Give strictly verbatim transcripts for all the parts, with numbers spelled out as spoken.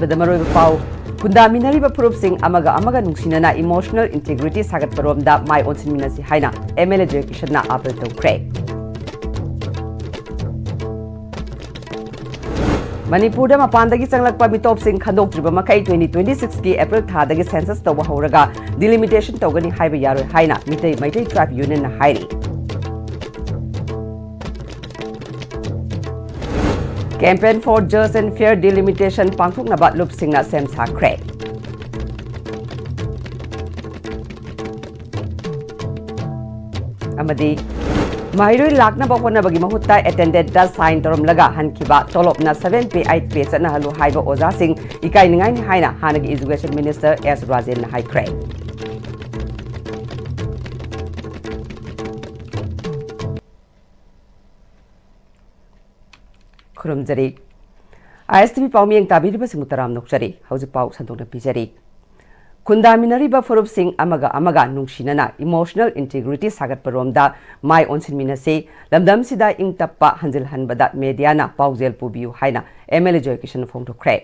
ꯕꯗ ꯃꯔꯨꯑꯣꯏꯕ ꯄꯥꯎ꯫ ꯈꯨꯟꯗꯥꯃꯤꯟꯅꯔꯤꯕ ꯐꯨꯔꯨꯞꯁꯤꯡ ꯑꯃꯒ ꯑꯃꯒ ꯅꯨꯡꯁꯤꯅꯅ emotional integrity ꯁꯥꯒꯠꯄꯔꯣꯝꯗ ꯃꯥꯏ ꯑꯣꯟꯁꯤꯟꯃꯤꯟꯅꯁꯤ ꯍꯥꯏꯅ MLA ꯖꯣꯏꯀꯤꯁꯟꯅ ꯑꯥꯄꯤꯜ ꯇꯧꯈ꯭ꯔꯦ꯫ ꯃꯅꯤꯄꯨꯔꯗ ꯃꯄꯥꯟꯗꯒꯤ ꯆꯪꯂꯛꯄ ꯃꯤꯇꯣꯞꯁꯤꯡ ꯈꯟꯗꯣꯛꯇ꯭ꯔꯤꯕ ꯃꯈꯩ twenty twenty-six ꯀꯤ April ꯊꯥꯗꯒꯤ census ꯇꯧꯕ ꯍꯧꯔꯒ delimitation ꯇꯧꯒꯅꯤ ꯍꯥꯏꯕ ꯌꯥꯔꯣꯏ ꯍꯥꯏꯅ ꯃꯤꯇꯩ ꯃꯩꯇꯩ Tribe Union ꯅ ꯍꯥꯏꯔꯤ꯫ Campaign for Just and Fair Delimitation ꯄꯥꯡꯊꯣꯛꯅꯕ ꯂꯨꯞꯁꯤꯡꯅ ꯁꯦꯝ ꯁꯥꯈ꯭ꯔꯦ꯫ ꯑꯃꯗꯤ ꯃꯍꯩꯔꯣꯏ ꯂꯥꯛꯅꯕ ꯍꯣꯠꯅꯕꯒꯤ ꯃꯍꯨꯠꯇ attendance ꯇ sign ꯇꯧꯔꯝꯂꯒ ꯍꯟꯈꯤꯕ ꯇꯣꯂꯣꯞꯅ seven pay eight pay ꯆꯠꯅꯍꯜꯂꯨ ꯍꯥꯏꯕ ꯑꯣꯖꯥꯁꯤꯡ ꯏꯀꯥꯏꯅꯤꯡꯉꯥꯏꯅꯤ ꯍꯥꯏꯅ ꯍꯥꯟꯅꯒꯤ Education Minister S ꯔꯥꯖꯦꯟꯅ ꯍꯥꯏꯈ꯭ꯔꯦ꯫ ꯈꯨꯔꯨꯝꯖꯔꯤ꯫ ISTV ꯄꯥꯎꯃꯤꯌꯦꯡ ꯇꯥꯕꯤꯔꯤꯕꯁꯤꯡꯕꯨ ꯇꯔꯥꯝꯅ ꯑꯣꯛꯆꯔꯤ꯫ ꯍꯧꯖꯤꯛ ꯄꯥꯎ ꯁꯟꯗꯣꯛꯅ ꯄꯤꯖꯔꯤ꯫ ꯈꯨꯟꯗꯥꯃꯤꯟꯅꯔꯤꯕ ꯐꯨꯔꯨꯞꯁꯤꯡ ꯑꯃꯒ ꯑꯃꯒ ꯅꯨꯡꯁꯤꯅꯅ emotional integrity ꯁꯥꯒꯠꯄꯔꯣꯝꯗ ꯃꯥꯏ ꯑꯣꯟꯁꯤꯟꯃꯤꯟꯅꯁꯤ꯫ ꯂꯝꯗꯝꯁꯤꯗ ꯏꯪ ꯇꯞꯄ ꯍꯟꯖꯤꯜꯍꯟꯕꯗ media ꯅ ꯄꯥꯎꯖꯦꯜ ꯄꯨꯕꯤꯌꯨ ꯍꯥꯏꯅ MLA ꯖꯣꯏꯀꯤꯁꯟꯅ ꯐꯣꯡꯗꯣꯛꯈ꯭ꯔꯦ꯫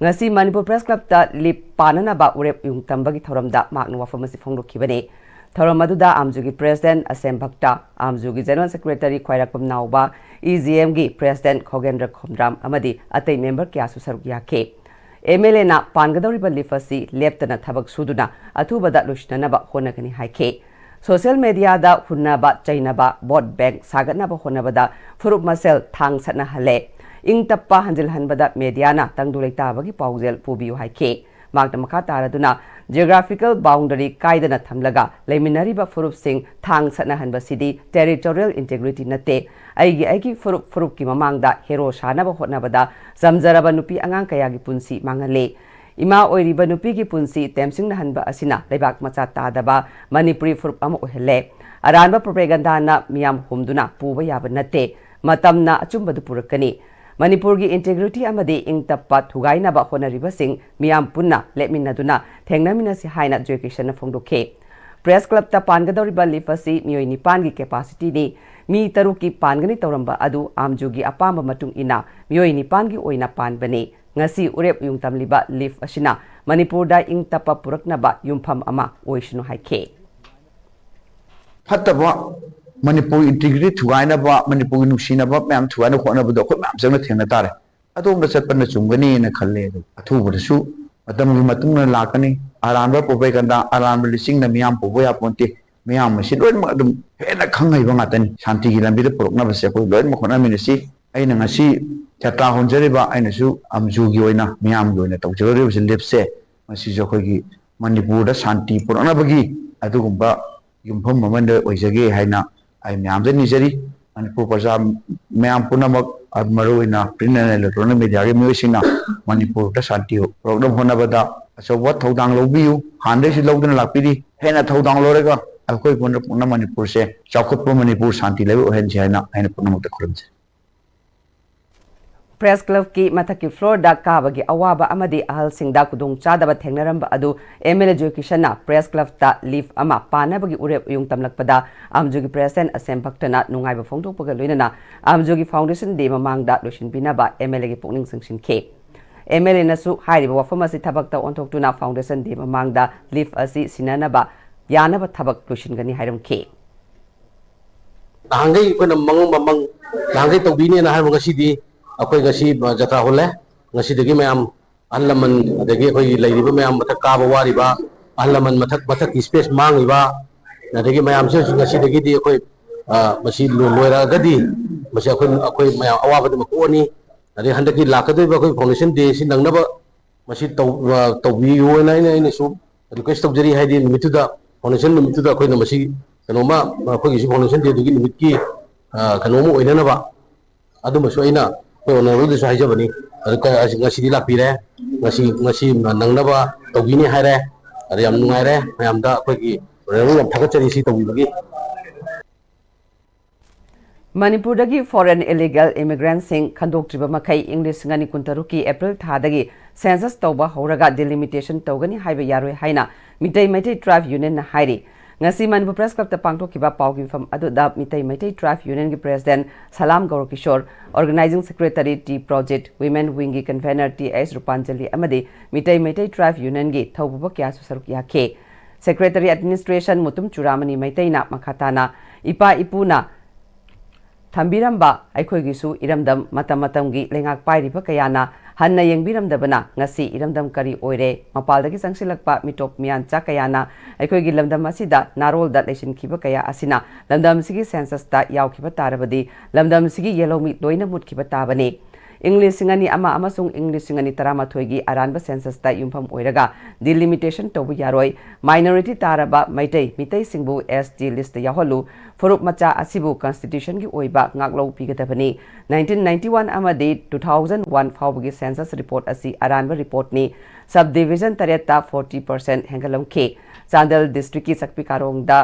ꯉꯁꯤ ꯃꯅꯤꯄꯨꯔ Press Club ꯇ ꯂꯤꯞ ꯄꯥꯟꯅꯅꯕ ꯋꯥꯔꯦꯞ ꯌꯨꯡ ꯇꯝꯕꯒꯤ ꯊꯧꯔꯝꯗ ꯃꯍꯥꯛꯅ ꯋꯥꯐꯝ ꯑꯁꯤ ꯐꯣꯡꯗꯣꯛꯈꯤꯕꯅꯤ꯫ ꯊꯧꯔꯝ ꯑꯗꯨꯗ ꯑꯥꯝꯖꯨꯒꯤ President ꯑꯁꯦꯝ ꯚꯛꯇ, ꯑꯥꯝꯖꯨꯒꯤ General Secretary ꯈ꯭ꯋꯥꯏꯔꯥꯛꯄꯝ ꯅꯥꯎꯕ, EGM ꯒꯤ President ꯈꯣꯒꯦꯟꯗ꯭ꯔ ꯈꯣꯝꯗ꯭ꯔꯥꯝ ꯑꯃꯗꯤ ꯑꯇꯩ member ꯀꯌꯥꯁꯨ ꯁꯔꯨꯛ ꯌꯥꯈꯤ꯫ MLA ꯅ ꯄꯥꯟꯒꯗꯧꯔꯤꯕ ꯂꯤꯞ ꯑꯁꯤ ꯂꯦꯞꯇꯅ ꯊꯕꯛ ꯁꯨꯗꯨꯅ ꯑꯊꯨꯕꯗ ꯂꯣꯏꯁꯤꯟꯅꯅꯕ ꯍꯣꯠꯅꯒꯅꯤ ꯍꯥꯏꯈꯤ꯫ Social media ꯗ ꯍꯨꯟꯅꯕ ꯆꯩꯅꯕ, vote bank ꯁꯥꯒꯠꯅꯕ ꯍꯣꯠꯅꯕꯗ ꯐꯨꯔꯨꯞ ꯃꯁꯦꯜ ꯊꯥꯡ ꯁꯠꯅꯍꯜꯂꯦ꯫ ꯏꯪ ꯇꯞꯄ ꯍꯟꯖꯤꯜꯍꯟꯕꯗ media ꯅ ꯇꯪꯗꯨ ꯂꯩꯇꯥꯕꯒꯤ ꯄꯥꯎꯖꯦꯜ ꯄꯨꯕꯤꯌꯨ ꯍꯥꯏꯈꯤ꯫ ꯃꯍꯥꯛꯅ ꯃꯈꯥ ꯇꯥꯔꯗꯨꯅ geographical boundary ꯀꯥꯏꯗꯅ ꯊꯝꯂꯒ ꯂꯩꯃꯤꯟꯅꯔꯤꯕ ꯐꯨꯔꯨꯞꯁꯤꯡ ꯊꯥꯡ ꯁꯠꯅꯍꯟꯕꯁꯤꯗꯤ territorial integrity ꯅꯠꯇꯦ꯫ ꯑꯩꯒꯤ ꯑꯩꯒꯤ ꯐꯨꯔꯨꯞ ꯐꯨꯔꯨꯞꯀꯤ ꯃꯃꯥꯡꯗ hero ꯁꯥꯅꯕ ꯍꯣꯠꯅꯕꯗ ꯆꯝꯖꯔꯕ ꯅꯨꯄꯤ ꯑꯉꯥꯡ ꯀꯌꯥꯒꯤ ꯄꯨꯟꯁꯤ ꯃꯥꯡꯍꯜꯂꯤ꯫ ꯏꯃꯥ ꯑꯣꯏꯔꯤꯕ ꯅꯨꯄꯤꯒꯤ ꯄꯨꯟꯁꯤ ꯇꯦꯝꯁꯤꯡꯅꯍꯟꯕ ꯑꯁꯤꯅ ꯂꯩꯕꯥꯛ ꯃꯆꯥ ꯇꯥꯗꯕ ꯃꯅꯤꯄꯨꯔꯤ ꯐꯨꯔꯨꯞ ꯑꯃ ꯑꯣꯏꯍꯜꯂꯦ꯫ ꯑꯔꯥꯟꯕ propaganda ꯅ ꯃꯤꯌꯥꯝ ꯍꯨꯝꯗꯨꯅ ꯄꯨꯕ ꯌꯥꯕ ꯅꯠꯇꯦ꯫ ꯃꯇꯝꯅ ꯑꯆꯨꯝꯕꯗꯨ ꯄꯨꯔꯛꯀꯅꯤ꯫ ꯃꯅꯤꯄꯨꯔꯒꯤ integrity ꯑꯃꯗꯤ ꯏꯪ ꯇꯞꯄ ꯊꯨꯒꯥꯏꯅꯕ ꯍꯣꯠꯅꯔꯤꯕꯁꯤꯡ ꯃꯤꯌꯥꯝ ꯄꯨꯟꯅ ꯂꯦꯞꯃꯤꯟꯅꯗꯨꯅ ꯊꯦꯡꯅꯃꯤꯟꯅꯁꯤ ꯍꯥꯏꯅ ꯖꯣꯏꯀꯤꯁꯟꯅ ꯐꯣꯡꯗꯣꯛꯈꯤ꯫ Press Club ꯇ ꯄꯥꯟꯒꯗꯧꯔꯤꯕ ꯂꯤꯞ ꯑꯁꯤ ꯃꯤꯑꯣꯏ ꯅꯤꯄꯥꯟꯒꯤ capacity ꯅꯤ꯫ ꯃꯤ ꯇꯔꯨꯛꯀꯤ ꯄꯥꯟꯒꯅꯤ ꯇꯧꯔꯝꯕ ꯑꯗꯨ ꯑꯥꯝꯖꯨꯒꯤ ꯑꯄꯥꯝꯕ ꯃꯇꯨꯡ ꯏꯟꯅ ꯃꯤꯑꯣꯏ ꯅꯤꯄꯥꯟꯒꯤ ꯑꯣꯏꯅ ꯄꯥꯟꯕꯅꯤ꯫ ꯉꯁꯤ ꯎꯔꯦꯞ ꯎꯌꯨꯡ ꯇꯝꯂꯤꯕ ꯂꯤꯐ ꯑꯁꯤꯅ ꯃꯅꯤꯄꯨꯔꯗ ꯏꯪ ꯇꯞꯄ ꯄꯨꯔꯛꯅꯕ ꯌꯨꯝꯐꯝ ꯑꯃ ꯑꯣꯏꯁꯅꯨ ꯍꯥꯏꯈꯤ꯫ ꯐꯠꯇꯕ, ꯃꯅꯤꯄꯨꯔ ꯏꯟꯇꯤꯒ꯭ꯔꯤꯇꯤ ꯊꯨꯒꯥꯏꯅꯕ, ꯃꯅꯤꯄꯨꯔꯒꯤ ꯅꯨꯡꯁꯤꯅꯕ ꯃꯌꯥꯝ ꯊꯨꯒꯥꯏꯅ ꯈꯣꯠꯅꯕꯗꯣ ꯑꯩꯈꯣꯏ ꯃꯌꯥꯝ ꯆꯪꯅ ꯊꯦꯡꯅ ꯇꯥꯔꯦ꯫ ꯑꯗꯣꯝꯗ ꯆꯠꯄꯅ ꯆꯨꯝꯒꯅꯤꯅ ꯈꯜꯂꯦ꯫ ꯑꯗꯨ ꯑꯊꯨꯕꯗꯁꯨ ꯃꯇꯝꯒꯤ ꯃꯇꯨꯡ ꯏꯟꯅ ꯂꯥꯛꯀꯅꯤ꯫ ꯑꯔꯥꯟꯕ ꯄ꯭ꯔꯣꯄꯦꯒꯟꯗꯥ, ꯑꯔꯥꯟꯕ ꯂꯤꯆꯤꯡꯅ ꯃꯤꯌꯥꯝ ꯄꯨꯕ ꯌꯥꯄꯣꯟꯇꯦ꯫ ꯃꯤꯌꯥꯝ ꯑꯁꯤ ꯂꯣꯏꯅꯃꯛ ꯑꯗꯨꯝ ꯍꯦꯟꯅ ꯈꯪ ꯍꯩꯕ ꯉꯥꯛꯇꯅꯤ꯫ ꯁꯥꯟꯇꯤꯒꯤ ꯂꯝꯕꯤꯗ ꯄꯨꯔꯛꯅꯕꯁꯦ ꯑꯩꯈꯣꯏ ꯂꯣꯏꯅꯃꯛ ꯍꯣꯠꯅꯃꯤꯟꯅꯁꯤ꯫ ꯑꯩꯅ ꯉꯁꯤ ꯖꯇ꯭ꯔꯥ ꯍꯣꯟꯖꯔꯤꯕ, ꯑꯩꯅꯁꯨ ꯑꯝꯖꯨꯒꯤ ꯑꯣꯏꯅ, ꯃꯤꯌꯥꯝꯒꯤ ꯑꯣꯏꯅ ꯇꯧꯖꯔꯨꯔꯤꯕꯁꯤ ꯂꯤꯐꯁꯦ, ꯃꯁꯤꯁꯨ ꯑꯩꯈꯣꯏꯒꯤ ꯃꯅꯤꯄꯨꯔꯗ ꯁꯥꯟꯇꯤ ꯄꯨꯔꯛꯅꯕꯒꯤ ꯑꯗꯨꯒꯨꯝꯕ ꯌꯨꯝꯐꯝ ꯑꯃꯗ ꯑꯣꯏꯖꯒꯦ ꯍꯥꯏꯅ ꯑꯩ ꯃꯌꯥꯝꯗ ꯅꯤꯖꯔꯤ꯫ ꯃꯅꯤꯄꯨꯔ ꯄ꯭ꯔꯖꯥ ꯃꯌꯥꯝ ꯄꯨꯝꯅꯃꯛ, ꯃꯔꯨꯑꯣꯏꯅ print and electronic mediaꯒꯤ ꯃꯤꯑꯣꯏꯁꯤꯡꯅ ꯃꯅꯤꯄꯨꯔꯗ ꯁꯥꯟꯇꯤ ꯄꯨꯔꯛꯅꯕ ꯍꯣꯠꯅꯕꯗ ꯑꯆꯧꯕ ꯊꯧꯗꯥꯡ ꯂꯧꯕꯤꯌꯨ꯫ ꯍꯥꯟꯅꯗꯩꯁꯨ ꯂꯧꯗꯨꯅ ꯂꯥꯛꯄꯤꯔꯤ꯫ ꯍꯦꯟꯅ ꯊꯧꯗꯥꯡ ꯂꯧꯔꯒ ꯑꯩꯈꯣꯏ ꯄꯨꯟꯅ ꯄꯨꯟꯅ ꯃꯅꯤꯄꯨꯔꯁꯦ ꯆꯥꯎꯈꯠꯄ ꯃꯅꯤꯄꯨꯔ, ꯁꯥꯟꯇꯤ ꯂꯩꯕ ꯑꯣꯏꯍꯟꯁꯤ ꯍꯥꯏꯅ ꯑꯩꯅ ꯄꯨꯝꯅꯃꯛꯇ ꯈꯨꯔꯨꯝꯖꯔꯤ꯫ ꯄ꯭ꯔꯦꯁ ꯀ꯭ꯂꯕꯀꯤ ꯃꯊꯛꯀꯤ ꯐ꯭ꯂꯣꯔꯗ ꯀꯥꯕꯒꯤ ꯑꯋꯥꯕ ꯑꯃꯗꯤ ꯑꯍꯜꯁꯤꯡꯗ ꯈꯨꯗꯣꯡꯆꯥꯗꯕ ꯊꯦꯡꯅꯔꯝꯕ ꯑꯗꯨ ꯑꯦꯝ ꯑꯦꯜ ꯑꯦ ꯖꯣꯏꯀꯤꯁꯟꯅ ꯄ꯭ꯔꯦꯁ ꯀ꯭ꯂꯕꯇ ꯂꯤꯐ ꯑꯃ ꯄꯥꯅꯕꯒꯤ ꯎꯔꯦꯞ ꯎꯌꯨꯡ ꯇꯝꯂꯛꯄꯗ ꯑꯝꯖꯨꯒꯤ ꯄ꯭ꯔꯦꯁꯤꯗꯦꯟ ꯑꯁꯦꯝ ꯚꯛꯇꯅ ꯅꯨꯡꯉꯥꯏꯕ ꯐꯣꯡꯗꯣꯛꯄꯒ ꯂꯣꯏꯅꯅ ꯑꯝꯖꯨꯒꯤ ꯐꯥꯎꯟꯗꯦꯁꯟ ꯗꯦ ꯃꯃꯥꯡꯗ ꯂꯣꯏꯁꯤꯟꯕꯤꯅꯕ ꯑꯦꯝ ꯑꯦꯜ ꯑꯦꯒꯤ ꯄꯨꯛꯅꯤꯡ ꯆꯤꯡꯁꯤꯟꯈꯤ꯫ ꯑꯦꯝ ꯑꯦꯜ ꯑꯦꯅꯁꯨ ꯍꯥꯏꯔꯤꯕ ꯋꯥꯐꯝ ꯑꯁꯤ ꯊꯕꯛꯇ ꯑꯣꯟꯊꯣꯛꯇꯨꯅ ꯐꯥꯎꯟꯗꯦꯁꯟ ꯗꯦ ꯃꯃꯥꯡꯗ ꯂꯤꯐ ꯑꯁꯤ ꯁꯤꯟꯅꯅꯕ ꯌꯥꯅꯕ ꯊꯕꯛ ꯂꯣꯏꯁꯤꯟꯒꯅꯤ ꯍꯥꯏꯔꯝꯈꯤ꯫ ꯅꯍꯥꯟꯈꯩ ꯑꯩꯈꯣꯏꯅ ꯃꯪ ꯃꯃꯪ ꯅꯍꯥꯟꯈꯩ ꯇꯧꯕꯤꯅꯦꯅ ꯍꯥꯏꯕ ꯉꯁꯤꯗꯤ ꯑꯩꯈꯣꯏ ꯉꯁꯤ ꯖꯇ꯭ꯔꯥ ꯍꯣꯜꯂꯦ꯫ ꯉꯁꯤꯗꯒꯤ ꯃꯌꯥꯝ ꯑꯍꯜ ꯂꯃꯟ, ꯑꯗꯒꯤ ꯑꯩꯈꯣꯏꯒꯤ ꯂꯩꯔꯤꯕ ꯃꯌꯥꯝ, ꯃꯊꯛ ꯀꯥꯕ ꯋꯥꯔꯤꯕ ꯑꯍꯜ ꯂꯃꯟ, ꯃꯊꯛ ꯃꯊꯛꯀꯤ ꯁ꯭ꯄꯦꯁ ꯃꯥꯡꯉꯤꯕ, ꯑꯗꯒꯤ ꯃꯌꯥꯝꯁꯤꯅꯁꯨ ꯉꯁꯤꯗꯒꯤꯗꯤ ꯑꯩꯈꯣꯏ, ꯑ, ꯃꯁꯤ ꯂꯣ-, ꯂꯣꯏꯔꯛꯑꯒꯗꯤ ꯃꯁꯤ ꯑꯩꯈꯣꯏ, ꯑꯩꯈꯣꯏ ꯃꯌꯥꯝ ꯑꯋꯥꯕꯗꯨꯃ ꯀꯣꯛꯑꯅꯤ꯫ ꯑꯗꯩ ꯍꯟꯗꯛꯀꯤ ꯂꯥꯛꯀꯗꯧꯔꯤꯕ ꯑꯩꯈꯣꯏ ꯐꯥꯎꯟꯗꯦꯁꯟ ꯗꯦꯁꯤ ꯅꯪꯅꯕ ꯃꯁꯤ ꯇꯧ-, ꯑ, ꯇꯧꯕꯤꯌꯨ ꯍꯥꯏꯅ ꯑꯩꯅ, ꯑꯩꯅꯁꯨ ꯔꯤꯀ꯭ꯋꯦꯁ ꯇꯧꯖꯔꯤ꯫ ꯍꯥꯏꯗꯤ ꯅꯨꯃꯤꯠꯇꯨꯗ, ꯐꯥꯎꯟꯗꯦꯁꯟ ꯅꯨꯃꯤꯠꯇꯨꯗ ꯑꯩꯈꯣꯏꯅ ꯃꯁꯤ ꯀꯩꯅꯣꯝꯃ, ꯑꯩꯈꯣꯏꯒꯤꯁꯨ ꯐꯥꯎꯟꯗꯦꯁꯟ ꯗꯦꯗꯨꯒꯤ ꯅꯨꯃꯤꯠꯀꯤ, ꯑ, ꯀꯩꯅꯣꯝꯃ ꯑꯣꯏꯅꯅꯕ, ꯑꯗꯨꯃꯁꯨ ꯑꯩꯅ ꯑꯩꯈꯣꯏ ꯑꯣꯅꯔꯦꯕꯜꯗꯁꯨ ꯍꯥꯏꯖꯕꯅꯤ꯫ ꯑꯗꯨ ꯀ-, ꯉꯁꯤꯗꯤ ꯂꯥꯛꯄꯤꯔꯦ, ꯉꯁꯤ, ꯉꯁꯤ ꯅꯪꯅꯕ ꯇꯧꯕꯤꯅꯤ ꯍꯥꯏꯔꯦ꯫ ꯑꯗ ꯌꯥꯝ ꯅꯨꯡꯉꯥꯏꯔꯦ ꯃꯌꯥꯝꯗ, ꯑꯩꯈꯣꯏꯒꯤ ꯑꯣꯅꯔꯦꯕꯜ ꯌꯥꯝ ꯊꯥꯒꯠꯆꯔꯤ ꯁꯤ ꯇꯧꯕꯤꯕꯒꯤ꯫ ꯃꯅꯤꯄꯨꯔꯗꯒꯤ ꯐꯣꯔꯦꯟ ꯏꯂꯤꯒꯦꯜ ꯏꯃꯤꯒ꯭ꯔꯦꯟꯠꯁꯤꯡ ꯈꯟꯗꯣꯛꯇ꯭ꯔꯤꯕ ꯃꯈꯩ ꯏꯪ ꯂꯤꯁꯤꯡ ꯑꯅꯤ ꯀꯨꯟꯇꯔꯨꯛꯀꯤ ꯑꯦꯄ꯭ꯔꯤꯜ ꯊꯥꯗꯒꯤ ꯁꯦꯟꯁꯁ ꯇꯧꯕ ꯍꯧꯔꯒ ꯗꯤꯂꯤꯃꯤꯇꯦꯁꯟ ꯇꯧꯒꯅꯤ ꯍꯥꯏꯕ ꯌꯥꯔꯣꯏ ꯍꯥꯏꯅ ꯃꯤꯇꯩ ꯃꯩꯇꯩ ꯇ꯭ꯔꯥꯏꯕ ꯌꯨꯅꯤꯌꯟꯅ ꯍꯥꯏꯔꯤ꯫ ꯉꯁꯤ ꯃꯅꯤꯄꯨꯔ ꯄ꯭ꯔꯦꯁ ꯀ꯭ꯂꯕꯇ ꯄꯥꯡꯊꯣꯛꯈꯤꯕ ꯄꯥꯎꯒꯤ ꯃꯤꯐꯝ ꯑꯗꯨꯗ ꯃꯤꯇꯩ ꯃꯩꯇꯩ ꯇ꯭ꯔꯥꯏꯕ ꯌꯨꯅꯤꯌꯟꯒꯤ president Salam Gourakishor, organising secretary T Projit, women ꯋꯤꯡꯒꯤ ꯀꯟꯚꯦꯅꯔ ꯇꯤ ꯑꯩꯆ ꯔꯨꯄꯥꯟꯖꯂꯤ ꯑꯃꯗꯤ ꯃꯤꯇꯩ ꯃꯩꯇꯩ ꯇ꯭ꯔꯥꯏꯕ ꯌꯨꯅꯤꯌꯟꯒꯤ ꯊꯧꯄꯨꯕ ꯀꯌꯥꯁꯨ ꯁꯔꯨꯛ ꯌꯥꯈꯤ꯫ ꯁꯦꯀ꯭ꯔꯦꯇꯔꯤ ꯑꯦꯗꯃꯤꯅꯤꯁꯇ꯭ꯔꯦꯁꯟ ꯃꯨꯇꯨꯝ ꯆꯨꯔꯥꯃꯅꯤ ꯃꯩꯇꯩꯅ ꯃꯈꯥ ꯇꯥꯅ ꯏꯄꯥ ꯏꯄꯨꯅ ꯊꯝꯕꯤꯔꯝꯕ ꯑꯩꯈꯣꯏꯒꯤꯁꯨ ꯏꯔꯝꯗꯝ ꯃꯇꯝ ꯃꯇꯝꯒꯤ ꯂꯩꯉꯥꯛ ꯄꯥꯏꯔꯤꯕ ꯀꯌꯥꯅ ꯍꯟꯅ ꯌꯦꯡꯕꯤꯔꯝꯗꯕꯅ ꯉꯁꯤ ꯏꯔꯝꯗꯝ ꯀꯔꯤ ꯑꯣꯏꯔꯦ? ꯃꯄꯥꯜꯗꯒꯤ ꯆꯪꯁꯤꯜꯂꯛꯄ ꯃꯤꯇꯣꯞ ꯃꯤꯌꯥꯟꯆꯥ ꯀꯌꯥꯅ ꯑꯩꯈꯣꯏꯒꯤ ꯂꯝꯗꯝ ꯑꯁꯤꯗ ꯅꯥꯔꯣꯜꯗ ꯂꯩꯁꯤꯟꯈꯤꯕ ꯀꯌꯥ ꯑꯁꯤꯅ ꯂꯝꯗꯝꯁꯤꯒꯤ ꯁꯦꯟꯁꯁꯇ ꯌꯥꯎꯈꯤꯕ ꯇꯥꯔꯕꯗꯤ ꯂꯝꯗꯝꯁꯤꯒꯤ ꯌꯦꯜꯍꯧꯃꯤ ꯂꯣꯏꯅ ꯃꯨꯠꯈꯤꯕ ꯇꯥꯕꯅꯤ꯫ ꯏꯪ ꯂꯤꯁꯤꯡ ꯑꯅꯤ ꯑꯃ ꯑꯃꯁꯨꯡ ꯏꯪ ꯂꯤꯁꯤꯡ ꯑꯅꯤ ꯇꯔꯥꯃꯥꯊꯣꯏꯒꯤ ꯑꯔꯥꯟꯕ ꯁꯦꯟꯁꯁꯇ ꯌꯨꯝꯐꯝ ꯑꯣꯏꯔꯒ ꯗꯤꯂꯤꯃꯤꯇꯦꯁꯟ ꯇꯧꯕ ꯌꯥꯔꯣꯏ꯫ ꯃꯥꯏꯅꯣꯔꯤꯇꯤ ꯇꯥꯔꯕ ꯃꯩꯇꯩ, ꯃꯤꯇꯩꯁꯤꯡꯕꯨ ꯑꯦꯁ ꯇꯤ ꯂꯤꯁꯇ ꯌꯥꯎꯍꯜꯂꯨ꯫ ꯐꯨꯔꯨꯞ ꯃꯆꯥ ꯑꯁꯤꯕꯨ ꯀꯟꯁꯇꯤꯇ꯭ꯌꯨꯁꯟꯒꯤ ꯑꯣꯏꯕ ꯉꯥꯛꯂꯧ ꯄꯤꯒꯗꯕꯅꯤ꯫ ꯅꯥꯏꯟꯇꯤꯟ ꯅꯥꯏꯟꯇꯤ ꯋꯥꯟ ꯑꯃꯗꯤ ꯇꯨ ꯊꯥꯎꯖꯟ ꯋꯥꯟ ꯐꯥꯎꯕꯒꯤ ꯁꯦꯟꯁꯁ ꯔꯤꯄꯣꯔꯠ ꯑꯁꯤ ꯑꯔꯥꯟꯕ ꯔꯤꯄꯣꯔꯠꯅꯤ꯫ ꯁꯕ ꯗꯤꯚꯤꯖꯟ ꯇꯔꯦꯠꯇ ꯐꯣꯔꯇꯤ ꯄꯔꯁꯦꯟꯠ ꯍꯦꯟꯒꯠꯂꯝꯈꯤ꯫ ꯆꯥꯟꯗꯦꯜ ꯗꯤꯁꯇ꯭ꯔꯤꯛꯀꯤ ꯆꯥꯛꯄꯤ ꯀꯥꯔꯣꯡꯗ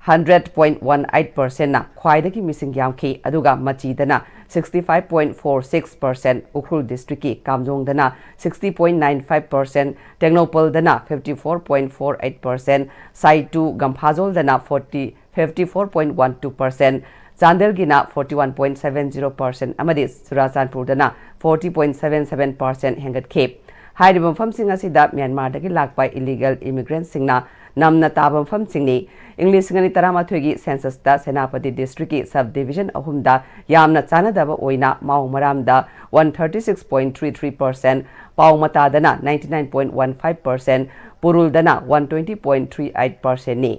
ꯍꯟꯗ꯭ꯔꯦꯠ ꯄꯣꯏꯟꯠ ꯋꯥꯟ ꯑꯩꯠ ꯄꯔꯁꯦꯟꯠꯅ ꯈ꯭ꯋꯥꯏꯗꯒꯤ ꯃꯤꯁꯤꯡ ꯌꯥꯝꯈꯤ, ꯑꯗꯨꯒ ꯃꯆꯤꯗꯅ sixty five point four six percent, Ukhrul ꯗꯤꯁꯇ꯭ꯔꯤꯛꯀꯤ ꯀꯥꯝꯖꯣꯡꯗꯅ sixty point nine five percent, ꯇꯦꯡꯅꯧꯄꯜꯗꯅ fifty four point four eight percent, Saitu ꯒꯝꯐꯥꯖꯣꯜꯗꯅ forty, fifty four point one two percent, ꯆꯥꯟꯗꯦꯜꯒꯤꯅ forty one point seven zero percent ꯑꯃꯗꯤ ꯆꯨꯔꯥꯆꯥꯟꯄꯨꯔꯗꯅ forty point seven seven percent ꯍꯦꯟꯒꯠꯈꯤ꯫ ꯍꯥꯏꯔꯤꯕ ꯃꯐꯝꯁꯤꯡ ꯑꯁꯤꯗ ꯃ꯭ꯌꯥꯟꯃꯥꯔꯗꯒꯤ ꯂꯥꯛꯄ ꯏꯂꯤꯒꯦꯜ ꯏꯃꯤꯒ꯭ꯔꯦꯟꯠꯁꯤꯡꯅ ꯅꯝꯅ ꯇꯥꯕ ꯃꯐꯝꯁꯤꯡꯅꯤ꯫ ꯏꯪ ꯂꯤꯁꯤꯡ ꯑꯅꯤ ꯇꯔꯥꯃꯥꯊꯣꯏꯒꯤ ꯁꯦꯟꯁꯁꯇ ꯁꯦꯅꯥꯄꯇꯤ ꯗꯤꯁꯇ꯭ꯔꯤꯛꯀꯤ ꯁꯕ ꯗꯤꯚꯤꯖꯟ ꯑꯍꯨꯝꯗ ꯌꯥꯝꯅ ꯆꯥꯟꯅꯗꯕ ꯑꯣꯏꯅ ꯃꯥꯎ ꯃꯔꯥꯝꯗ one thirty six point three three percent, ꯄꯥꯎ ꯃꯇꯥꯗꯅ ninety nine point one five percent, ꯄꯨꯔꯨꯜꯗꯅ one twenty point three eight ꯄꯔꯁꯦꯟꯠꯅꯤ꯫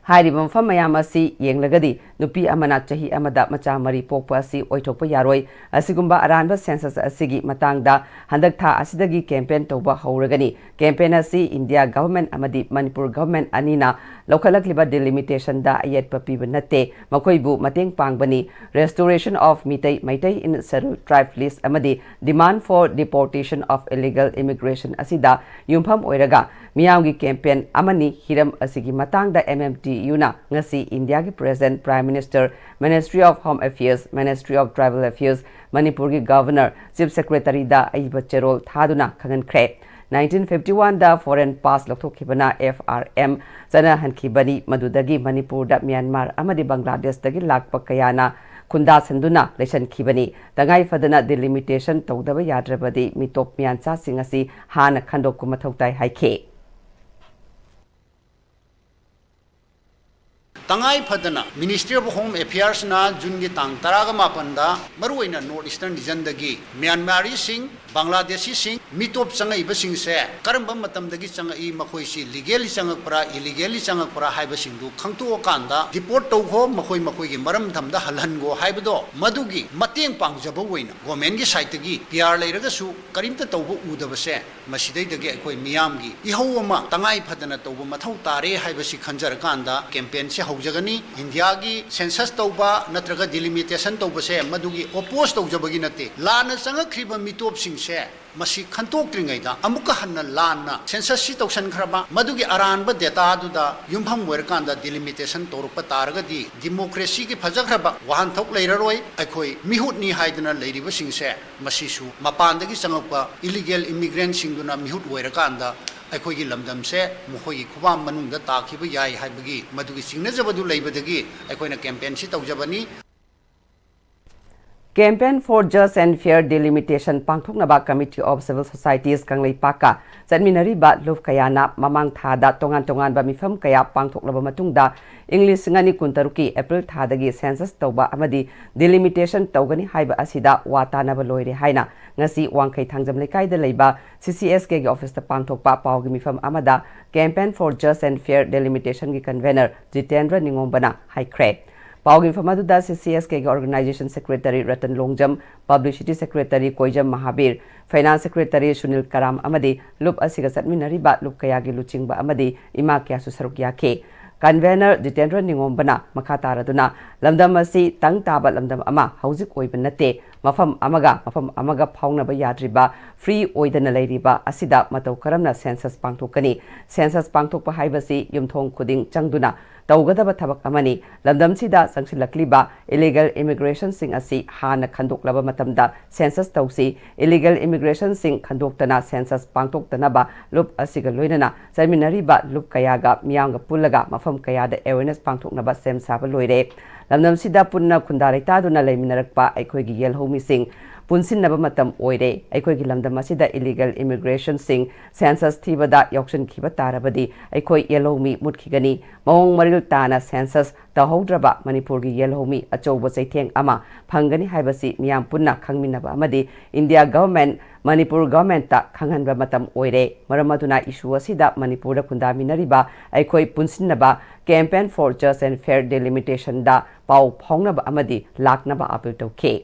ꯍꯥꯏꯔꯤꯕ ꯃꯐꯝ ꯃꯌꯥꯝ ꯑꯁꯤ ꯌꯦꯡꯂꯒꯗꯤ ꯅꯨꯄꯤ ꯑꯃꯅ ꯆꯍꯤ ꯑꯃꯗ ꯃꯆꯥ ꯃꯔꯤ ꯄꯣꯛꯄ ꯑꯁꯤ ꯑꯣꯏꯊꯣꯛꯄ ꯌꯥꯔꯣꯏ꯫ ꯑꯁꯤꯒꯨꯝꯕ ꯑꯔꯥꯟꯕ ꯁꯦꯟꯁꯁ ꯑꯁꯤꯒꯤ ꯃꯇꯥꯡꯗ ꯍꯟꯗꯛ ꯊꯥ ꯑꯁꯤꯗꯒꯤ ꯀꯦꯝꯄꯦꯟ ꯇꯧꯕ ꯍꯧꯔꯒꯅꯤ꯫ ꯀꯦꯝꯄꯦꯟ ꯑꯁꯤ ꯏꯟꯗꯤꯌꯥ ꯒꯚꯔꯟꯃꯦꯟꯠ ꯑꯃꯗꯤ ꯃꯅꯤꯄꯨꯔ ꯒꯚꯔꯟꯃꯦꯟꯠ ꯑꯅꯤꯅ ꯂꯧꯈꯠꯂꯛꯂꯤꯕ ꯗꯤꯂꯤꯃꯤꯇꯦꯁꯟꯗ ꯑꯌꯦꯠꯄ ꯄꯤꯕ ꯅꯠꯇꯦ, ꯃꯈꯣꯏꯕꯨ ꯃꯇꯦꯡ ꯄꯥꯡꯕꯅꯤ꯫ Restoration of Meitei, Meitei in Scheduled Tribe List ꯑꯃꯗꯤ Demand for Deportation of Illegal Immigration ꯑꯁꯤꯗ ꯌꯨꯝꯐꯝ ꯑꯣꯏꯔꯒ ꯃꯤꯌꯥꯝꯒꯤ ꯀꯦꯝꯄꯦꯟ ꯑꯃꯅꯤ꯫ ꯍꯤꯔꯝ ꯑꯁꯤꯒꯤ ꯃꯇꯥꯡꯗ ꯑꯦꯝ ꯑꯦꯝ ꯇꯤ ꯌꯨꯅ ꯉꯁꯤ ꯏꯟꯗꯤꯌꯥꯒꯤ president, prime minister, Ministry of Home Affairs, Ministry of Tribal Affairs, ꯃꯅꯤꯄꯨꯔꯒꯤ ꯒꯚꯔꯅꯔ, ꯆꯤꯐ ꯁꯦꯀ꯭ꯔꯦꯇꯔꯤꯗ ꯑꯏꯕ ꯆꯦꯔꯣꯜ ꯊꯥꯗꯨꯅ ꯈꯪꯍꯟꯈ꯭ꯔꯦ꯫ ꯅꯥꯏꯟꯇꯤꯟ ꯐꯤꯐꯇꯤ ꯋꯥꯟꯗ foreign pass ꯂꯧꯊꯣꯛꯈꯤꯕꯅ F R M ꯆꯠꯅꯍꯟꯈꯤꯕꯅꯤ꯫ ꯃꯗꯨꯗꯒꯤ ꯃꯅꯤꯄꯨꯔꯗ ꯃ꯭ꯌꯥꯟꯃꯥꯔ ꯑꯃꯗꯤ ꯕꯪꯒ꯭ꯂꯥꯗꯦꯁꯇꯒꯤ ꯂꯥꯛꯄ ꯀꯌꯥꯅ ꯈꯨꯟꯗꯥꯁꯟꯗꯨꯅ ꯂꯩꯁꯟꯈꯤꯕꯅꯤ꯫ ꯇꯉꯥꯏ ꯐꯗꯅ delimitation ꯇꯧꯗꯕ ꯌꯥꯗ꯭ꯔꯕꯗꯤ ꯃꯤꯇꯣꯞ ꯃꯤꯌꯥꯟꯆꯥꯁꯤꯡ ꯑꯁꯤ ꯍꯥꯟꯅ ꯈꯟꯗꯣꯛꯄ ꯃꯊꯧ ꯇꯥꯏ ꯍꯥꯏꯈꯤ꯫ ꯇꯉꯥꯏ ꯐꯗꯅ Ministry of Home Affairsꯅ ꯖꯨꯟꯒꯤ ꯇꯥꯡ ꯇꯔꯥꯒ ꯃꯥꯄꯟꯗ ꯃꯔꯨꯑꯣꯏꯅ North Eastern Regionꯗꯒꯤ ꯃ꯭ꯌꯥꯟꯃꯥꯔꯤꯁꯤꯡ, ꯕꯪꯒ꯭ꯂꯥꯗꯦꯁꯤꯁꯤꯡ, ꯃꯤꯇꯣꯞ ꯆꯪꯉꯛꯏꯕꯁꯤꯡꯁꯦ ꯀꯔꯝꯕ ꯃꯇꯝꯗꯒꯤ ꯆꯪꯉꯛꯏ, ꯃꯈꯣꯏꯁꯤ legally ꯆꯪꯉꯛꯄ꯭ꯔꯥ, illegally ꯆꯪꯉꯛꯄ꯭ꯔꯥ ꯍꯥꯏꯕꯁꯤꯡꯗꯨ ꯈꯪꯇꯣꯛꯑꯀꯥꯟꯗ deport ꯇꯧꯈꯣ, ꯃꯈꯣꯏ ꯃꯈꯣꯏꯒꯤ ꯃꯔꯝꯗꯝꯗ ꯍꯜꯍꯟꯈꯣ ꯍꯥꯏꯕꯗꯣ ꯃꯗꯨꯒꯤ ꯃꯇꯦꯡ ꯄꯥꯡꯖꯕ ꯑꯣꯏꯅ governmentꯀꯤ sideꯇꯒꯤ P R ꯂꯩꯔꯒꯁꯨ ꯀꯔꯤꯝꯇ ꯇꯧꯕ ꯎꯗꯕꯁꯦ ꯃꯁꯤꯗꯩꯗꯒꯤ ꯑꯩꯈꯣꯏ ꯃꯤꯌꯥꯝꯒꯤ ꯏꯍꯧ ꯑꯃ ꯇꯉꯥꯏ ꯐꯗꯅ ꯇꯧꯕ ꯃꯊꯧ ꯇꯥꯔꯦ ꯍꯥꯏꯕꯁꯤ ꯈꯟꯖꯔꯀꯥꯟꯗ campaignꯁꯦ ꯍꯧꯖꯒꯅꯤ꯫ ꯏꯟꯗꯤꯌꯥꯒꯤ census ꯇꯧꯕ ꯅꯠꯇ꯭ꯔꯒ delimitation ꯇꯧꯕꯁꯦ ꯃꯗꯨꯒꯤ oppose ꯇꯧꯖꯕꯒꯤ ꯅꯠꯇꯦ꯫ ꯂꯥꯟꯅ ꯆꯪꯉꯛꯈ꯭ꯔꯤꯕ ꯃꯤꯇꯣꯞꯁꯤꯡꯁꯦ ꯃꯁꯤ ꯈꯟꯇꯣꯛꯇ꯭ꯔꯤꯉꯩꯗ ꯑꯃꯨꯛꯀ ꯍꯟꯅ ꯂꯥꯟꯅ censusꯁꯤ ꯇꯧꯁꯟꯈ꯭ꯔꯕ, ꯃꯗꯨꯒꯤ ꯑꯔꯥꯟꯕ dataꯗꯨꯗ ꯌꯨꯝꯐꯝ ꯑꯣꯏꯔꯀꯥꯟꯗ delimitation ꯇꯧꯔꯛꯄ ꯇꯥꯔꯒꯗꯤ democracyꯒꯤ ꯐꯖꯈ꯭ꯔꯕ ꯋꯥꯍꯟꯊꯣꯛ ꯂꯩꯔꯔꯣꯏ꯫ ꯑꯩꯈꯣꯏ ꯃꯤꯍꯨꯠꯅꯤ ꯍꯥꯏꯗꯅ ꯂꯩꯔꯤꯕꯁꯤꯡꯁꯦ ꯃꯁꯤꯁꯨ ꯃꯄꯥꯟꯗꯒꯤ ꯆꯪꯉꯛꯄ illegal immigrantꯁꯤꯡꯗꯨꯅ ꯃꯤꯍꯨꯠ ꯑꯣꯏꯔꯀꯥꯟꯗ ꯑꯩꯈꯣꯏꯒꯤ ꯂꯝꯗꯝꯁꯦ ꯃꯈꯣꯏꯒꯤ ꯈꯨꯕꯥꯝ ꯃꯅꯨꯡꯗ ꯇꯥꯈꯤꯕ ꯌꯥꯏ ꯍꯥꯏꯕꯒꯤ ꯃꯗꯨꯒꯤ ꯆꯤꯡꯅꯖꯕꯗꯨ ꯂꯩꯕꯗꯒꯤ ꯑꯩꯈꯣꯏꯅ campaignꯁꯤ ꯇꯧꯖꯕꯅꯤ꯫ Campaign for Just and Fair Delimitation ꯄꯥꯡꯊꯣꯛꯅꯕ Committee of Civil Societies ꯀꯪꯂꯩꯄꯥꯛꯀ ꯆꯠꯃꯤꯟꯅꯔꯤꯕ ꯂꯨꯞ ꯀꯌꯥꯅ ꯃꯃꯥꯡ ꯊꯥꯗ ꯇꯣꯉꯥꯟ ꯇꯣꯉꯥꯟꯕ ꯃꯤꯐꯝ ꯀꯌꯥ ꯄꯥꯡꯊꯣꯛꯂꯕ ꯃꯇꯨꯡꯗ ꯏꯪ ꯂꯤꯁꯤꯡ ꯑꯅꯤ ꯀꯨꯟꯇꯔꯨꯛꯀꯤ April ꯊꯥꯗꯒꯤ census ꯇꯧꯕ ꯑꯃꯗꯤ delimitation ꯇꯧꯒꯅꯤ ꯍꯥꯏꯕ ꯑꯁꯤꯗ ꯋꯥ ꯇꯥꯅꯕ ꯂꯣꯏꯔꯦ ꯍꯥꯏꯅ ꯉꯁꯤ ꯋꯥꯡꯈꯩ ꯊꯥꯡꯖꯝ ꯂꯩꯀꯥꯏꯗ ꯂꯩꯕ C C S Kꯒꯤ officeꯇ ꯄꯥꯡꯊꯣꯛꯄ ꯄꯥꯎꯒꯤ ꯃꯤꯐꯝ ꯑꯃꯗ Campaign for Just and Fair Delimitationꯒꯤ convener Jitendra ꯅꯤꯉꯣꯝꯕꯅ ꯍꯥꯏꯈ꯭ꯔꯦ꯫ ꯄꯥꯎꯒꯤ ꯃꯤꯐꯝ ꯑꯗꯨꯗ C C S Kꯒꯤ organization secretary Ratan Longjam, publicity secretary ꯀꯣꯏꯖꯝ Mahavir, finance secretary Sunil ꯀꯔꯥꯝ ꯑꯃꯗꯤ ꯂꯨꯞ ꯑꯁꯤꯒ ꯆꯠꯃꯤꯟꯅꯔꯤꯕ ꯂꯨꯞ ꯀꯌꯥꯒꯤ ꯂꯨꯆꯤꯡꯕ ꯑꯃꯗꯤ ꯏꯃꯥ ꯀꯌꯥꯁꯨ ꯁꯔꯨꯛ ꯌꯥꯈꯤ꯫ Convener ꯖꯤꯇꯦꯟꯗ꯭ꯔ ꯅꯤꯉꯣꯝꯕꯅ ꯃꯈꯥ ꯇꯥꯔꯗꯨꯅ, ꯂꯝꯗꯝ ꯑꯁꯤ ꯇꯪ ꯇꯥꯕ ꯂꯝꯗꯝ ꯑꯃ ꯍꯧꯖꯤꯛ ꯑꯣꯏꯕ ꯅꯠꯇꯦ, ꯃꯐꯝ ꯑꯃꯒ ꯃꯐꯝ ꯑꯃꯒ ꯐꯥꯎꯅꯕ ꯌꯥꯗ꯭ꯔꯤꯕ, ꯐ꯭ꯔꯤ ꯑꯣꯏꯗꯅ ꯂꯩꯔꯤꯕ ꯑꯁꯤꯗ ꯃꯇꯧ ꯀꯔꯝꯅ ꯁꯦꯟꯁꯁ ꯄꯥꯡꯊꯣꯛꯀꯅꯤ? ꯁꯦꯟꯁꯁ ꯄꯥꯡꯊꯣꯛꯄ ꯍꯥꯏꯕꯁꯤ ꯌꯨꯝꯊꯣꯡ ꯈꯨꯗꯤꯡ ꯆꯪꯗꯨꯅ ꯇꯧꯒꯗꯕ ꯊꯕꯛ ꯑꯃꯅꯤ꯫ ꯂꯝꯗꯝꯁꯤꯗ ꯆꯪꯁꯤꯜꯂꯛꯂꯤꯕ ꯏꯂꯤꯒꯦꯜ ꯏꯃꯤꯒ꯭ꯔꯦꯁꯟꯁꯤꯡ ꯑꯁꯤ ꯍꯥꯟꯅ ꯈꯟꯗꯣꯛꯂꯕ ꯃꯇꯝꯗ ꯁꯦꯟꯁꯁ ꯇꯧꯁꯤ꯫ ꯏꯂꯤꯒꯦꯜ ꯏꯃꯤꯒ꯭ꯔꯦꯁꯟꯁꯤꯡ ꯈꯟꯗꯣꯛꯇꯅ ꯁꯦꯟꯁꯁ ꯄꯥꯡꯊꯣꯛꯇꯅꯕ ꯂꯨꯞ ꯑꯁꯤꯒ ꯂꯣꯏꯅꯅ ꯆꯠꯃꯤꯟꯅꯔꯤꯕ ꯂꯨꯞ ꯀꯌꯥꯒ ꯃꯤꯌꯥꯝꯒ ꯄꯨꯜꯂꯒ ꯃꯐꯝ ꯀꯌꯥꯗ ꯑꯦꯋꯦꯔꯅꯦꯁ ꯄꯥꯡꯊꯣꯛꯅꯕ ꯁꯦꯝ ꯁꯥꯕ ꯂꯣꯏꯔꯦ꯫ ꯂꯝꯗꯝꯁꯤꯗ ꯄꯨꯟꯅ ꯈꯨꯟꯗꯥ ꯂꯩꯇꯥꯗꯨꯅ ꯂꯩꯃꯤꯟꯅꯔꯛꯄ ꯑꯩꯈꯣꯏꯒꯤ ꯌꯦꯜꯍꯧꯃꯤꯁꯤꯡ ꯄꯨꯟꯁꯤꯟꯅꯕ ꯃꯇꯝ ꯑꯣꯏꯔꯦ꯫ ꯑꯩꯈꯣꯏꯒꯤ ꯂꯝꯗꯝ ꯑꯁꯤꯗ ꯏꯂꯤꯒꯦꯜ ꯏꯃꯤꯒ꯭ꯔꯦꯁꯟꯁꯤꯡ ꯁꯦꯟꯁꯁ ꯊꯤꯕꯗ ꯌꯥꯎꯁꯤꯟꯈꯤꯕ ꯇꯥꯔꯕꯗꯤ ꯑꯩꯈꯣꯏ ꯌꯦꯜꯍꯧꯃꯤ ꯃꯨꯠꯈꯤꯒꯅꯤ꯫ ꯃꯑꯣꯡ ꯃꯔꯤꯜ ꯇꯥꯅ ꯁꯦꯟꯁꯁ ꯇꯧꯍꯧꯗ꯭ꯔꯕ ꯃꯅꯤꯄꯨꯔꯒꯤ ꯌꯦꯜꯍꯧꯃꯤ ꯑꯆꯧꯕ ꯆꯩꯊꯦꯡ ꯑꯃ ꯐꯪꯒꯅꯤ ꯍꯥꯏꯕꯁꯤ ꯃꯤꯌꯥꯝ ꯄꯨꯟꯅ ꯈꯪꯃꯤꯟꯅꯕ ꯑꯃꯗꯤ ꯏꯟꯗꯤꯌꯥ ꯒꯚꯔꯟꯃꯦꯟꯠ, ꯃꯅꯤꯄꯨꯔ ꯒꯚꯔꯟꯃꯦꯟꯠꯇ ꯈꯪꯍꯟꯕ ꯃꯇꯝ ꯑꯣꯏꯔꯦ꯫ ꯃꯔꯝ ꯑꯗꯨꯅ ꯏꯁꯨ ꯑꯁꯤꯗ ꯃꯅꯤꯄꯨꯔꯗ ꯈꯨꯟꯗꯥꯃꯤꯟꯅꯔꯤꯕ ꯑꯩꯈꯣꯏ ꯄꯨꯟꯁꯤꯟꯅꯕ Campaign for Just and Fair Delimitation ꯗ ꯄꯥꯎ ꯐꯥꯎꯅꯕ ꯑꯃꯗꯤ ꯂꯥꯛꯅꯕ ꯑꯥꯄꯤꯜ ꯇꯧꯈꯤ꯫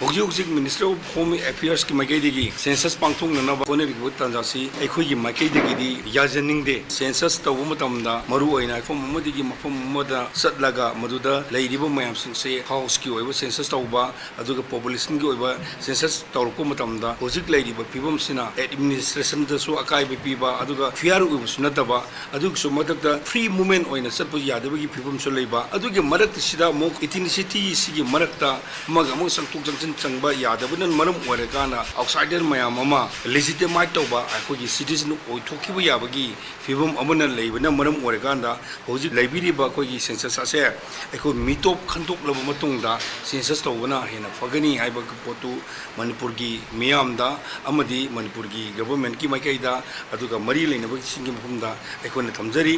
ꯍꯧꯖꯤꯛ ꯍꯧꯖꯤꯛ Ministry of Home Affairs ꯀꯤ ꯃꯥꯏꯀꯩꯗꯒꯤ ꯁꯦꯟꯁꯁ ꯄꯥꯡꯊꯣꯛꯅꯅꯕ ꯍꯣꯠꯅꯔꯤꯕ ꯇꯥꯟꯖꯥꯁꯤ ꯑꯩꯈꯣꯏꯒꯤ ꯃꯥꯏꯀꯩꯗꯒꯤꯗꯤ ꯌꯥꯖꯅꯤꯡꯗꯦ꯫ ꯁꯦꯟꯁꯁ ꯇꯧꯕ ꯃꯇꯝꯗ ꯃꯔꯨꯑꯣꯏꯅ ꯃꯐꯝ ꯑꯃꯗꯒꯤ ꯃꯐꯝ ꯑꯃꯗ ꯆꯠꯂꯒ ꯃꯗꯨꯗ ꯂꯩꯔꯤꯕ ꯃꯌꯥꯝꯁꯤꯡꯁꯦ ꯍꯥꯎꯁꯀꯤ ꯑꯣꯏꯕ ꯁꯦꯟꯁꯁ ꯇꯧꯕ, ꯑꯗꯨꯒ ꯄꯣꯄꯨꯂꯦꯁꯟꯒꯤ ꯑꯣꯏꯕ ꯁꯦꯟꯁꯁ ꯇꯧꯔꯛꯄ ꯃꯇꯝꯗ ꯍꯧꯖꯤꯛ ꯂꯩꯔꯤꯕ ꯐꯤꯕꯝꯁꯤꯅ ꯑꯦꯗꯃꯤꯅꯤꯁꯇ꯭ꯔꯦꯁꯟꯗꯁꯨ ꯑꯀꯥꯏꯕ ꯄꯤꯕ, ꯑꯗꯨꯒ ꯐꯤꯌꯥꯔ ꯑꯣꯏꯕꯁꯨ ꯅꯠꯇꯕ, ꯑꯗꯨꯒꯤꯁꯨ ꯃꯊꯛꯇ ꯐ꯭ꯔꯤ ꯃꯨꯚꯃꯦꯟꯠ ꯑꯣꯏꯅ ꯆꯠꯄ ꯌꯥꯗꯕꯒꯤ ꯐꯤꯕꯝꯁꯨ ꯂꯩꯕ꯫ ꯑꯗꯨꯒꯤ ꯃꯔꯛꯇꯁꯤꯗ ꯑꯃꯨꯛ ꯏꯊꯤꯅꯤꯁꯤꯇꯤꯁꯤꯒꯤ ꯃꯔꯛꯇ ꯑꯃꯒ ꯑꯃꯒ ꯆꯪꯊꯣꯛ ꯆꯪꯁꯤꯟ ꯆꯪꯕ ꯌꯥꯗꯕꯅ ꯃꯔꯝ ꯑꯣꯏꯔꯀꯥꯟꯗ ꯑꯥꯎꯠꯁꯥꯏꯗꯔ ꯃꯌꯥꯝ ꯑꯃ ꯂꯦꯖꯤꯇꯤꯃꯥꯏꯠ ꯇꯧꯕ, ꯑꯩꯈꯣꯏꯒꯤ ꯁꯤꯇꯤꯖꯟ ꯑꯣꯏꯊꯣꯛꯈꯤꯕ ꯌꯥꯕꯒꯤ ꯐꯤꯕꯝ ꯑꯃꯅ ꯂꯩꯕꯅ ꯃꯔꯝ ꯑꯣꯏꯔꯀꯥꯟꯗ ꯍꯧꯖꯤꯛ ꯂꯩꯕꯤꯔꯤꯕ ꯑꯩꯈꯣꯏꯒꯤ ꯁꯦꯟꯁꯁ ꯑꯁꯦ ꯑꯩꯈꯣꯏ ꯃꯤꯇꯣꯞ ꯈꯟꯗꯣꯛꯂꯕ ꯃꯇꯨꯡꯗ ꯁꯦꯟꯁꯁ ꯇꯧꯕꯅ ꯍꯦꯟꯅ ꯐꯒꯅꯤ ꯍꯥꯏꯕ ꯄꯣꯠꯇꯨ ꯃꯅꯤꯄꯨꯔꯒꯤ ꯃꯤꯌꯥꯝꯗ ꯑꯃꯗꯤ ꯃꯅꯤꯄꯨꯔꯒꯤ ꯒꯚꯔꯟꯃꯦꯟꯠꯀꯤ ꯃꯥꯏꯀꯩꯗ, ꯑꯗꯨꯒ ꯃꯔꯤ ꯂꯩꯅꯕꯁꯤꯡꯒꯤ ꯃꯐꯝꯗ ꯑꯩꯈꯣꯏꯅ ꯊꯝꯖꯔꯤ꯫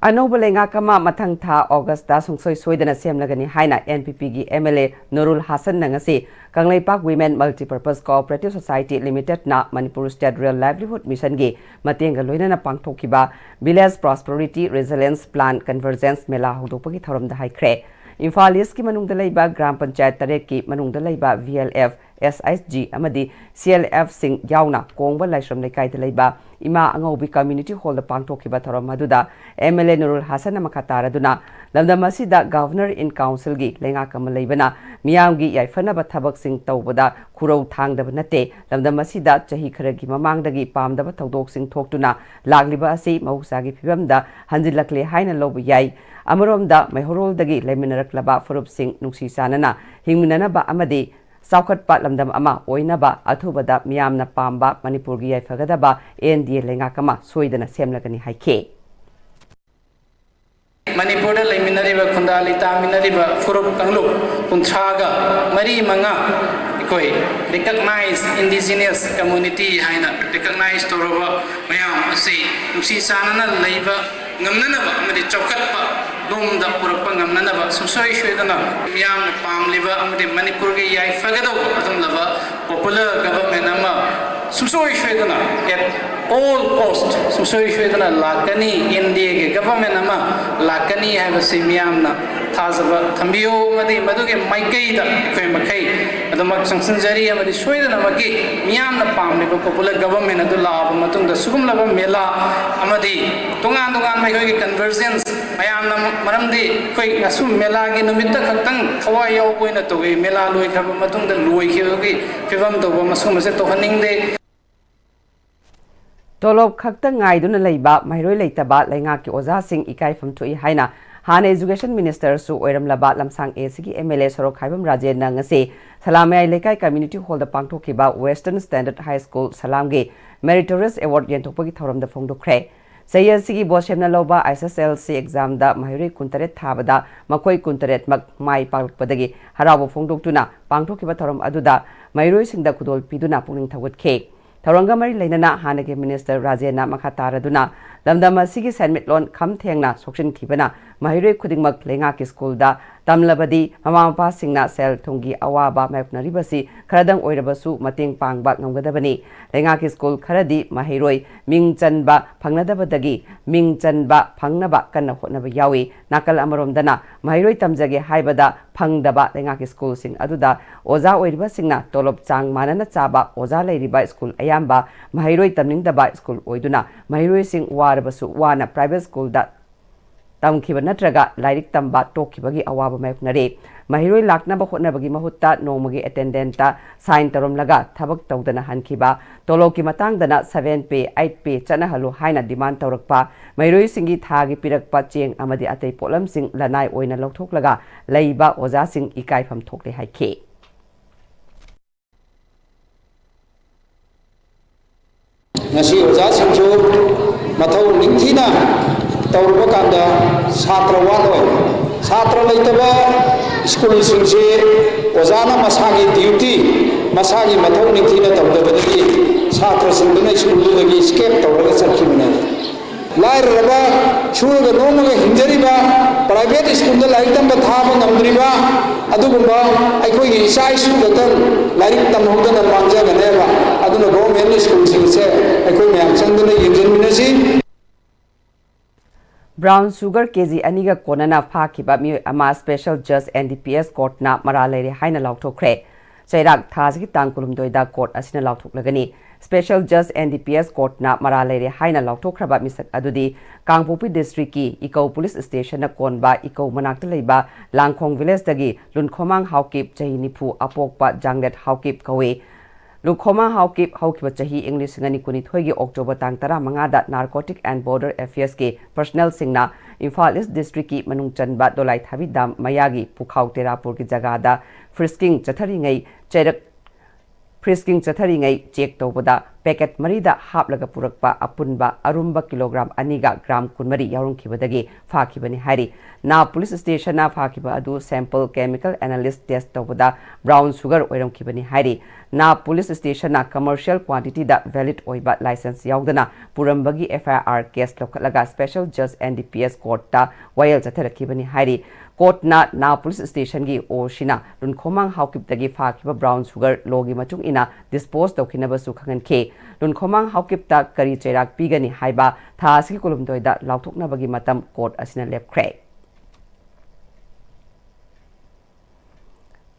ꯑꯅꯧꯕ ꯂꯩꯉꯥꯛ ꯑꯃ ꯃꯊꯪ ꯊꯥ ꯑꯣꯒꯁꯇ ꯁꯨꯡꯁꯣꯏ ꯁꯣꯏꯗꯅ ꯁꯦꯝꯂꯒꯅꯤ ꯍꯥꯏꯅ NPP ꯒꯤ MLA ꯅꯨꯔꯨꯜ ꯍꯥꯁꯟꯅ ꯉꯁꯤ Kangleipak Women Multipurpose Cooperative Society Limited ꯅ Manipur State Rural Livelihood Mission ꯒꯤ ꯃꯇꯦꯡꯒ ꯂꯣꯏꯅꯅ ꯄꯥꯡꯊꯣꯛꯈꯤꯕ Village Prosperity Resilience Plan Convergence ꯃꯦꯂꯥ ꯍꯧꯗꯣꯛꯄꯒꯤ ꯊꯧꯔꯝꯗ ꯍꯥꯏꯈ꯭ꯔꯦ꯫ ꯏꯝꯐꯥꯜ ꯏꯁꯀꯤ ꯃꯅꯨꯡꯗ ꯂꯩꯕ ꯒ꯭ꯔꯥꯝ ꯄꯟꯆꯥꯌꯠ ꯇꯔꯦꯠꯀꯤ ꯃꯅꯨꯡꯗ ꯂꯩꯕ VLF, ꯑꯦꯁ ꯑꯩꯆ ꯖꯤ ꯑꯃꯗꯤ ꯁꯤ ꯑꯦꯜ ꯑꯦꯐꯁꯤꯡ ꯌꯥꯎꯅ ꯀꯣꯡꯕ ꯂꯥꯏꯁ꯭ꯔꯝ ꯂꯩꯀꯥꯏꯗ ꯂꯩꯕ ꯏꯃꯥ ꯑꯉꯧꯕꯤ ꯀꯝꯃ꯭ꯌꯨꯅꯤꯇꯤ ꯍꯣꯜꯗ ꯄꯥꯡꯊꯣꯛꯈꯤꯕ ꯊꯧꯔꯝ ꯑꯗꯨꯗ ꯑꯦꯝ ꯑꯦꯜ ꯑꯦ ꯅꯨꯔꯨꯜ ꯍꯥꯁꯟꯅ ꯃꯈꯥ ꯇꯥꯔꯗꯨꯅ ꯂꯝꯗꯝ ꯑꯁꯤꯗ Governor in Councilꯒꯤ ꯂꯩꯉꯥꯛ ꯑꯃ ꯂꯩꯕꯅ ꯃꯤꯌꯥꯝꯒꯤ ꯌꯥꯏꯐꯅꯕ ꯊꯕꯛꯁꯤꯡ ꯇꯧꯕꯗ ꯈꯨꯔꯧ ꯊꯥꯡꯗꯕ ꯅꯠꯇꯦ꯫ ꯂꯝꯗꯝ ꯑꯁꯤꯗ ꯆꯍꯤ ꯈꯔꯒꯤ ꯃꯃꯥꯡꯗꯒꯤ ꯄꯥꯝꯗꯕ ꯊꯧꯗꯣꯛꯁꯤꯡ ꯊꯣꯛꯇꯨꯅ ꯂꯥꯛꯂꯤꯕ ꯑꯁꯤ ꯃꯍꯧꯁꯥꯒꯤ ꯐꯤꯕꯝꯗ ꯍꯟꯖꯤꯜꯂꯛꯂꯦ ꯍꯥꯏꯅ ꯂꯧꯕ ꯌꯥꯏ꯫ ꯑꯃꯔꯣꯝꯗ ꯃꯩꯍꯧꯔꯣꯜꯗꯒꯤ ꯂꯩꯃꯤꯟꯅꯔꯛꯂꯕ ꯐꯨꯔꯨꯞꯁꯤꯡ ꯅꯨꯡꯁꯤ ꯆꯥꯟꯅꯅ ꯍꯤꯡꯃꯤꯟꯅꯅꯕ ꯑꯃꯗꯤ ꯆꯥꯎꯈꯠꯄ ꯂꯝꯗꯝ ꯑꯃ ꯑꯣꯏꯅꯕ ꯑꯊꯨꯕꯗ ꯃꯤꯌꯥꯝꯅ ꯄꯥꯝꯕ ꯃꯅꯤꯄꯨꯔꯒꯤ ꯌꯥꯏꯐꯒꯗꯕ ꯑꯦꯟ ꯗꯤ ꯑꯦ ꯂꯩꯉꯥꯛ ꯑꯃ ꯁꯣꯏꯗꯅ ꯁꯦꯝꯂꯒꯅꯤ ꯍꯥꯏꯈꯤ꯫ ꯃꯅꯤꯄꯨꯔꯗ ꯂꯩꯃꯤꯟꯅꯔꯤꯕ, ꯈꯨꯟꯗꯥ ꯂꯩꯇꯥꯃꯤꯟꯅꯔꯤꯕ ꯐꯨꯔꯨꯞ ꯀꯥꯡꯂꯨꯞ ꯀꯨꯟꯊ꯭ꯔꯥꯒ ꯃꯔꯤ ꯃꯉꯥ ꯑꯩꯈꯣꯏ recognized indigenous community ꯍꯥꯏꯅ recognize ꯇꯧꯔꯕ ꯃꯌꯥꯝ ꯑꯁꯤ ꯅꯨꯡꯁꯤ ꯆꯥꯟꯅꯅ ꯂꯩꯕ ꯉꯝꯅꯅꯕ ꯑꯃꯗꯤ ꯆꯥꯎꯈꯠꯄ ꯂꯣꯝꯗ ꯄꯨꯔꯛꯄ ꯉꯝꯅꯅꯕ ꯁꯨꯡꯁꯣꯏ ꯁꯣꯏꯗꯅ ꯃꯤꯌꯥꯝꯅ ꯄꯥꯝꯂꯤꯕ ꯑꯃꯗꯤ ꯃꯅꯤꯄꯨꯔꯒꯤ ꯌꯥꯏꯐꯒꯗꯧꯕ ꯑꯗꯨꯒꯨꯝꯂꯕ popular government ꯑꯃ ꯁꯨꯡꯁꯣꯏ ꯁꯣꯏꯗꯅ at all cost ꯁꯨꯡꯁꯣꯏ ꯁꯣꯏꯗꯅ ꯂꯥꯛꯀꯅꯤ, ꯑꯦꯟ ꯗꯤ ꯑꯦꯒꯤ government ꯑꯃ ꯂꯥꯛꯀꯅꯤ ꯍꯥꯏꯕꯁꯤ ꯃꯤꯌꯥꯝꯅ ꯊꯥꯖꯕ ꯊꯝꯕꯤꯌꯨ ꯑꯃꯗꯤ ꯃꯗꯨꯒꯤ ꯃꯥꯏꯀꯩꯗ ꯑꯩꯈꯣꯏ ꯃꯈꯩ ꯑꯗꯨꯃꯛ ꯆꯪꯁꯤꯟꯖꯔꯤ ꯑꯃꯗꯤ ꯁꯣꯏꯗꯅꯃꯛꯀꯤ ꯃꯤꯌꯥꯝꯅ ꯄꯥꯝꯂꯤꯕ popular government ꯑꯗꯨ ꯂꯥꯛꯑꯕ ꯃꯇꯨꯡꯗ ꯁꯤꯒꯨꯝꯂꯕ ꯃꯦꯂꯥ ꯑꯃꯗꯤ ꯇꯣꯉꯥꯟ ꯇꯣꯉꯥꯟꯕ ꯑꯩꯈꯣꯏꯒꯤ convergence ꯃꯌꯥꯝꯅ, ꯃꯔꯝꯗꯤ ꯑꯩꯈꯣꯏ ꯉꯁꯤ ꯃꯦꯂꯥꯒꯤ ꯅꯨꯃꯤꯠꯇ ꯈꯛꯇꯪ ꯊꯋꯥꯏ ꯌꯥꯎꯕ ꯑꯣꯏꯅ ꯇꯧꯏ, ꯃꯦꯂꯥ ꯂꯣꯏꯈ꯭ꯔꯕ ꯃꯇꯨꯡꯗ ꯂꯣꯏꯈꯤꯕꯒꯤ ꯐꯤꯕꯝ ꯇꯧꯕ, ꯃꯁꯤꯒꯨꯝꯕꯁꯦ ꯇꯧꯍꯟꯅꯤꯡꯗꯦ꯫ ꯇꯣꯂꯣꯞ ꯈꯛꯇ ꯉꯥꯏꯗꯨꯅ ꯂꯩꯕ ꯃꯍꯩꯔꯣꯏ ꯂꯩꯇꯕ ꯂꯩꯉꯥꯛꯀꯤ ꯑꯣꯖꯥꯁꯤꯡ ꯏꯀꯥꯏꯐꯝ ꯊꯣꯛꯏ ꯍꯥꯏꯅ ꯍꯥꯟꯅ Education Ministerꯁꯨ ꯑꯣꯏꯔꯝꯂꯕ ꯂꯝꯁꯥꯡ ꯑꯦ ꯁꯤꯒꯤ ꯑꯦꯝ ꯑꯦꯜ ꯑꯦ ꯁꯣꯔꯣꯛꯈꯥꯏꯕꯝ ꯔꯥꯖꯦꯟꯅ ꯉꯁꯤ ꯁꯂꯥꯝ ꯃꯌꯥꯏ ꯂꯩꯀꯥꯏ Community Hallꯗ ꯄꯥꯡꯊꯣꯛꯈꯤꯕ Western Standard High School ꯁꯂꯥꯝꯒꯤ Meritorious Award ꯌꯦꯟꯊꯣꯛꯄꯒꯤ ꯊꯧꯔꯝꯗ ꯐꯣꯡꯗꯣꯛꯈ꯭ꯔꯦ꯫ ꯆꯍꯤ ꯑꯁꯤꯒꯤ ꯕꯣꯠ ꯁꯦꯝꯅ ꯂꯧꯕ ꯑꯩꯆ ꯑꯦꯁ ꯑꯦꯜ ꯁꯤ examꯗ ꯃꯍꯩꯔꯣꯏ ꯀꯨꯟꯇꯔꯦꯠ ꯊꯥꯕꯗ ꯃꯈꯣꯏ ꯀꯨꯟꯇꯔꯦꯠꯃꯛ ꯃꯥꯏ ꯄꯥꯛꯂꯛꯄꯗꯒꯤ ꯍꯔꯥꯎꯕ ꯐꯣꯡꯗꯣꯛꯇꯨꯅ ꯄꯥꯡꯊꯣꯛꯈꯤꯕ ꯊꯧꯔꯝ ꯑꯗꯨꯗ ꯃꯍꯩꯔꯣꯏꯁꯤꯡꯗ ꯈꯨꯗꯣꯜ ꯄꯤꯗꯨꯅ ꯄꯨꯛꯅꯤꯡ ꯊꯧꯒꯠꯈꯤ꯫ ꯊꯧꯔꯝꯒ ꯃꯔꯤ ꯂꯩꯅꯅ ꯍꯥꯟꯅꯒꯤ Minister ꯔꯥꯖꯦꯟꯅ ꯃꯈꯥ ꯇꯥꯔꯗꯨꯅ ꯂꯝꯗꯝ ꯑꯁꯤꯒꯤ ꯁꯦꯟꯃꯤꯠꯂꯣꯟ ꯈꯝ ꯊꯦꯡꯅ ꯁꯣꯛꯆꯤꯟꯈꯤꯕꯅ ꯃꯍꯩꯔꯣꯏ ꯈꯨꯗꯤꯡꯃꯛ ꯂꯩꯉꯥꯛꯀꯤ ꯁ꯭ꯀꯨꯜꯗ ꯇꯝꯂꯕꯗꯤ ꯃꯃꯥ ꯃꯄꯥꯁꯤꯡꯅ ꯁꯦꯜ ꯊꯨꯝꯒꯤ ꯑꯋꯥꯕ ꯃꯥꯌꯣꯛꯅꯔꯤꯕꯁꯤ ꯈꯔꯗꯪ ꯑꯣꯏꯔꯕꯁꯨ ꯃꯇꯦꯡ ꯄꯥꯡꯕ ꯉꯝꯒꯗꯕꯅꯤ꯫ ꯂꯩꯉꯥꯛꯀꯤ ꯁ꯭ꯀꯨꯜ ꯈꯔꯗꯤ ꯃꯍꯩꯔꯣꯏ ꯃꯤꯡ ꯆꯟꯕ ꯐꯪꯅꯗꯕꯗꯒꯤ ꯃꯤꯡ ꯆꯟꯕ ꯐꯪꯅꯕ ꯀꯟꯅ ꯍꯣꯠꯅꯕ ꯌꯥꯎꯏ꯫ ꯅꯥꯀꯜ ꯑꯃꯔꯣꯝꯗꯅ ꯃꯍꯩꯔꯣꯏ ꯇꯝꯖꯒꯦ ꯍꯥꯏꯕꯗ ꯐꯪꯗꯕ ꯂꯩꯉꯥꯛꯀꯤ ꯁ꯭ꯀꯨꯜꯁꯤꯡ ꯑꯗꯨꯗ ꯑꯣꯖꯥ ꯑꯣꯏꯔꯤꯕꯁꯤꯡꯅ ꯇꯣꯂꯣꯞ ꯆꯥꯡ ꯃꯥꯟꯅꯅ ꯆꯥꯕ ꯑꯣꯖꯥ ꯂꯩꯔꯤꯕ ꯁ꯭ꯀꯨꯜ ꯑꯌꯥꯝꯕ ꯃꯍꯩꯔꯣꯏ ꯇꯝꯅꯤꯡꯗꯕ ꯁ꯭ꯀꯨꯜ ꯑꯣꯏꯗꯨꯅ ꯃꯍꯩꯔꯣꯏꯁꯤꯡ ꯋꯥꯔꯕꯁꯨ ꯋꯥꯅ ꯄ꯭ꯔꯥꯏꯚꯦꯠ ꯁ꯭ꯀꯨꯜꯗ ꯇꯝꯈꯤꯕ ꯅꯠꯇ꯭ꯔꯒ ꯂꯥꯏꯔꯤꯛ ꯇꯝꯕ ꯇꯣꯛꯈꯤꯕꯒꯤ ꯑꯋꯥꯕ ꯃꯥꯌꯣꯛꯅꯔꯦ꯫ ꯃꯍꯩꯔꯣꯏ ꯂꯥꯛꯅꯕ ꯍꯣꯠꯅꯕꯒꯤ ꯃꯍꯨꯠꯇ ꯅꯣꯡꯃꯒꯤ ꯑꯦꯇꯦꯟꯗꯦꯟꯠꯇ ꯁꯥꯏꯟ ꯇꯧꯔꯝꯂꯒ ꯊꯕꯛ ꯇꯧꯗꯅ ꯍꯟꯈꯤꯕ, ꯇꯣꯂꯣꯞꯀꯤ ꯃꯇꯥꯡꯗꯅ seven pay, eight pay ꯆꯠꯅꯍꯜꯂꯨ ꯍꯥꯏꯅ ꯗꯤꯃꯥꯟ ꯇꯧꯔꯛꯄ, ꯃꯍꯩꯔꯣꯏꯁꯤꯡꯒꯤ ꯊꯥꯒꯤ ꯄꯤꯔꯛꯄ ꯆꯦꯡ ꯑꯃꯗꯤ ꯑꯇꯩ ꯄꯣꯠꯂꯝꯁꯤꯡ ꯂꯅꯥꯏ ꯑꯣꯏꯅ ꯂꯧꯊꯣꯛꯂꯒ ꯂꯩꯕ ꯑꯣꯖꯥꯁꯤꯡ ꯏꯀꯥꯏꯐꯝ ꯊꯣꯛꯂꯦ ꯍꯥꯏꯈꯤ꯫ ꯉꯁꯤ ꯑꯣꯖꯥꯁꯤꯡꯁꯨ ꯃꯊꯧ ꯅꯤꯡꯊꯤꯅ ꯇꯧꯔꯕ ꯀꯥꯟꯗ ꯁꯥꯇ꯭ꯔ ꯋꯥꯠꯂꯣꯏ꯫ ꯁꯥꯇ꯭ꯔ ꯂꯩꯇꯕ ꯁ꯭ꯀꯨꯜꯁꯤꯡꯁꯤ ꯑꯣꯖꯥꯅ ꯃꯁꯥꯒꯤ ꯗ꯭ꯌꯨꯇꯤ, ꯃꯁꯥꯒꯤ ꯃꯊꯧ ꯅꯤꯡꯊꯤꯅ ꯇꯧꯗꯕꯗꯒꯤ ꯁꯥꯇ꯭ꯔꯁꯤꯡꯗꯨꯅ ꯁ꯭ꯀꯨꯜꯗꯨꯗꯒꯤ ꯁ꯭ꯀꯦꯞ ꯇꯧꯔꯒ ꯆꯠꯈꯤꯕꯅꯦ꯫ ꯂꯥꯏꯔꯔꯕ, ꯁꯨꯔꯒ ꯅꯣꯝꯃꯒ ꯍꯤꯡꯖꯔꯤꯕ, ꯄ꯭ꯔꯥꯏꯚꯦꯠ ꯁ꯭ꯀꯨꯜꯗ ꯂꯥꯏꯔꯤꯛ ꯇꯝꯕ ꯊꯥꯕ ꯉꯝꯗ꯭ꯔꯤꯕ ꯑꯗꯨꯒꯨꯝꯕ ꯑꯩꯈꯣꯏꯒꯤ ꯏꯆꯥ ꯏꯁꯨ ꯈꯛꯇꯪ ꯂꯥꯏꯔꯤꯛ ꯇꯝꯍꯧꯗꯅ ꯃꯥꯡꯖꯒꯅꯦꯕ꯫ ꯑꯗꯨꯅ ꯒꯣꯔꯃꯦꯟ ꯁ꯭ꯀꯨꯜꯁꯤꯡꯁꯦ ꯑꯩꯈꯣꯏ ꯃꯌꯥꯝ ꯆꯪꯗꯨꯅ ꯌꯦꯡꯁꯤꯟꯃꯤꯟꯅꯁꯤ꯫ Brown sugar ꯀꯦ ꯖꯤ ꯑꯅꯤꯒ ꯀꯣꯟꯅꯅ ꯐꯥꯈꯤꯕ ꯃꯤꯑꯣꯏ ꯑꯃ special judge N D P S courtꯅ ꯃꯔꯥꯜ ꯂꯩꯔꯦ ꯍꯥꯏꯅ ꯂꯥꯎꯊꯣꯛꯈ꯭ꯔꯦ꯫ ꯆꯩꯔꯥꯛ ꯊꯥ ꯑꯁꯤꯒꯤ ꯇꯥꯡ ꯀꯨꯟꯍꯨꯝꯗꯣꯏꯗ court ꯑꯁꯤꯅ ꯂꯥꯎꯊꯣꯛꯂꯒꯅꯤ꯫ Special judge N D P S courtꯅ ꯃꯔꯥꯜ ꯂꯩꯔꯦ ꯍꯥꯏꯅ ꯂꯥꯎꯊꯣꯛꯈ꯭ꯔꯕ ꯃꯤꯁꯛ ꯑꯗꯨꯗꯤ ꯀꯥꯡꯄꯣꯛꯄꯤ districtꯀꯤ ꯏꯀꯧ police stationꯅ ꯀꯣꯟꯕ ꯏꯀꯧ ꯃꯅꯥꯛꯇ ꯂꯩꯕ ꯂꯥꯡꯈꯣꯡ villageꯇꯒꯤ ꯂꯨꯟꯈꯣꯃꯥꯡ ꯍꯥꯎꯀꯤꯞ, ꯆꯍꯤ ꯅꯤꯐꯨ, ꯑꯄꯣꯛꯄ ꯖꯥꯡꯂꯦꯠ ꯍꯥꯎꯀꯤꯞ ꯀꯧꯏ꯫ ꯂꯨꯈꯣꯃꯥ ꯍꯥꯎꯀꯤꯞ ꯍꯧꯈꯤꯕ ꯆꯍꯤ ꯏꯪ ꯂꯤꯁꯤꯡ ꯑꯅꯤ ꯀꯨꯟꯅꯤꯊꯣꯏꯒꯤ October ꯇꯥꯡ ꯇꯔꯥꯃꯉꯥꯗ Narcotic and Border Affairsꯀꯤ personnelꯁꯤꯡꯅ Imphal East districtꯀꯤ ꯃꯅꯨꯡ ꯆꯟꯕ ꯗꯣꯂꯥꯏꯊꯥꯕꯤ dam ꯃꯌꯥꯒꯤ ꯄꯨꯈꯥꯎ ꯇꯦꯔꯥꯄꯨꯔꯒꯤ ꯖꯒꯥꯗ frisking ꯆꯠꯊꯔꯤꯉꯩ ꯆꯩꯔꯛ, frisking ꯆꯠꯊꯔꯤꯉꯩ check ꯇꯧꯕꯗ ꯄꯦꯀꯦꯠ ꯃꯔꯤꯗ ꯍꯥꯞꯂꯒ ꯄꯨꯔꯛꯄ ꯑꯄꯨꯟꯕ ꯑꯔꯨꯝꯕ ꯀꯤꯂꯣꯒ꯭ꯔꯥꯝ ꯑꯅꯤꯒ ꯒ꯭ꯔꯥꯝ ꯀꯨꯟꯃꯔꯤ ꯌꯥꯎꯔꯝꯈꯤꯕꯗꯒꯤ ꯐꯥꯈꯤꯕꯅꯤ ꯍꯥꯏꯔꯤ꯫ ꯅꯥ ꯄꯨꯂꯤꯁ ꯁ꯭ꯇꯦꯁꯟꯅ ꯐꯥꯈꯤꯕ ꯑꯗꯨ sample chemical analysis test ꯇꯧꯕꯗ brown sugar ꯑꯣꯏꯔꯝꯈꯤꯕꯅꯤ ꯍꯥꯏꯔꯤ꯫ ꯅꯥ ꯄꯨꯂꯤꯁ ꯁ꯭ꯇꯦꯁꯟꯅ commercial quantityꯗ valid ꯑꯣꯏꯕ license ꯌꯥꯎꯗꯅ ꯄꯨꯔꯝꯕꯒꯤ F I R case ꯂꯧꯈꯠꯂꯒ special judge N D P S courtꯇ ꯋꯥꯌꯦꯜ ꯆꯠꯊꯔꯛꯈꯤꯕꯅꯤ ꯍꯥꯏꯔꯤ꯫ Courtꯅ ꯅꯥ ꯄꯨꯂꯤꯁ ꯁ꯭ꯇꯦꯁꯟꯒꯤ ꯑꯣꯁꯤꯅ ꯂꯨꯟꯈꯣꯃꯥꯡ ꯍꯥꯎꯀꯤꯞꯇꯒꯤ ꯐꯥꯈꯤꯕ brown sugar lawꯒꯤ ꯃꯇꯨꯡ ꯏꯟꯅ dispose ꯇꯧꯈꯤꯅꯕꯁꯨ ꯈꯪꯍꯟꯈꯤ꯫ ꯂꯨꯟꯈꯣꯃꯥꯡ ꯍꯥꯎꯀꯤꯞꯇ ꯀꯔꯤ ꯆꯩꯔꯥꯛ ꯄꯤꯒꯅꯤ ꯍꯥꯏꯕ ꯊꯥ ꯑꯁꯤꯒꯤ ꯀꯨꯟꯍꯨꯝꯗꯣꯏꯗ ꯂꯥꯎꯊꯣꯛꯅꯕꯒꯤ ꯃꯇꯝ court ꯑꯁꯤꯅ ꯂꯦꯞꯈ꯭ꯔꯦ꯫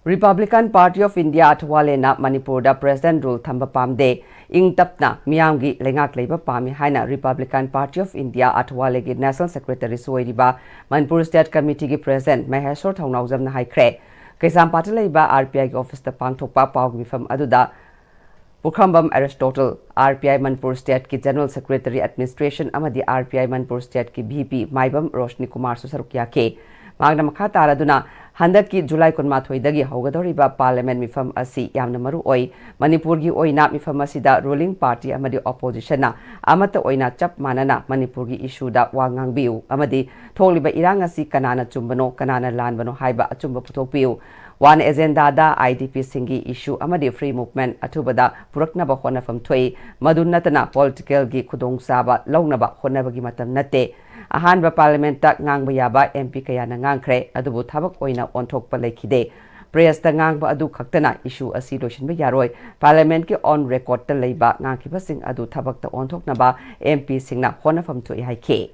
Republican Party of India ꯑꯊꯋꯥꯂꯦꯅ ꯃꯅꯤꯄꯨꯔꯗ President rule ꯊꯝꯕ ꯄꯥꯝꯗꯦ, ꯏꯪ ꯇꯞꯅ ꯃꯤꯌꯥꯝꯒꯤ ꯂꯩꯉꯥꯛ ꯂꯩꯕ ꯄꯥꯝꯃꯤ ꯍꯥꯏꯅ Republican Party of India ꯑꯊꯋꯥꯂꯦꯒꯤ National Secretaryꯁꯨ ꯑꯣꯏꯔꯤꯕ ꯃꯅꯤꯄꯨꯔ State Committeeꯒꯤ President ꯃꯍꯦꯁ꯭ꯋꯔ ꯊꯧꯅꯥꯎꯖꯝꯅ ꯍꯥꯏꯈ꯭ꯔꯦ꯫ ꯀꯩꯁꯥꯝꯄꯥꯠꯇ ꯂꯩꯕ R P Iꯒꯤ officeꯇ ꯄꯥꯡꯊꯣꯛꯄ ꯄꯥꯎꯒꯤ ꯃꯤꯐꯝ ꯑꯗꯨꯗ ꯄꯨꯈ꯭ꯔꯝꯕꯝ ꯑꯦꯔꯤꯁꯇꯣꯇꯜ, R P I Manipur Stateꯀꯤ General Secretary Administration ꯑꯃꯗꯤ R P I Manipur Stateꯀꯤ V P ꯃꯥꯏꯕꯝ ꯔꯣꯁꯅꯤ ꯀꯨꯃꯥꯔꯁꯨ ꯁꯔꯨꯛ ꯌꯥꯈꯤ꯫ ꯃꯍꯥꯛꯅ ꯃꯈꯥ ꯇꯥꯔꯗꯨꯅ, ꯍꯟꯗꯛꯀꯤ ꯖꯨꯂꯥꯏ ꯀꯨꯟꯃꯥꯊꯣꯏꯗꯒꯤ ꯍꯧꯒꯗꯧꯔꯤꯕ Parliament ꯃꯤꯐꯝ ꯑꯁꯤ ꯌꯥꯝꯅ ꯃꯔꯨ ꯑꯣꯏ꯫ ꯃꯅꯤꯄꯨꯔꯒꯤ ꯑꯣꯏꯅ ꯃꯤꯐꯝ ꯑꯁꯤꯗ ruling party ꯑꯃꯗꯤ oppositionꯅ ꯑꯃꯠꯇ ꯑꯣꯏꯅ ꯆꯞ ꯃꯥꯟꯅꯅ ꯃꯅꯤꯄꯨꯔꯒꯤ issueꯗ ꯋꯥ ꯉꯥꯡꯕꯤꯌꯨ ꯑꯃꯗꯤ ꯊꯣꯛꯂꯤꯕ ꯏꯔꯥꯡ ꯑꯁꯤ ꯀꯅꯥꯅ ꯆꯨꯝꯕꯅꯣ, ꯀꯅꯥꯅ ꯂꯥꯟꯕꯅꯣ ꯍꯥꯏꯕ ꯑꯆꯨꯝꯕ ꯄꯨꯊꯣꯛꯄꯤꯌꯨ꯫ One Agendaꯗ I D Pꯁꯤꯡꯒꯤ issue ꯑꯃꯗꯤ free movement ꯑꯊꯨꯕꯗ ꯄꯨꯔꯛꯅꯕ ꯍꯣꯠꯅꯐꯝ ꯊꯣꯛꯏ꯫ ꯃꯗꯨ ꯅꯠꯇꯅ politicalꯒꯤ ꯈꯨꯗꯣꯡꯆꯥꯕ ꯂꯧꯅꯕ ꯍꯣꯠꯅꯕꯒꯤ ꯃꯇꯝ ꯅꯠꯇꯦ꯫ ꯑꯍꯥꯟꯕ Parliamentꯇ ꯉꯥꯡꯕ ꯌꯥꯕ M P ꯀꯌꯥꯅ ꯉꯥꯡꯈ꯭ꯔꯦ, ꯑꯗꯨꯕꯨ ꯊꯕꯛ ꯑꯣꯏꯅ ꯑꯣꯟꯊꯣꯛꯄ ꯂꯩꯈꯤꯗꯦ꯫ Pressꯇ ꯉꯥꯡꯕ ꯑꯗꯨ ꯈꯛꯇꯅ issue ꯑꯁꯤ ꯂꯣꯏꯁꯤꯟꯕ ꯌꯥꯔꯣꯏ꯫ Parliamentꯀꯤ on recordꯇ ꯂꯩꯕ ꯉꯥꯡꯈꯤꯕꯁꯤꯡ ꯑꯗꯨ ꯊꯕꯛꯇ ꯑꯣꯟꯊꯣꯛꯅꯕ M Pꯁꯤꯡꯅ ꯍꯣꯠꯅꯐꯝ ꯊꯣꯛꯏ ꯍꯥꯏꯈꯤ꯫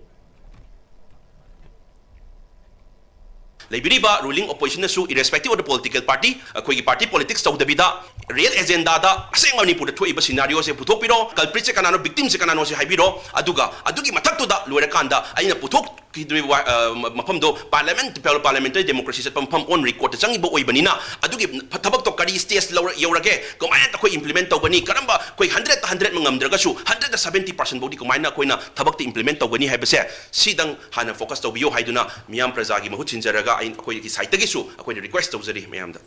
ꯂꯩꯕꯤꯔꯤꯕ ruling oppositionꯅꯁꯨ, irrespective of the political party, ꯑꯩꯈꯣꯏꯒꯤ party politics ꯇꯧꯗꯕꯤꯗ real agendaꯗ ꯑꯁꯦꯡꯕ ꯃꯅꯤꯄꯨꯔꯗ ꯊꯣꯛꯏꯕ scenarioꯁꯦ ꯄꯨꯊꯣꯛꯄꯤꯔꯣ, culpritꯁꯦ ꯀꯅꯥꯅꯣ, victimꯁꯦ ꯀꯅꯥꯅꯣꯁꯦ ꯍꯥꯏꯕꯤꯔꯣ, ꯑꯗꯨꯒ ꯑꯗꯨꯒꯤ ꯃꯊꯛꯇꯨꯗ ꯂꯣꯏꯔꯀꯥꯟꯗ ꯑꯩꯅ ꯄꯨꯊꯣꯛꯈꯤꯗꯣꯏ ꯋꯥ-, ꯑ, ꯃ-, ꯃꯐꯝꯗꯣ parliament, parliamentary democracy ꯆꯠꯄ ꯃꯐꯝ on recordꯇ ꯆꯪꯉꯤꯕ ꯑꯣꯏꯕꯅꯤꯅ, ꯑꯗꯨꯒꯤ ꯊꯕꯛꯇꯣ ꯀꯔꯤ stage ꯂꯧꯔ-, ꯌꯧꯔꯒꯦ, ꯀꯃꯥꯏꯅ ꯑꯩꯈꯣꯏ implement ꯇꯧꯒꯅꯤ, ꯀꯔꯝꯕ, ꯑꯩꯈꯣꯏ hundredꯇ hundred ꯉꯝꯗ꯭ꯔꯒꯁꯨ hundredꯇ seventy percent ꯐꯥꯎꯗꯤ ꯀꯃꯥꯏꯅ ꯑꯩꯈꯣꯏꯅ ꯊꯕꯛꯇ implement ꯇꯧꯒꯅꯤ ꯍꯥꯏꯕꯁꯦ, ꯁꯤꯗꯪ ꯍꯥꯟꯅ focus ꯇꯧꯕꯤꯌꯨ ꯍꯥꯏꯗꯨꯅ ꯃꯤꯌꯥꯝ ꯄ꯭ꯔꯖꯥꯒꯤ ꯃꯍꯨꯠ ꯁꯤꯟꯖꯔꯒ ꯑꯩ, ꯑꯩꯈꯣꯏꯒꯤ sideꯇꯒꯤꯁꯨ ꯑꯩꯈꯣꯏꯅ request ꯇꯧꯖꯔꯤ ꯃꯌꯥꯝꯗ꯫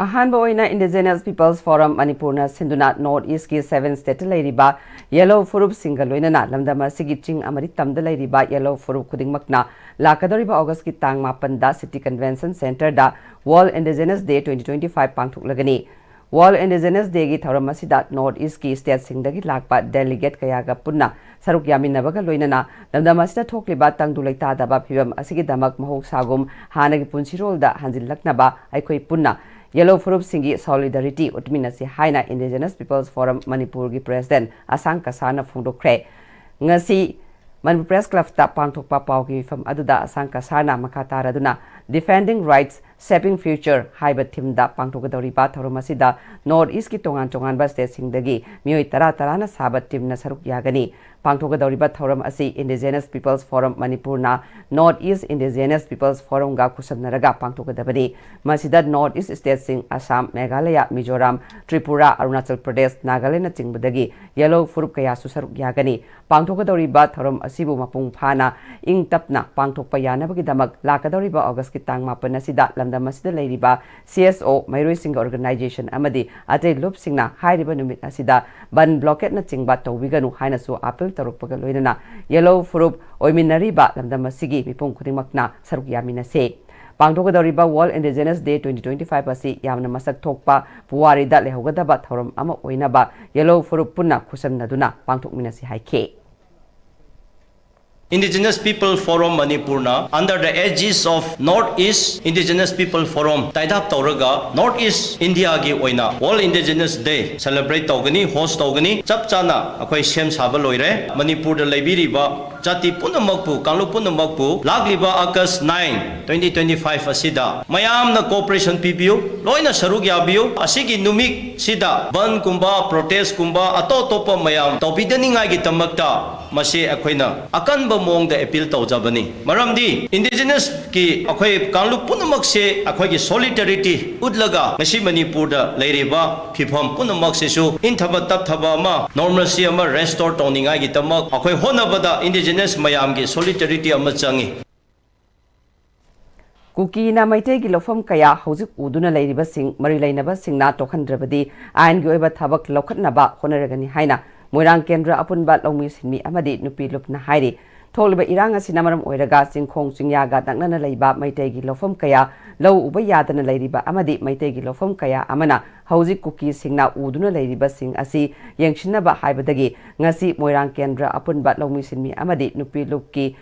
ꯑꯍꯥꯟꯕ ꯑꯣꯏꯅ Indigenous People's Forum ꯃꯅꯤꯄꯨꯔꯅ ꯁꯤꯟꯗꯨꯅ North Eastꯀꯤ seven stateꯇ ꯂꯩꯔꯤꯕ ꯌꯦꯂꯧ ꯐꯨꯔꯨꯞꯁꯤꯡꯒ ꯂꯣꯏꯅꯅ ꯂꯝꯗꯝ ꯑꯁꯤꯒꯤ ꯆꯤꯡ ꯑꯃꯗꯤ ꯇꯝꯗ ꯂꯩꯔꯤꯕ ꯌꯦꯂꯧ ꯐꯨꯔꯨꯞ ꯈꯨꯗꯤꯡꯃꯛꯅ ꯂꯥꯛꯀꯗꯧꯔꯤꯕ ꯑꯣꯒꯁꯀꯤ ꯇꯥꯡ ꯃꯥꯄꯟꯗ City Convention Centreꯗ World Indigenous Day twenty twenty-five ꯄꯥꯡꯊꯣꯛꯂꯒꯅꯤ꯫ World Indigenous Dayꯒꯤ ꯊꯧꯔꯝ ꯑꯁꯤꯗ North Eastꯀꯤ stateꯁꯤꯡꯗꯒꯤ ꯂꯥꯛꯄ delegate ꯀꯌꯥꯒ ꯄꯨꯟꯅ ꯁꯔꯨꯛ ꯌꯥꯃꯤꯟꯅꯕꯒ ꯂꯣꯏꯅꯅ ꯂꯝꯗꯝ ꯑꯁꯤꯗ ꯊꯣꯛꯂꯤꯕ ꯇꯪꯗꯨ ꯂꯩꯇꯥꯗꯕ ꯐꯤꯕꯝ ꯑꯁꯤꯒꯤꯗꯃꯛ ꯃꯍꯧꯁꯥꯒꯨꯝ ꯍꯥꯟꯅꯒꯤ ꯄꯨꯟꯁꯤꯔꯣꯜꯗ ꯍꯟꯖꯤꯜꯂꯛꯅꯕ ꯑꯩꯈꯣꯏ ꯄꯨꯟꯅ ꯌꯦꯂꯧ ꯐꯨꯔꯨꯞꯁꯤꯡꯒꯤ solidarity ꯎꯠꯃꯤꯟꯅꯁꯤ ꯍꯥꯏꯅ Indigenous People's Forum ꯃꯅꯤꯄꯨꯔꯒꯤ president ꯑꯁꯥꯡ ꯀꯁꯥꯔꯅ ꯐꯣꯡꯗꯣꯛꯈ꯭ꯔꯦ꯫ ꯉꯁꯤ ꯃꯅꯤꯄꯨꯔ Press Clubꯇ ꯄꯥꯡꯊꯣꯛꯄ ꯄꯥꯎꯒꯤ ꯃꯤꯐꯝ ꯑꯗꯨꯗ ꯑꯁꯥꯡ ꯀꯁꯥꯔꯅ ꯃꯈꯥ ꯇꯥꯔꯗꯨꯅ Defending Rights, Shaping Future ꯍꯥꯏꯕ themeꯗ ꯄꯥꯡꯊꯣꯛꯀꯗꯧꯔꯤꯕ ꯊꯧꯔꯝ ꯑꯁꯤꯗ North Eastꯀꯤ ꯇꯣꯉꯥꯟ ꯇꯣꯉꯥꯟꯕ stateꯁꯤꯡꯗꯒꯤ ꯃꯤꯑꯣꯏ ꯇꯔꯥ ꯇꯔꯥꯅ ꯁꯥꯕ teamꯅ ꯁꯔꯨꯛ ꯌꯥꯒꯅꯤ꯫ ꯄꯥꯡꯊꯣꯛꯀꯗꯧꯔꯤꯕ ꯊꯧꯔꯝ ꯑꯁꯤ Indigenous People's Forum ꯃꯅꯤꯄꯨꯔꯅ North East Indigenous People's Forumꯒ ꯈꯨꯠꯁꯝꯅꯔꯒ ꯄꯥꯡꯊꯣꯛꯀꯗꯕꯅꯤ꯫ ꯃꯁꯤꯗ North East stateꯁꯤꯡ ꯑꯁꯥꯝ, ꯃꯦꯘꯥꯂꯌ, ꯃꯤꯖꯣꯔꯥꯝ, ꯇ꯭ꯔꯤꯄꯨꯔꯥ, ꯑꯔꯨꯅꯥꯆꯜ ꯄ꯭ꯔꯗꯦꯁ, ꯅꯥꯒꯥꯂꯦꯟꯗꯅꯆꯤꯡꯕꯗꯒꯤ ꯌꯦꯂꯧ ꯐꯨꯔꯨꯞ ꯀꯌꯥꯁꯨ ꯁꯔꯨꯛ ꯌꯥꯒꯅꯤ꯫ ꯄꯥꯡꯊꯣꯛꯀꯗꯧꯔꯤꯕ ꯊꯧꯔꯝ ꯑꯁꯤꯕꯨ ꯃꯄꯨꯡ ꯐꯥꯅ ꯏꯪ ꯇꯞꯅ ꯄꯥꯡꯊꯣꯛꯄ ꯌꯥꯅꯕꯒꯤꯗꯃꯛ ꯂꯥꯛꯀꯗꯧꯔꯤꯕ ꯑꯣꯒꯁꯀꯤ ꯇꯥꯡ ꯃꯥꯄꯟ ꯑꯁꯤꯗ ꯂꯝꯗꯝ ꯑꯁꯤꯗ ꯂꯩꯔꯤꯕ C S O, ꯃꯍꯩꯔꯣꯏꯁꯤꯡꯒꯤ organization ꯑꯃꯗꯤ ꯑꯇꯩ ꯂꯨꯞꯁꯤꯡꯅ ꯍꯥꯏꯔꯤꯕ ꯅꯨꯃꯤꯠ ꯑꯁꯤꯗ ꯕꯟ ꯕ꯭ꯂꯣꯀꯦꯠꯅꯆꯤꯡꯕ ꯇꯧꯕꯤꯒꯅꯨ ꯍꯥꯏꯅꯁꯨ appeal ꯇꯧꯔꯛꯄꯒ ꯂꯣꯏꯅꯅ ꯌꯦꯂꯧ ꯐꯨꯔꯨꯞ ꯑꯣꯏꯃꯤꯟꯅꯔꯤꯕ ꯂꯝꯗꯝ ꯑꯁꯤꯒꯤ ꯃꯤꯄꯨꯝ ꯈꯨꯗꯤꯡꯃꯛꯅ ꯁꯔꯨꯛ ꯌꯥꯃꯤꯟꯅꯁꯦ꯫ ꯄꯥꯡꯊꯣꯛꯀꯗꯧꯔꯤꯕ World Indigenous Day twenty twenty-five ꯑꯁꯤ ꯌꯥꯝꯅ ꯃꯁꯛ ꯊꯣꯛꯄ, ꯄꯨꯋꯥꯔꯤꯗ ꯂꯩꯍꯧꯒꯗꯕ ꯊꯧꯔꯝ ꯑꯃ ꯑꯣꯏꯅꯕ ꯌꯦꯂꯧ ꯐꯨꯔꯨꯞ ꯄꯨꯟꯅ ꯈꯨꯠꯁꯝꯅꯗꯨꯅ ꯄꯥꯡꯊꯣꯛꯃꯤꯟꯅꯁꯤ ꯍꯥꯏꯈꯤ꯫ Indigenous People Forum ꯃꯅꯤꯄꯨꯔꯅ under the aegis of North East Indigenous People Forum tie up ꯇꯧꯔꯒ North East Indiaꯒꯤ ꯑꯣꯏꯅ World Indigenous Day celebrate ꯇꯧꯒꯅꯤ, host ꯇꯧꯒꯅꯤ꯫ ꯆꯞ ꯆꯥꯅ ꯑꯩꯈꯣꯏ ꯁꯦꯝ ꯁꯥꯕ ꯂꯣꯏꯔꯦ꯫ ꯃꯅꯤꯄꯨꯔꯗ ꯂꯩꯕꯤꯔꯤꯕ ꯖꯥꯇꯤ ꯄꯨꯝꯅꯃꯛꯄꯨ, ꯀꯥꯡꯂꯨꯞ ꯄꯨꯝꯅꯃꯛꯄꯨ ꯂꯥꯛꯂꯤꯕ August nine, twenty twenty-five ꯑꯁꯤꯗ ꯃꯌꯥꯝꯅ cooperation ꯄꯤꯕꯤꯌꯨ, ꯂꯣꯏꯅ ꯁꯔꯨꯛ ꯌꯥꯕꯤꯌꯨ꯫ ꯑꯁꯤꯒꯤ ꯅꯨꯃꯤꯠꯁꯤꯗ ꯕꯟꯒꯨꯝꯕ, protestꯀꯨꯝꯕ, ꯑꯇꯣꯞ ꯑꯇꯣꯞꯄ ꯃꯌꯥꯝ ꯇꯧꯕꯤꯗꯅꯤꯡꯉꯥꯏꯒꯤꯗꯃꯛꯇ ꯃꯁꯤ ꯑꯩꯈꯣꯏꯅ ꯑꯀꯟꯕ ꯃꯑꯣꯡꯗ appeal ꯇꯧꯖꯕꯅꯤ꯫ ꯃꯔꯝꯗꯤ Indigenousꯀꯤ ꯑꯩꯈꯣꯏ ꯀꯥꯡꯂꯨꯞ ꯄꯨꯝꯅꯃꯛꯁꯦ ꯑꯩꯈꯣꯏꯒꯤ solidarity ꯎꯠꯂꯒ ꯉꯁꯤ ꯃꯅꯤꯄꯨꯔꯗ ꯂꯩꯔꯤꯕ ꯐꯤꯕꯝ ꯄꯨꯝꯅꯃꯛꯁꯤꯁꯨ ꯏꯪꯊꯕ ꯇꯞꯊꯕ ꯑꯃ, normalcy ꯑꯃ restore ꯇꯧꯅꯤꯡꯉꯥꯏꯒꯤꯗꯃꯛ ꯑꯩꯈꯣꯏ ꯍꯣꯠꯅꯕꯗ indigenous ꯃꯌꯥꯝꯒꯤ solidarity ꯑꯃ ꯆꯪꯏ꯫ ꯀꯨꯀꯤꯅ ꯃꯩꯇꯩꯒꯤ ꯂꯧꯐꯝ ꯀꯌꯥ ꯍꯧꯖꯤꯛ ꯎꯗꯨꯅ ꯂꯩꯔꯤꯕꯁꯤꯡ ꯃꯔꯤ ꯂꯩꯅꯕꯁꯤꯡꯅ ꯇꯣꯛꯍꯟꯗ꯭ꯔꯕꯗꯤ ꯑꯥꯏꯟꯒꯤ ꯑꯣꯏꯕ ꯊꯕꯛ ꯂꯧꯈꯠꯅꯕ ꯍꯣꯠꯅꯔꯒꯅꯤ ꯍꯥꯏꯅ ꯃꯣꯏꯔꯥꯡ ꯀꯦꯟꯗ꯭ꯔ ꯑꯄꯨꯟꯕ ꯂꯧꯃꯤ ꯁꯤꯟꯃꯤ ꯑꯃꯗꯤ ꯅꯨꯄꯤ ꯂꯨꯞꯅ ꯍꯥꯏꯔꯤ꯫ ꯊꯣꯛꯂꯤꯕ ꯏꯔꯥꯡ ꯑꯁꯤꯅ ꯃꯔꯝ ꯑꯣꯏꯔꯒ ꯆꯤꯡꯈꯣꯡ ꯆꯤꯡꯌꯥꯒ ꯅꯛꯅꯅ ꯂꯩꯕ ꯃꯩꯇꯩꯒꯤ ꯂꯧꯐꯝ ꯀꯌꯥ ꯂꯧ ꯎꯕ ꯌꯥꯗꯅ ꯂꯩꯔꯤꯕ ꯑꯃꯗꯤ ꯃꯩꯇꯩꯒꯤ ꯂꯧꯐꯝ ꯀꯌꯥ ꯑꯃꯅ ꯍꯧꯖꯤꯛ ꯀꯨꯀꯤꯁꯤꯡꯅ ꯎꯗꯨꯅ ꯂꯩꯔꯤꯕꯁꯤꯡ ꯑꯁꯤ ꯌꯦꯡꯁꯤꯟꯅꯕ ꯍꯥꯏꯕꯗꯒꯤ ꯉꯁꯤ ꯃꯣꯏꯔꯥꯡ ꯀꯦꯟꯗ꯭ꯔ ꯑꯄꯨꯟꯕ ꯂꯧꯃꯤ ꯁꯤꯟꯃꯤ ꯑꯃꯗꯤ ꯅꯨꯄꯤ ꯂꯨꯞꯀꯤ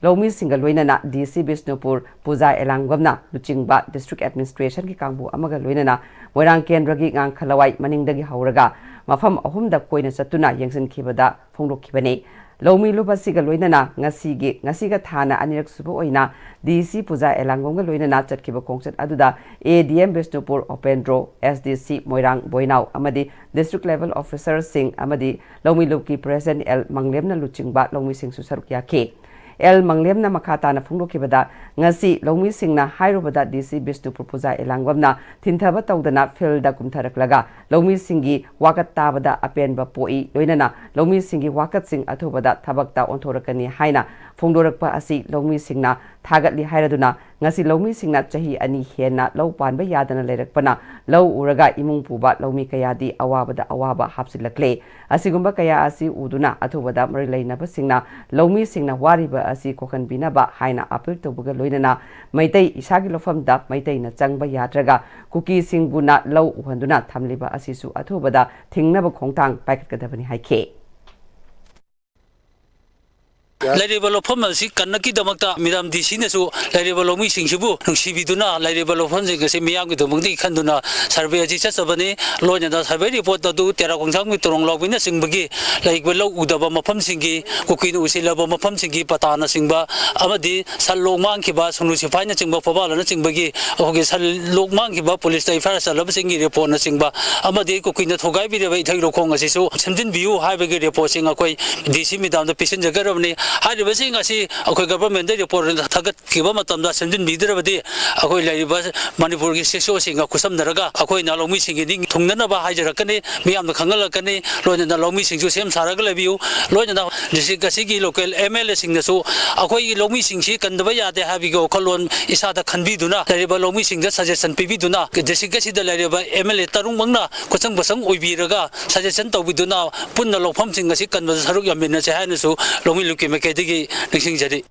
ꯂꯧꯃꯤꯁꯤꯡꯒ ꯂꯣꯏꯅꯅ ꯗꯤ ꯁꯤ ꯕꯤꯁꯅꯨꯄꯨꯔ, ꯄꯨꯖꯥ ꯑꯦꯂꯥꯡꯕꯝꯅ ꯂꯨꯆꯤꯡꯕ ꯗꯤꯁꯇ꯭ꯔꯤꯛ ꯑꯦꯗꯃꯤꯅꯤꯁꯇ꯭ꯔꯦꯁꯟꯒꯤ ꯀꯥꯡꯕꯨ ꯑꯃꯒ ꯂꯣꯏꯅꯅ ꯃꯣꯏꯔꯥꯡ ꯀꯦꯟꯗ꯭ꯔꯒꯤ ꯉꯥꯡꯈꯂꯋꯥꯏ ꯃꯅꯤꯡꯗꯒꯤ ꯍꯧꯔꯒ ꯃꯐꯝ ꯑꯍꯨꯝꯗ ꯀꯣꯏꯅ ꯆꯠꯇꯨꯅ ꯌꯦꯡꯁꯤꯟꯈꯤꯕꯗ ꯐꯣꯡꯗꯣꯛꯈꯤꯕꯅꯤ꯫ ꯂꯧꯃꯤ ꯂꯨꯞ ꯑꯁꯤꯒ ꯂꯣꯏꯅꯅ ꯉꯁꯤꯒꯤ, ꯉꯁꯤꯒ ꯊꯥꯅ ꯑꯅꯤꯔꯛ ꯁꯨꯕ ꯑꯣꯏꯅ ꯗꯤ ꯁꯤ ꯄꯨꯖꯥ ꯑꯦꯂꯥꯡꯕꯝꯒ ꯂꯣꯏꯅꯅ ꯆꯠꯈꯤꯕ ꯈꯣꯡꯆꯠ ꯑꯗꯨꯗ ꯑꯦ D M Bishnupur ꯎꯄꯦꯟꯗ꯭ꯔꯣ, S D ꯁꯤ ꯃꯣꯏꯔꯥꯡ ꯕꯣꯏꯅꯥꯎ ꯑꯃꯗꯤ ꯗꯤꯁꯇ꯭ꯔꯤꯛ ꯂꯦꯚꯦꯜ ꯑꯣꯐꯤꯁꯔꯁꯤꯡ ꯑꯃꯗꯤ ꯂꯧꯃꯤ ꯂꯨꯞꯀꯤ ꯄ꯭ꯔꯦꯁꯤꯗꯦꯟꯠ ꯑꯦꯜ ꯃꯪꯂꯦꯝꯅ ꯂꯨꯆꯤꯡꯕ ꯂꯧꯃꯤꯁꯤꯡꯁꯨ ꯁꯔꯨꯛ ꯌꯥꯈꯤ꯫ ꯑꯦꯜ ꯃꯪꯂꯦꯝꯅ ꯃꯈꯥ ꯇꯥꯅ ꯐꯣꯡꯗꯣꯛꯈꯤꯕꯗ, ꯉꯁꯤ ꯂꯧꯃꯤꯁꯤꯡꯅ ꯍꯥꯏꯔꯨꯕꯗ ꯗꯤ ꯁꯤ ꯕꯤꯁꯅꯨꯄꯨꯔ ꯄꯨꯖꯥ ꯑꯦꯂꯥꯡꯕꯝꯅ ꯊꯤꯟꯊꯕ ꯇꯧꯗꯅ ꯐꯤꯜꯗ ꯀꯨꯝꯊꯔꯛꯂꯒ ꯂꯧꯃꯤꯁꯤꯡꯒꯤ ꯋꯥꯀꯠ ꯇꯥꯕꯗ ꯑꯄꯦꯟꯕ ꯄꯣꯛꯏ, ꯂꯣꯏꯅꯅ ꯂꯧꯃꯤꯁꯤꯡꯒꯤ ꯋꯥꯀꯠꯁꯤꯡ ꯑꯊꯨꯕꯗ ꯊꯕꯛꯇ ꯑꯣꯟꯊꯣꯔꯛꯀꯅꯤ ꯍꯥꯏꯅ ꯐꯣꯡꯗꯣꯔꯛꯄ ꯑꯁꯤ ꯂꯧꯃꯤꯁꯤꯡꯅ ꯊꯥꯒꯠꯂꯤ ꯍꯥꯏꯔꯗꯨꯅ, ꯉꯁꯤ ꯂꯧꯃꯤꯁꯤꯡꯅ ꯆꯍꯤ ꯑꯅꯤ ꯍꯦꯟꯅ ꯂꯧ ꯄꯥꯟꯕ ꯌꯥꯗꯅ ꯂꯩꯔꯛꯄꯅ ꯂꯧ ꯎꯔꯒ ꯏꯃꯨꯡ ꯄꯨꯕ ꯂꯧꯃꯤ ꯀꯌꯥꯗꯤ ꯑꯋꯥꯕꯗ ꯑꯋꯥꯕ ꯍꯥꯞꯆꯤꯜꯂꯛꯂꯦ꯫ ꯑꯁꯤꯒꯨꯝꯕ ꯀꯌꯥ ꯑꯁꯤ ꯎꯗꯨꯅ ꯑꯊꯨꯕꯗ ꯃꯔꯤ ꯂꯩꯅꯕꯁꯤꯡꯅ ꯂꯧꯃꯤꯁꯤꯡꯅ ꯋꯥꯔꯤꯕ ꯑꯁꯤ ꯀꯣꯛꯍꯟꯕꯤꯅꯕ ꯍꯥꯏꯅ ꯑꯥꯄꯤꯜ ꯇꯧꯕꯒ ꯂꯣꯏꯅꯅ ꯃꯩꯇꯩ ꯏꯁꯥꯒꯤ ꯂꯧꯐꯝꯗ ꯃꯩꯇꯩꯅ ꯆꯪꯕ ꯌꯥꯗ꯭ꯔꯒ ꯀꯨꯀꯤꯁꯤꯡꯕꯨꯅ ꯂꯧ ꯎꯍꯟꯗꯨꯅ ꯊꯝꯂꯤꯕ ꯑꯁꯤꯁꯨ ꯑꯊꯨꯕꯗ ꯊꯤꯡꯅꯕ ꯈꯣꯡꯊꯥꯡ ꯄꯥꯏꯈꯠꯀꯗꯕꯅꯤ ꯍꯥꯏꯈꯤ꯫ ꯂꯩꯔꯤꯕ ꯂꯧꯐꯝ ꯑꯁꯤ ꯀꯟꯅꯕꯒꯤꯗꯃꯛꯇ ꯃꯤꯔꯝ ꯗꯤ ꯁꯤꯅꯁꯨ ꯂꯩꯔꯤꯕ ꯂꯧꯃꯤꯁꯤꯡꯁꯤꯕꯨ ꯅꯨꯡꯁꯤꯕꯤꯗꯨꯅ ꯂꯩꯔꯤꯕ ꯂꯧꯐꯝꯁꯤꯡ ꯑꯁꯤ ꯃꯤꯌꯥꯝꯒꯤꯗꯃꯛꯇꯒꯤ ꯈꯟꯗꯨꯅ ꯁꯔꯚꯦ ꯑꯁꯤ ꯆꯠꯆꯕꯅꯤ꯫ ꯂꯣꯏꯅꯅ ꯁꯔꯚꯦ ꯔꯤꯄꯣꯔꯠ ꯑꯗꯨ ꯇꯦꯔꯥ ꯈꯣꯡꯖꯥꯡꯕꯤ ꯇꯣꯔꯣꯡ ꯂꯥꯎꯕꯤꯅꯆꯤꯡꯕꯒꯤ ꯂꯩꯔꯤꯕ ꯂꯧ ꯎꯗꯕ ꯃꯐꯝꯁꯤꯡꯒꯤ, ꯀꯨꯀꯤꯅ ꯎꯁꯤꯜꯂꯕ ꯃꯐꯝꯁꯤꯡꯒꯤ ꯄꯇꯥꯅꯆꯤꯡꯕ ꯑꯃꯗꯤ ꯁꯟ ꯂꯣꯛ ꯃꯥꯡꯈꯤꯕ, ꯁꯣꯅꯨ ꯁꯤꯐꯥꯏꯅꯆꯤꯡꯕ, ꯐꯣꯕꯥꯂꯅꯆꯤꯡꯕꯒꯤ ꯑꯩꯈꯣꯏꯒꯤ ꯁꯟ ꯂꯣꯛ ꯃꯥꯡꯈꯤꯕ ꯄꯨꯂꯤꯁꯇ ꯑꯦꯐ ꯑꯥꯏ ꯑꯥꯔ ꯆꯠꯂꯕꯁꯤꯡꯒꯤ ꯔꯤꯄꯣꯔꯠꯅꯆꯤꯡꯕ ꯑꯃꯗꯤ ꯀꯨꯀꯤꯅ ꯊꯨꯒꯥꯏꯕꯤꯔꯕ ꯏꯊꯩ ꯂꯧꯈꯣꯡ ꯑꯁꯤꯁꯨ ꯁꯦꯝꯖꯤꯟꯕꯤꯌꯨ ꯍꯥꯏꯕꯒꯤ ꯔꯤꯄꯣꯔꯠꯁꯤꯡ ꯑꯩꯈꯣꯏ ꯗꯤ ꯁꯤ ꯃꯦꯗꯥꯝꯗ ꯄꯤꯁꯤꯟꯖꯒꯗꯕꯅꯤ꯫ ꯍꯥꯏꯔꯤꯕꯁꯤꯡ ꯑꯁꯤ ꯑꯩꯈꯣꯏ ꯒꯚꯔꯟꯃꯦꯟꯗ ꯔꯤꯄꯣꯔꯠ ꯑꯣꯏꯅ ꯊꯥꯒꯠꯈꯤꯕ ꯃꯇꯝꯗ ꯁꯦꯝꯖꯤꯟꯕꯤꯗ꯭ꯔꯕꯗꯤ ꯑꯩꯈꯣꯏ ꯂꯩꯔꯤꯕ ꯃꯅꯤꯄꯨꯔꯒꯤ ꯁꯤꯁꯣꯁꯤꯡꯒ ꯈꯨꯠꯁꯝꯅꯔꯒ ꯑꯩꯈꯣꯏꯅ ꯂꯧꯃꯤꯁꯤꯡꯒꯤ ꯅꯤꯡ ꯊꯨꯡꯅꯅꯕ ꯍꯥꯏꯖꯔꯛꯀꯅꯤ, ꯃꯤꯌꯥꯝꯅ ꯈꯪꯍꯜꯂꯛꯀꯅꯤ꯫ ꯂꯣꯏꯅꯅ ꯂꯧꯃꯤꯁꯤꯡꯁꯨ ꯁꯦꯝ ꯁꯥꯔꯒ ꯂꯩꯕꯤꯌꯨ꯫ ꯂꯣꯏꯅꯅ ꯗꯤꯁꯇ꯭ꯔꯤꯛ ꯑꯁꯤꯒꯤ ꯂꯣꯀꯦꯜ ꯑꯦꯝ ꯑꯦꯜ ꯑꯦꯁꯤꯡꯅꯁꯨ ꯑꯩꯈꯣꯏꯒꯤ ꯂꯧꯃꯤꯁꯤꯡꯁꯤ ꯀꯟꯗꯕ ꯌꯥꯗꯦ ꯍꯥꯏꯕꯒꯤ ꯋꯥꯈꯜꯂꯣꯟ ꯏꯁꯥꯗ ꯈꯟꯕꯤꯗꯨꯅ ꯂꯩꯔꯤꯕ ꯂꯧꯃꯤꯁꯤꯡꯗ ꯁꯖꯦꯁꯟ ꯄꯤꯕꯤꯗꯨꯅ ꯗꯤꯁꯇ꯭ꯔꯤꯛ ꯑꯁꯤꯗ ꯂꯩꯔꯤꯕ ꯑꯦꯝ ꯑꯦꯜ ꯑꯦ ꯇꯔꯨꯛꯃꯛꯅ ꯈꯨꯠꯁꯪ ꯈꯨꯠꯁꯪ ꯑꯣꯏꯕꯤꯔꯒ ꯁꯖꯦꯁꯟ ꯇꯧꯕꯤꯗꯨꯅ ꯄꯨꯟꯅ ꯂꯧꯐꯝꯁꯤꯡ ꯑꯁꯤ ꯀꯟꯕꯗ ꯁꯔꯨꯛ ꯌꯥꯃꯤꯟꯅꯁꯦ ꯍꯥꯏꯅꯁꯨ ꯂꯧꯃꯤ ꯂꯨꯞꯀꯤ ꯃꯥꯏꯀꯩꯗꯒꯤ ꯅꯤꯡꯁꯤꯡꯖꯔꯤ꯫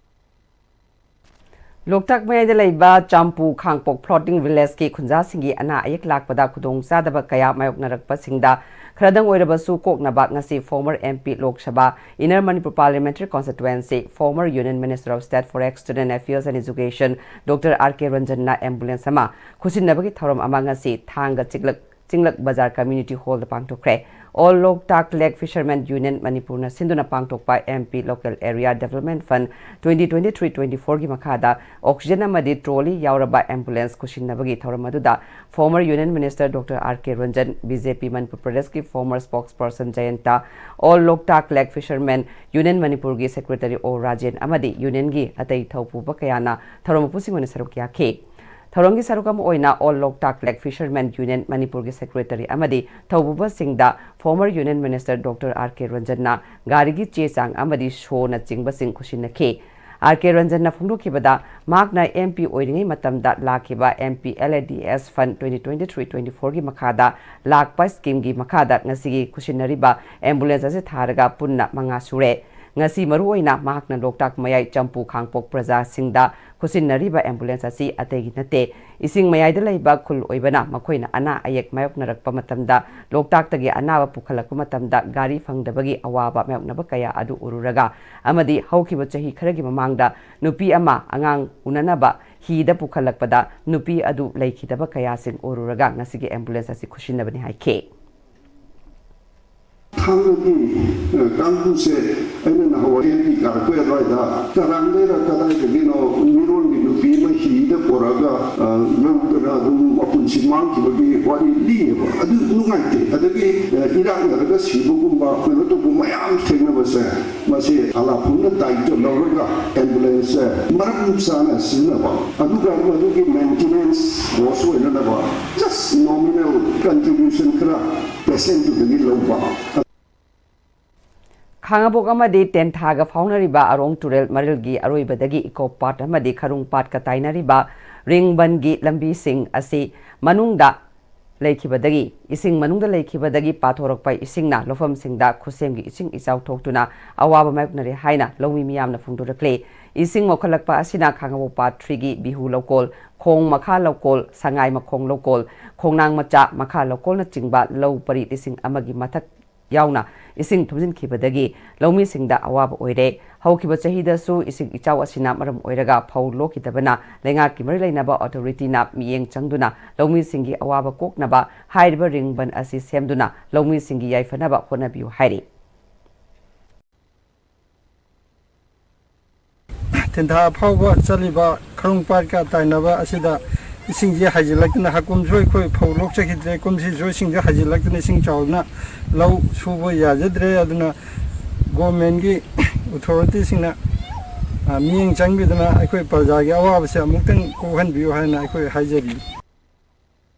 ꯂꯣꯛꯇꯥꯛ ꯃꯌꯥꯏꯗ ꯂꯩꯕ ꯆꯥꯝꯄꯨ ꯈꯥꯡꯄꯣꯛ floating villageꯀꯤ ꯈꯨꯟꯖꯥꯁꯤꯡꯒꯤ ꯑꯅꯥ ꯑꯌꯦꯛ ꯂꯥꯛꯄꯗ ꯈꯨꯗꯣꯡꯆꯥꯗꯕ ꯀꯌꯥ ꯃꯥꯌꯣꯛꯅꯔꯛꯄꯁꯤꯡꯗ ꯈꯔꯗꯪ ꯑꯣꯏꯔꯕꯁꯨ ꯀꯣꯛꯅꯕ ꯉꯁꯤ former M P, Lok Sabha, Inner Manipur Parliamentary Constituency, former Union Minister of State for Student Affairs and Education, Doctor R K ꯔꯟꯖꯟꯅ ambulance ꯑꯃ ꯈꯨꯠꯁꯤꯟꯅꯕꯒꯤ ꯊꯧꯔꯝ ꯑꯃ ꯉꯁꯤ ꯊꯥꯡꯒ ꯆꯤꯛꯂꯛ ꯆꯤꯡꯂꯛ ꯕꯖꯥꯔ Community Hallꯗ ꯄꯥꯡꯊꯣꯛꯈ꯭ꯔꯦ꯫ All Loktak Lake Fishermen Union ꯃꯅꯤꯄꯨꯔꯅ ꯁꯤꯟꯗꯨꯅ ꯄꯥꯡꯊꯣꯛꯄ M P Local Area Development Fund twenty twenty-three twenty-fourꯒꯤ ꯃꯈꯥꯗ oxygen ꯑꯃꯗꯤ trolley ꯌꯥꯎꯔꯕ ambulance ꯈꯨꯠꯁꯤꯟꯅꯕꯒꯤ ꯊꯧꯔꯝ ꯑꯗꯨꯗ former Union Minister Doctor R K Ranjan, B J P Manipur ꯄ꯭ꯔꯗꯦꯁꯀꯤ former spokesperson ꯖꯌꯟꯇ, All Loktak Lake Fishermen Union ꯃꯅꯤꯄꯨꯔꯒꯤ secretary O ꯔꯥꯖꯦꯟ ꯑꯃꯗꯤ unionꯒꯤ ꯑꯇꯩ ꯊꯧꯄꯨꯕ ꯀꯌꯥꯅ ꯊꯧꯔꯝ ꯃꯄꯨꯁꯤꯡ ꯑꯣꯏꯅ ꯁꯔꯨꯛ ꯌꯥꯈꯤ꯫ ꯊꯧꯔꯝꯒꯤ ꯁꯔꯨꯛ ꯑꯃ ꯑꯣꯏꯅ All Loktak Lake Fishermen Union ꯃꯅꯤꯄꯨꯔꯒꯤ secretary ꯑꯃꯗꯤ ꯊꯧꯄꯨꯕꯁꯤꯡꯗ former Union Minister Doctor R K ꯔꯟꯖꯟꯅ ꯒꯥꯔꯤꯒꯤ ꯆꯦ ꯆꯥꯡ ꯑꯃꯗꯤ ꯁꯣꯅꯆꯤꯡꯕꯁꯤꯡ ꯈꯨꯠꯁꯤꯟꯅꯈꯤ꯫ R K ꯔꯟꯖꯟꯅ ꯐꯣꯡꯗꯣꯛꯈꯤꯕꯗ, ꯃꯍꯥꯛꯅ M P ꯑꯣꯏꯔꯤꯉꯩ ꯃꯇꯝꯗ ꯂꯥꯛꯈꯤꯕ M P L A D S Fund twenty twenty-three twenty-fourꯒꯤ ꯃꯈꯥꯗ ꯂꯥꯛꯄ schemeꯒꯤ ꯃꯈꯥꯗ ꯉꯁꯤꯒꯤ ꯈꯨꯠꯁꯤꯟꯅꯔꯤꯕ ambulance ꯑꯁꯤ ꯊꯥꯔꯒ ꯄꯨꯟꯅ ꯃꯉꯥ ꯁꯨꯔꯦ꯫ ꯉꯁꯤ ꯃꯔꯨꯑꯣꯏꯅ ꯃꯍꯥꯛꯅ ꯂꯣꯛꯇꯥꯛ ꯃꯌꯥꯏ ꯆꯝꯄꯨ ꯈꯥꯡꯄꯣꯛ ꯄ꯭ꯔꯖꯥꯁꯤꯡꯗ ꯈꯨꯠꯁꯤꯟꯅꯔꯤꯕ ambulance ꯑꯁꯤ ꯑꯇꯩꯒꯤ ꯅꯠꯇꯦ꯫ ꯏꯁꯤꯡ ꯃꯌꯥꯏꯗ ꯂꯩꯕ ꯈꯨꯜ ꯑꯣꯏꯕꯅ ꯃꯈꯣꯏꯅ ꯑꯅꯥ ꯑꯌꯦꯛ ꯃꯥꯌꯣꯛꯅꯔꯛꯄ ꯃꯇꯝꯗ, ꯂꯣꯛꯇꯥꯛꯇꯒꯤ ꯑꯅꯥꯕ ꯄꯨꯈꯠꯂꯛꯄ ꯃꯇꯝꯗ ꯒꯥꯔꯤ ꯐꯪꯗꯕꯒꯤ ꯑꯋꯥꯕ ꯃꯥꯌꯣꯛꯅꯕ ꯀꯌꯥ ꯑꯗꯨ ꯎꯔꯨꯔꯒ ꯑꯃꯗꯤ ꯍꯧꯈꯤꯕ ꯆꯍꯤ ꯈꯔꯒꯤ ꯃꯃꯥꯡꯗ ꯅꯨꯄꯤ ꯑꯃ ꯑꯉꯥꯡ ꯎꯅꯅꯕ ꯍꯤꯗ ꯄꯨꯈꯠꯂꯛꯄꯗ ꯅꯨꯄꯤ ꯑꯗꯨ ꯂꯩꯈꯤꯗꯕ ꯀꯌꯥꯁꯤꯡ ꯎꯔꯨꯔꯒ ꯉꯁꯤꯒꯤ ambulance ꯑꯁꯤ ꯈꯨꯠꯁꯤꯟꯅꯕꯅꯤ ꯍꯥꯏꯈꯤ꯫ ꯊꯥꯡꯒꯒꯤ ꯀꯥꯡꯕꯨꯁꯦ ꯑꯩꯅ ꯅꯍꯥꯟꯋꯥꯏ ꯑꯦꯝ ꯄꯤ ꯀꯥꯔꯛꯄꯩ ꯑꯗꯨꯋꯥꯏꯗ ꯀꯔꯥꯡꯗꯩꯔ ꯀꯗꯥꯏꯗꯒꯤꯅꯣ ꯃꯤꯔꯣꯟꯒꯤ ꯅꯨꯄꯤ ꯑꯃ ꯍꯤ ꯗ ꯄꯨꯔꯛꯑꯒ, ꯑ, ꯌꯧꯗꯅ ꯑꯗꯨꯝ ꯃꯄꯨꯟꯁꯤ ꯃꯥꯡꯈꯤꯕꯒꯤ ꯋꯥꯔꯤ ꯂꯤꯌꯦꯕ꯫ ꯑꯗꯨ ꯅꯨꯡꯉꯥꯏꯇꯦ꯫ ꯑꯗꯒꯤ, ꯑ, ꯏꯔꯥꯛꯅꯔꯒ ꯁꯤꯕꯒꯨꯝꯕ, ꯀꯩꯅꯣ ꯇꯧꯕ ꯃꯌꯥꯝ ꯊꯦꯡꯅꯕꯁꯦ, ꯃꯁꯤ ꯑꯂꯥꯐꯝꯅ ꯗꯥꯏꯇ ꯂꯧꯔꯒ ꯑꯦꯝꯕꯨꯂꯦꯟꯁꯁꯦ ꯃꯔꯝ ꯆꯥꯅ ꯁꯤꯖꯤꯟꯅꯕ, ꯑꯗꯨꯒ ꯃꯗꯨꯒꯤ ꯃꯦꯟꯇꯦꯅꯦꯟꯁ ꯀꯣꯁ ꯑꯣꯏꯅꯅꯕ just nominal contribution ꯈꯔ ꯄꯦꯁꯦꯟꯠꯇꯨꯗꯒꯤ ꯂꯧꯕ꯫ ꯈꯥꯉꯕꯣꯛ ꯑꯃꯗꯤ ꯇꯦꯟꯊꯥꯒ ꯐꯥꯎꯅꯔꯤꯕ ꯑꯔꯣꯡ ꯇꯨꯔꯦꯜ ꯃꯔꯤꯜꯒꯤ ꯑꯔꯣꯏꯕꯗꯒꯤ ꯏꯀꯣ ꯄꯥꯠ ꯑꯃꯗꯤ ꯈꯔꯨꯡ ꯄꯥꯠꯀ ꯇꯥꯏꯅꯔꯤꯕ ꯔꯤꯡ ꯕꯟꯒꯤ ꯂꯝꯕꯤꯁꯤꯡ ꯑꯁꯤ ꯃꯅꯨꯡꯗ ꯂꯩꯈꯤꯕꯗꯒꯤ, ꯏꯁꯤꯡ ꯃꯅꯨꯡꯗ ꯂꯩꯈꯤꯕꯗꯒꯤ ꯄꯥꯊꯣꯔꯛꯄ ꯏꯁꯤꯡꯅ ꯂꯧꯐꯝꯁꯤꯡꯗ ꯈꯨꯠꯁꯦꯝꯒꯤ ꯏꯁꯤꯡ ꯏꯆꯥꯎ ꯊꯣꯛꯇꯨꯅ ꯑꯋꯥꯕ ꯃꯥꯌꯣꯛꯅꯔꯦ ꯍꯥꯏꯅ ꯂꯧꯃꯤ ꯃꯤꯌꯥꯝꯅ ꯐꯣꯡꯗꯣꯔꯛꯂꯦ꯫ ꯏꯁꯤꯡ ꯃꯣꯠꯈꯠꯂꯛꯄ ꯑꯁꯤꯅ ꯈꯥꯉꯕꯣꯛ ꯄꯥꯠ ꯊ꯭ꯔꯤꯒꯤ ꯕꯤꯍꯨ ꯂꯧꯀꯣꯜ, ꯈꯣꯡ ꯃꯈꯥ ꯂꯧꯀꯣꯜ, ꯁꯉꯥꯏ ꯃꯈꯣꯡ ꯂꯧꯀꯣꯜ, ꯈꯣꯡꯅꯥꯡ ꯃꯆꯥ ꯃꯈꯥ ꯂꯧꯀꯣꯜꯅꯆꯤꯡꯕ ꯂꯧ ꯄꯔꯤ ꯂꯤꯁꯤꯡ ꯑꯃꯒꯤ ꯃꯊꯛ ꯌꯥꯎꯅ ꯏꯁꯤꯡ ꯊꯨꯝꯖꯤꯟꯈꯤꯕꯗꯒꯤ ꯂꯧꯃꯤꯁꯤꯡꯗ ꯑꯋꯥꯕ ꯑꯣꯏꯔꯦ꯫ ꯍꯧꯈꯤꯕ ꯆꯍꯤꯗꯁꯨ ꯏꯁꯤꯡ ꯏꯆꯥꯎ ꯑꯁꯤꯅ ꯃꯔꯝ ꯑꯣꯏꯔꯒ ꯐꯧ ꯂꯣꯛꯈꯤꯗꯕꯅ ꯂꯩꯉꯥꯛꯀꯤ ꯃꯔꯤ ꯂꯩꯅꯕ ꯑꯣꯊꯣꯔꯤꯇꯤꯅ ꯃꯤꯠꯌꯦꯡ ꯆꯪꯗꯨꯅ ꯂꯧꯃꯤꯁꯤꯡꯒꯤ ꯑꯋꯥꯕ ꯀꯣꯛꯅꯕ ꯍꯥꯏꯔꯤꯕ ꯔꯤꯡ ꯕꯟ ꯑꯁꯤ ꯁꯦꯝꯗꯨꯅ ꯂꯧꯃꯤꯁꯤꯡꯒꯤ ꯌꯥꯏꯐꯅꯕ ꯍꯣꯠꯅꯕꯤꯌꯨ ꯍꯥꯏꯔꯤ꯫ ꯇꯦꯟꯊꯥ ꯐꯥꯎꯕ ꯆꯠꯂꯤꯕ ꯈꯔꯨꯡ ꯄꯥꯠꯀ ꯇꯥꯏꯅꯕ ꯑꯁꯤꯗ ꯏꯁꯤꯡꯁꯤ ꯍꯩꯖꯤꯜꯂꯛꯇꯅ ꯍꯥꯀꯨꯝꯁꯨ ꯑꯩꯈꯣꯏ ꯐꯧ ꯂꯣꯛꯆꯈꯤꯗ꯭ꯔꯦ, ꯀꯨꯝꯁꯤꯁꯨ ꯏꯁꯤꯡꯁꯨ ꯍꯩꯖꯤꯜꯂꯛꯇꯅ ꯏꯁꯤꯡ ꯆꯥꯎꯗꯅ ꯂꯧ ꯁꯨꯕ ꯌꯥꯖꯗ꯭ꯔꯦ꯫ ꯑꯗꯨꯅ ꯒꯣꯔꯃꯦꯟꯒꯤ ꯑꯣꯊꯣꯔꯤꯇꯤꯁꯤꯡꯅ, ꯑ, ꯃꯤꯠꯌꯦꯡ ꯆꯪꯕꯤꯗꯨꯅ ꯑꯩꯈꯣꯏ ꯄ꯭ꯔꯖꯥꯒꯤ ꯑꯋꯥꯕꯁꯦ ꯑꯃꯨꯛꯇꯪ ꯀꯣꯛꯍꯟꯕꯤꯌꯨ ꯍꯥꯏꯅ ꯑꯩꯈꯣꯏ ꯍꯥꯏꯖꯔꯤ꯫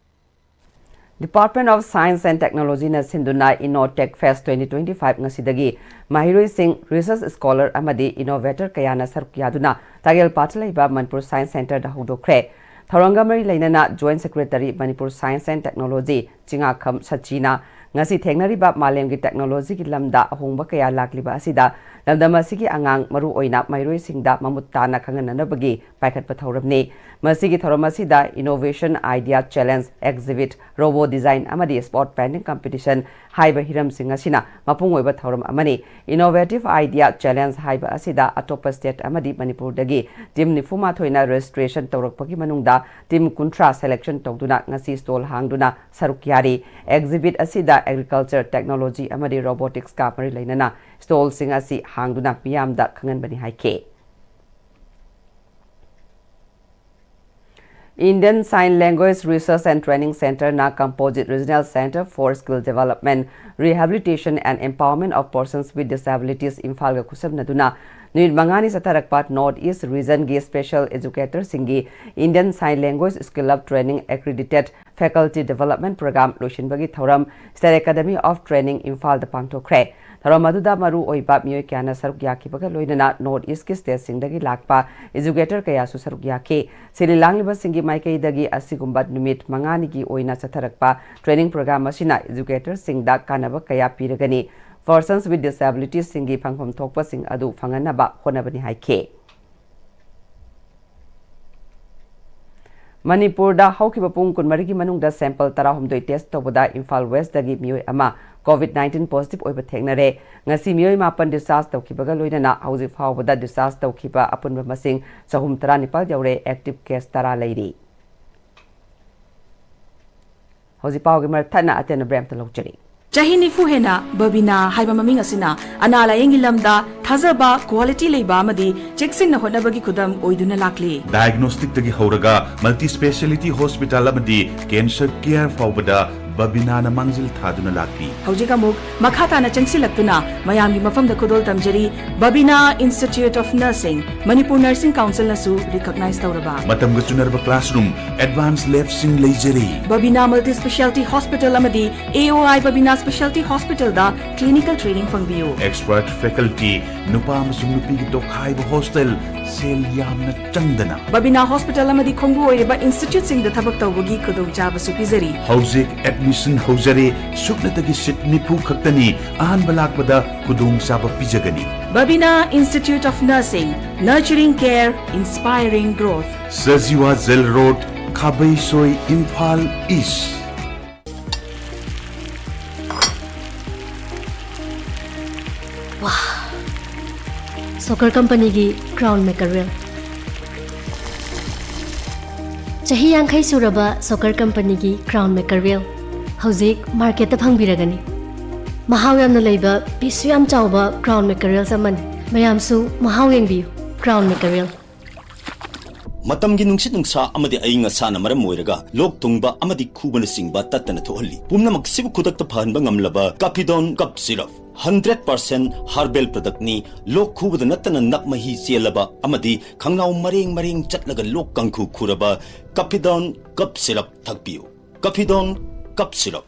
Department of Science and Technologyꯅ ꯁꯤꯟꯗꯨꯅ InnoTech Fest twenty twenty five ꯉꯁꯤꯗꯒꯤ ꯃꯍꯩꯔꯣꯏꯁꯤꯡ, research scholar ꯑꯃꯗꯤ innovator ꯀꯌꯥꯅ ꯁꯔꯨꯛ ꯌꯥꯗꯨꯅ ꯇꯥꯒꯦꯜꯄꯥꯠꯇ ꯂꯩꯕ ꯃꯅꯤꯄꯨꯔ Science Centreꯗ ꯍꯧꯗꯣꯛꯈ꯭ꯔꯦ꯫ ꯊꯧꯔꯝꯒ ꯃꯔꯤ ꯂꯩꯅꯅ Joint Secretary, Manipur Science and Technology, ꯆꯤꯉꯥꯈꯝ ꯁꯆꯤꯅ ꯉꯁꯤ ꯊꯦꯡꯅꯔꯤꯕ ꯃꯥꯂꯦꯝꯒꯤ technologyꯒꯤ ꯂꯝꯗ ꯑꯍꯣꯡꯕ ꯀꯌꯥ ꯂꯥꯛꯂꯤꯕ ꯑꯁꯤꯗ ꯂꯝꯗꯝ ꯑꯁꯤꯒꯤ ꯑꯉꯥꯡ, ꯃꯔꯨꯑꯣꯏꯅ ꯃꯍꯩꯔꯣꯏꯁꯤꯡꯗ ꯃꯃꯨꯠ ꯇꯥꯅ ꯈꯪꯍꯟꯅꯅꯕꯒꯤ ꯄꯥꯏꯈꯠꯄ ꯊꯧꯔꯝꯅꯤ꯫ ꯃꯁꯤꯒꯤ ꯊꯧꯔꯝ ꯑꯁꯤꯗ Innovation Idea Challenge, Exhibit, Robo Design ꯑꯃꯗꯤ Spot Painting Competition ꯍꯥꯏꯕ ꯍꯤꯔꯝꯁꯤꯡ ꯑꯁꯤꯅ ꯃꯄꯨꯡ ꯑꯣꯏꯕ ꯊꯧꯔꯝ ꯑꯃꯅꯤ꯫ Innovative Idea Challenge ꯍꯥꯏꯕ ꯑꯁꯤꯗ ꯑꯇꯣꯞꯄ state ꯑꯃꯗꯤ ꯃꯅꯤꯄꯨꯔꯗꯒꯤ team ꯅꯤꯐꯨ ꯃꯥꯊꯣꯏꯅ registration ꯇꯧꯔꯛꯄꯒꯤ ꯃꯅꯨꯡꯗ team ꯀꯨꯟꯊ꯭ꯔꯥ selection ꯇꯧꯗꯨꯅ ꯉꯁꯤ stall ꯍꯥꯡꯗꯨꯅ ꯁꯔꯨꯛ ꯌꯥꯔꯤ꯫ Exhibit ꯑꯁꯤꯗ agriculture, technology ꯑꯃꯗꯤ roboticsꯀ ꯃꯔꯤ ꯂꯩꯅꯅ stallꯁꯤꯡ ꯑꯁꯤ ꯍꯥꯡꯗꯨꯅ ꯃꯤꯌꯥꯝꯗ ꯈꯪꯍꯟꯕꯅꯤ ꯍꯥꯏꯈꯤ꯫ Indian Sign Language Research and Training Centre ꯅ Composite Regional Centre for Skill Development, Rehabilitation and Empowerment of Persons with Disabilities ꯏꯝꯐꯥꯜꯒ ꯈꯨꯠꯁꯝꯅꯗꯨꯅ ꯅꯨꯃꯤꯠ ꯃꯉꯥꯅꯤ ꯆꯠꯊꯔꯛꯄ North East Region ꯒꯤ Special Educator ꯁꯤꯡꯒꯤ Indian Sign Language Skill Up Training Accredited Faculty Development Program ꯂꯣꯏꯁꯤꯟꯕꯒꯤ ꯊꯧꯔꯝ State Academy of Training ꯏꯝꯐꯥꯜꯗ ꯄꯥꯡꯊꯣꯛꯈ꯭ꯔꯦ꯫ ꯊꯧꯔꯝ ꯑꯗꯨꯗ ꯃꯔꯨ ꯑꯣꯏꯕ ꯃꯤꯑꯣꯏ ꯀꯌꯥꯅ ꯁꯔꯨꯛ ꯌꯥꯈꯤꯕꯒ ꯂꯣꯏꯅꯅ North East ꯀꯤ state ꯁꯤꯡꯗꯒꯤ ꯂꯥꯛꯄ educator ꯀꯌꯥꯁꯨ ꯁꯔꯨꯛ ꯌꯥꯈꯤ꯫ ꯁꯤꯜꯂꯤ ꯂꯥꯡꯂꯤꯕꯁꯤꯡꯒꯤ ꯃꯥꯏꯀꯩꯗꯒꯤ ꯑꯁꯤꯒꯨꯝꯕ ꯅꯨꯃꯤꯠ ꯃꯉꯥꯅꯤꯒꯤ ꯑꯣꯏꯅ ꯆꯠꯊꯔꯛꯄ training program ꯑꯁꯤꯅ educator ꯁꯤꯡꯗ ꯀꯥꯟꯅꯕ ꯀꯌꯥ ꯄꯤꯔꯒꯅꯤ꯫ Persons with Disabilities ꯁꯤꯡꯒꯤ ꯐꯪꯐꯝ ꯊꯣꯛꯄꯁꯤꯡ ꯑꯗꯨ ꯐꯪꯍꯟꯅꯕ ꯍꯣꯠꯅꯕꯅꯤ ꯍꯥꯏꯈꯤ꯫ ꯃꯅꯤꯄꯨꯔꯗ ꯍꯧꯈꯤꯕ ꯄꯨꯡ ꯀꯨꯟꯃꯔꯤꯒꯤ ꯃꯅꯨꯡꯗ sample ꯇꯔꯥꯍꯨꯝꯗꯣꯏ test ꯇꯧꯕꯗ ꯏꯝꯐꯥꯜ West ꯇꯒꯤ ꯃꯤꯑꯣꯏ ꯑꯃ COVID nineteen positive ꯑꯣꯏꯕ ꯊꯦꯡꯅꯔꯦ꯫ ꯉꯁꯤ ꯃꯤꯑꯣꯏ ꯃꯥꯄꯟ discharge ꯇꯧꯈꯤꯕꯒ ꯂꯣꯏꯅꯅ ꯍꯧꯖꯤꯛ ꯐꯥꯎꯕꯗ discharge ꯇꯧꯈꯤꯕ ꯑꯄꯨꯟꯕ ꯃꯁꯤꯡ ꯆꯍꯨꯝ ꯇꯔꯥꯅꯤꯄꯥꯜ ꯌꯧꯔꯦ꯫ Active case ꯇꯔꯥ ꯂꯩꯔꯤ꯫ ꯍꯧꯖꯤꯛ ꯄꯥꯎꯒꯤ ꯃꯔꯛ ꯊꯠꯅ ꯑꯇꯦꯟꯕ break ꯑꯃꯇ ꯂꯧꯖꯔꯤ꯫ ꯆꯍꯤ ꯅꯤꯐꯨ ꯍꯦꯟꯅ ꯕꯕꯤꯅꯥ ꯍꯥꯏꯕ ꯃꯃꯤꯡ ꯑꯁꯤꯅ ꯑꯅꯥ ꯂꯥꯌꯦꯡꯒꯤ ꯂꯝꯗ ꯊꯥꯖꯕ, quality ꯂꯩꯕ ꯑꯃꯗꯤ ꯆꯦꯛꯁꯤꯟꯅ ꯍꯣꯠꯅꯕꯒꯤ ꯈꯨꯗꯝ ꯑꯣꯏꯗꯨꯅ ꯂꯥꯛꯂꯤ꯫ Diagnostic ꯇꯒꯤ ꯍꯧꯔꯒ multi speciality hospital ꯑꯃꯗꯤ cancer care ꯐꯥꯎꯕꯗ ꯕꯕꯤꯅꯥꯅ ꯃꯥꯡꯖꯤꯜ ꯊꯥꯗꯨꯅ ꯂꯥꯛꯂꯤ꯫ ꯍꯧꯖꯤꯛ ꯑꯃꯨꯛ ꯃꯈꯥ ꯇꯥꯅ ꯆꯪꯁꯤꯜꯂꯛꯇꯨꯅ ꯃꯌꯥꯝꯒꯤ ꯃꯐꯝꯗ ꯈꯨꯗꯣꯜ ꯇꯝꯖꯔꯤ꯫ Babina Institute of Nursing, Manipur Nursing Council ꯅꯁꯨ recognize ꯇꯧꯔꯕ꯫ ꯃꯇꯝꯒ ꯆꯨꯅꯔꯕ classroom, advanced lab ꯁꯤꯡ ꯂꯩꯖꯔꯤ꯫ Babina Multi Speciality Hospital ꯑꯃꯗꯤ A O I Babina Speciality Hospital the clinical training ꯐꯪꯕꯤꯌꯨ꯫ Expert faculty, ꯅꯨꯄꯥ ꯑꯃꯁꯨꯡ ꯅꯨꯄꯤꯒꯤ ꯇꯣꯈꯥꯏꯕ hostel, ꯁꯦꯜ ꯌꯥꯝꯅ ꯆꯪꯗꯅ꯫ Babina Hospital ꯑꯃꯗꯤ ꯈꯣꯡꯕꯨ ꯑꯣꯏꯔꯤꯕ institute ꯁꯤꯡꯗ ꯊꯕꯛ ꯇꯧꯕꯒꯤ ꯈꯨꯗꯣꯡꯆꯥꯕꯁꯨ ꯄꯤꯖꯔꯤ꯫ ꯍꯧꯖꯤꯛ admission ꯍꯧꯖꯔꯦ, ꯁꯨꯞꯅꯇꯒꯤ seat ꯅꯤꯐꯨ ꯈꯛꯇꯅꯤ, ꯑꯍꯥꯟꯕ ꯂꯥꯛꯄꯗ ꯈꯨꯗꯣꯡꯆꯥꯕ ꯄꯤꯖꯒꯅꯤ꯫ Babina Institute of Nursing, nurturing care, inspiring growth. Sajiwa Jail Road, ꯈꯥꯕꯩꯁꯣꯏ, Imphal East꯫ ꯋꯥ! Socker company ꯒꯤ Crown Mackerel꯫ ꯆꯍꯤ ꯌꯥꯡꯈꯩ ꯁꯨꯔꯕ Socker company ꯒꯤ Crown Mackerel ꯍꯧꯖꯤꯛ market ꯇ ꯐꯪꯕꯤꯔꯒꯅꯤ꯫ ꯃꯍꯥꯎ ꯌꯥꯝꯅ ꯂꯩꯕ, piece ꯁꯨ ꯌꯥꯝ ꯆꯥꯎꯕ Crown Mackerels ꯑꯃꯅꯤ꯫ ꯃꯌꯥꯝꯁꯨ ꯃꯍꯥꯎ ꯌꯦꯡꯕꯤꯌꯨ꯫ Crown Mackerel꯫ ꯃꯇꯝꯒꯤ ꯅꯨꯡꯁꯤꯠ ꯅꯨꯡꯁꯥ ꯑꯃꯗꯤ ꯑꯏꯪ ꯑꯁꯥꯅ ꯃꯔꯝ ꯑꯣꯏꯔꯒ ꯂꯣꯛ ꯊꯨꯡꯕ ꯑꯃꯗꯤ ꯈꯨꯕꯅꯆꯤꯡꯕ ꯇꯠꯇꯅ ꯊꯣꯛꯍꯜꯂꯤ꯫ ꯄꯨꯝꯅꯃꯛꯁꯤꯕꯨ ꯈꯨꯗꯛꯇ ꯐꯍꯟꯕ ꯉꯝꯂꯕ Kafidon cough syrup, hundred percent herbal ꯄ꯭ꯔꯗꯛꯅꯤ꯫ ꯂꯣꯛ ꯈꯨꯕꯗ ꯅꯠꯇꯅ ꯅꯞ ꯃꯍꯤ ꯆꯦꯜꯂꯕ ꯑꯃꯗꯤ ꯈꯪꯅꯥꯎ ꯃꯔꯦꯡ ꯃꯔꯦꯡ ꯆꯠꯂꯒ ꯂꯣꯛ ꯀꯥꯡꯈꯨ ꯈꯨꯔꯕ ꯀꯥꯐꯤꯗꯣꯟ ꯀꯞ ꯁꯤꯔꯞ ꯊꯛꯄꯤꯌꯨ꯫ Kafidon cough syrup.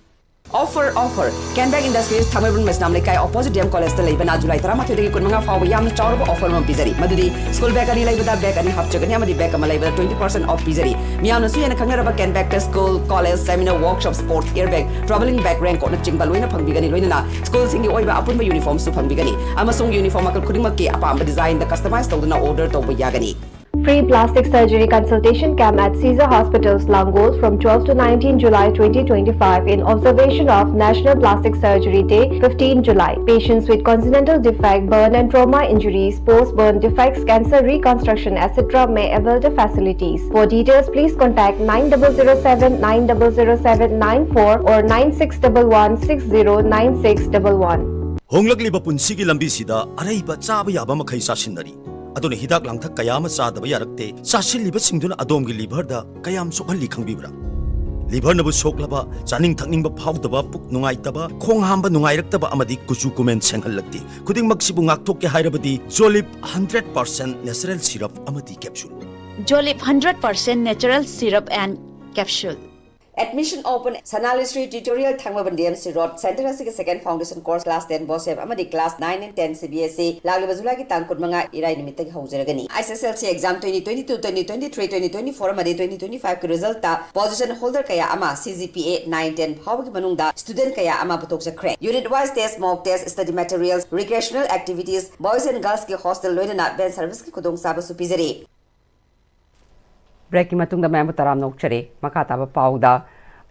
Offer, offer! Kenbag Industries, Thangmeiband Meisnam Leikai, opposite D M College ꯇ ꯂꯩꯕꯅ July ꯇꯔꯥꯃꯥꯊꯣꯏꯗꯒꯤ ꯀꯨꯟꯃꯉꯥ ꯐꯥꯎꯕ ꯌꯥꯝꯅ ꯆꯥꯎꯔꯕ offer ꯑꯃ ꯄꯤꯖꯔꯤ꯫ ꯃꯗꯨꯗꯤ school bag ꯑꯅꯤ ꯂꯩꯕꯗ bag ꯑꯅꯤ ꯍꯥꯞꯆꯒꯅꯤ ꯑꯃꯗꯤ bag ꯑꯃ ꯂꯩꯕꯗ twenty percent off ꯄꯤꯖꯔꯤ꯫ ꯃꯤꯌꯥꯝꯅꯁꯨ ꯍꯦꯟꯅ ꯈꯪꯅꯔꯕ Kenbag ꯇ school, college, seminar, workshop, sports gear bag, travelling bag, raincoat ꯅꯆꯤꯡꯕ ꯂꯣꯏꯅ ꯐꯪꯕꯤꯒꯅꯤ꯫ ꯂꯣꯏꯅꯅ school ꯁꯤꯡꯒꯤ ꯑꯣꯏꯕ ꯑꯄꯨꯟꯕ uniform ꯁꯨ ꯐꯪꯕꯤꯒꯅꯤ꯫ ꯑꯃꯁꯨꯡ uniform ꯃꯈꯜ ꯈꯨꯗꯤꯡꯃꯛꯀꯤ ꯑꯄꯥꯝꯕ design ꯗ customize ꯇꯧꯗꯨꯅ order ꯇꯧꯕ ꯌꯥꯒꯅꯤ꯫ Free plastic surgery consultation camp at Caesar Hospitals, Langol, from twelve to nineteen July twenty twenty-five, in observation of National Plastic Surgery Day, fifteen July. Patients with congenital defect, burn and trauma injuries, post-burn defects, cancer reconstruction, et cetera may avail the facilities. For details, please contact nine double zero seven nine double zero seven nine four or nine six double one six zero nine six double one. ꯍꯣꯡꯂꯛꯂꯤꯕ ꯄꯨꯟꯁꯤꯒꯤ ꯂꯝꯕꯤꯁꯤꯗ ꯑꯔꯩꯕ ꯆꯥꯕ ꯌꯥꯕ ꯃꯈꯩ ꯆꯥꯁꯤꯟꯅꯔꯤ꯫ ꯑꯗꯨꯅ ꯍꯤꯗꯥꯛ ꯂꯥꯡꯊꯛ ꯀꯌꯥ ꯑꯃ ꯆꯥꯗꯕ ꯌꯥꯔꯛꯇꯦ꯫ ꯆꯥꯁꯤꯜꯂꯤꯕꯁꯤꯡꯗꯨꯅ ꯑꯗꯣꯝꯒꯤ liver ꯗ ꯀꯌꯥꯝ ꯁꯣꯛꯍꯜꯂꯤ ꯈꯪꯕꯤꯕ꯭ꯔꯥ? Liver ꯅꯕꯨ ꯁꯣꯛꯂꯕ, ꯆꯥꯅꯤꯡ ꯊꯛꯅꯤꯡꯕ ꯐꯥꯎꯗꯕ, ꯄꯨꯛ ꯅꯨꯡꯉꯥꯏꯇꯕ, ꯈꯣꯡ ꯍꯥꯝꯕ ꯅꯨꯡꯉꯥꯏꯔꯛꯇꯕ ꯑꯃꯗꯤ ꯀꯨꯆꯨ ꯀꯨꯃꯦꯟ ꯁꯦꯡꯍꯜꯂꯛꯇꯦ꯫ ꯈꯨꯗꯤꯡꯃꯛꯁꯤꯕꯨ ꯉꯥꯛꯊꯣꯛꯀꯦ ꯍꯥꯏꯔꯕꯗꯤ Jolib hundred percent natural syrup ꯑꯃꯗꯤ capsule꯫ Jolib hundred percent natural syrup and capsule. Admission open, Sanalishri Tutorial, Thangmaban D M C Road, center ꯑꯁꯤꯒꯤ second foundation course, class ten BOSEM ꯑꯃꯗꯤ class nine and ten C B S E, ꯂꯥꯛꯂꯤꯕ ꯖꯨꯂꯥꯏꯒꯤ ꯇꯥꯡ ꯀꯨꯟꯃꯉꯥ ꯏꯔꯥꯏ ꯅꯨꯃꯤꯠꯇꯒꯤ ꯍꯧꯖꯔꯒꯅꯤ꯫ S S L C exam twenty twenty-two, twenty twenty-three, twenty twenty-four ꯑꯃꯗꯤ twenty twenty-five ꯀꯤ result ꯇ position holder ꯀꯌꯥ ꯑꯃ C G P A nine ten ꯐꯥꯎꯕꯒꯤ ꯃꯅꯨꯡꯗ student ꯀꯌꯥ ꯑꯃ ꯄꯨꯊꯣꯛꯆꯈ꯭ꯔꯦ꯫ Unit wise test, mock test, study materials, recreational activities, boys and girls ꯀꯤ hostel ꯂꯣꯏꯅꯅ van service ꯀꯤ ꯈꯨꯗꯣꯡꯆꯥꯕꯁꯨ ꯄꯤꯖꯔꯤ꯫ Break ꯀꯤ ꯃꯇꯨꯡꯗ ꯃꯌꯥꯝꯕꯨ ꯇꯔꯥꯝꯅ ꯑꯣꯛꯆꯔꯤ꯫ ꯃꯈꯥ ꯇꯥꯕ ꯄꯥꯎꯗ,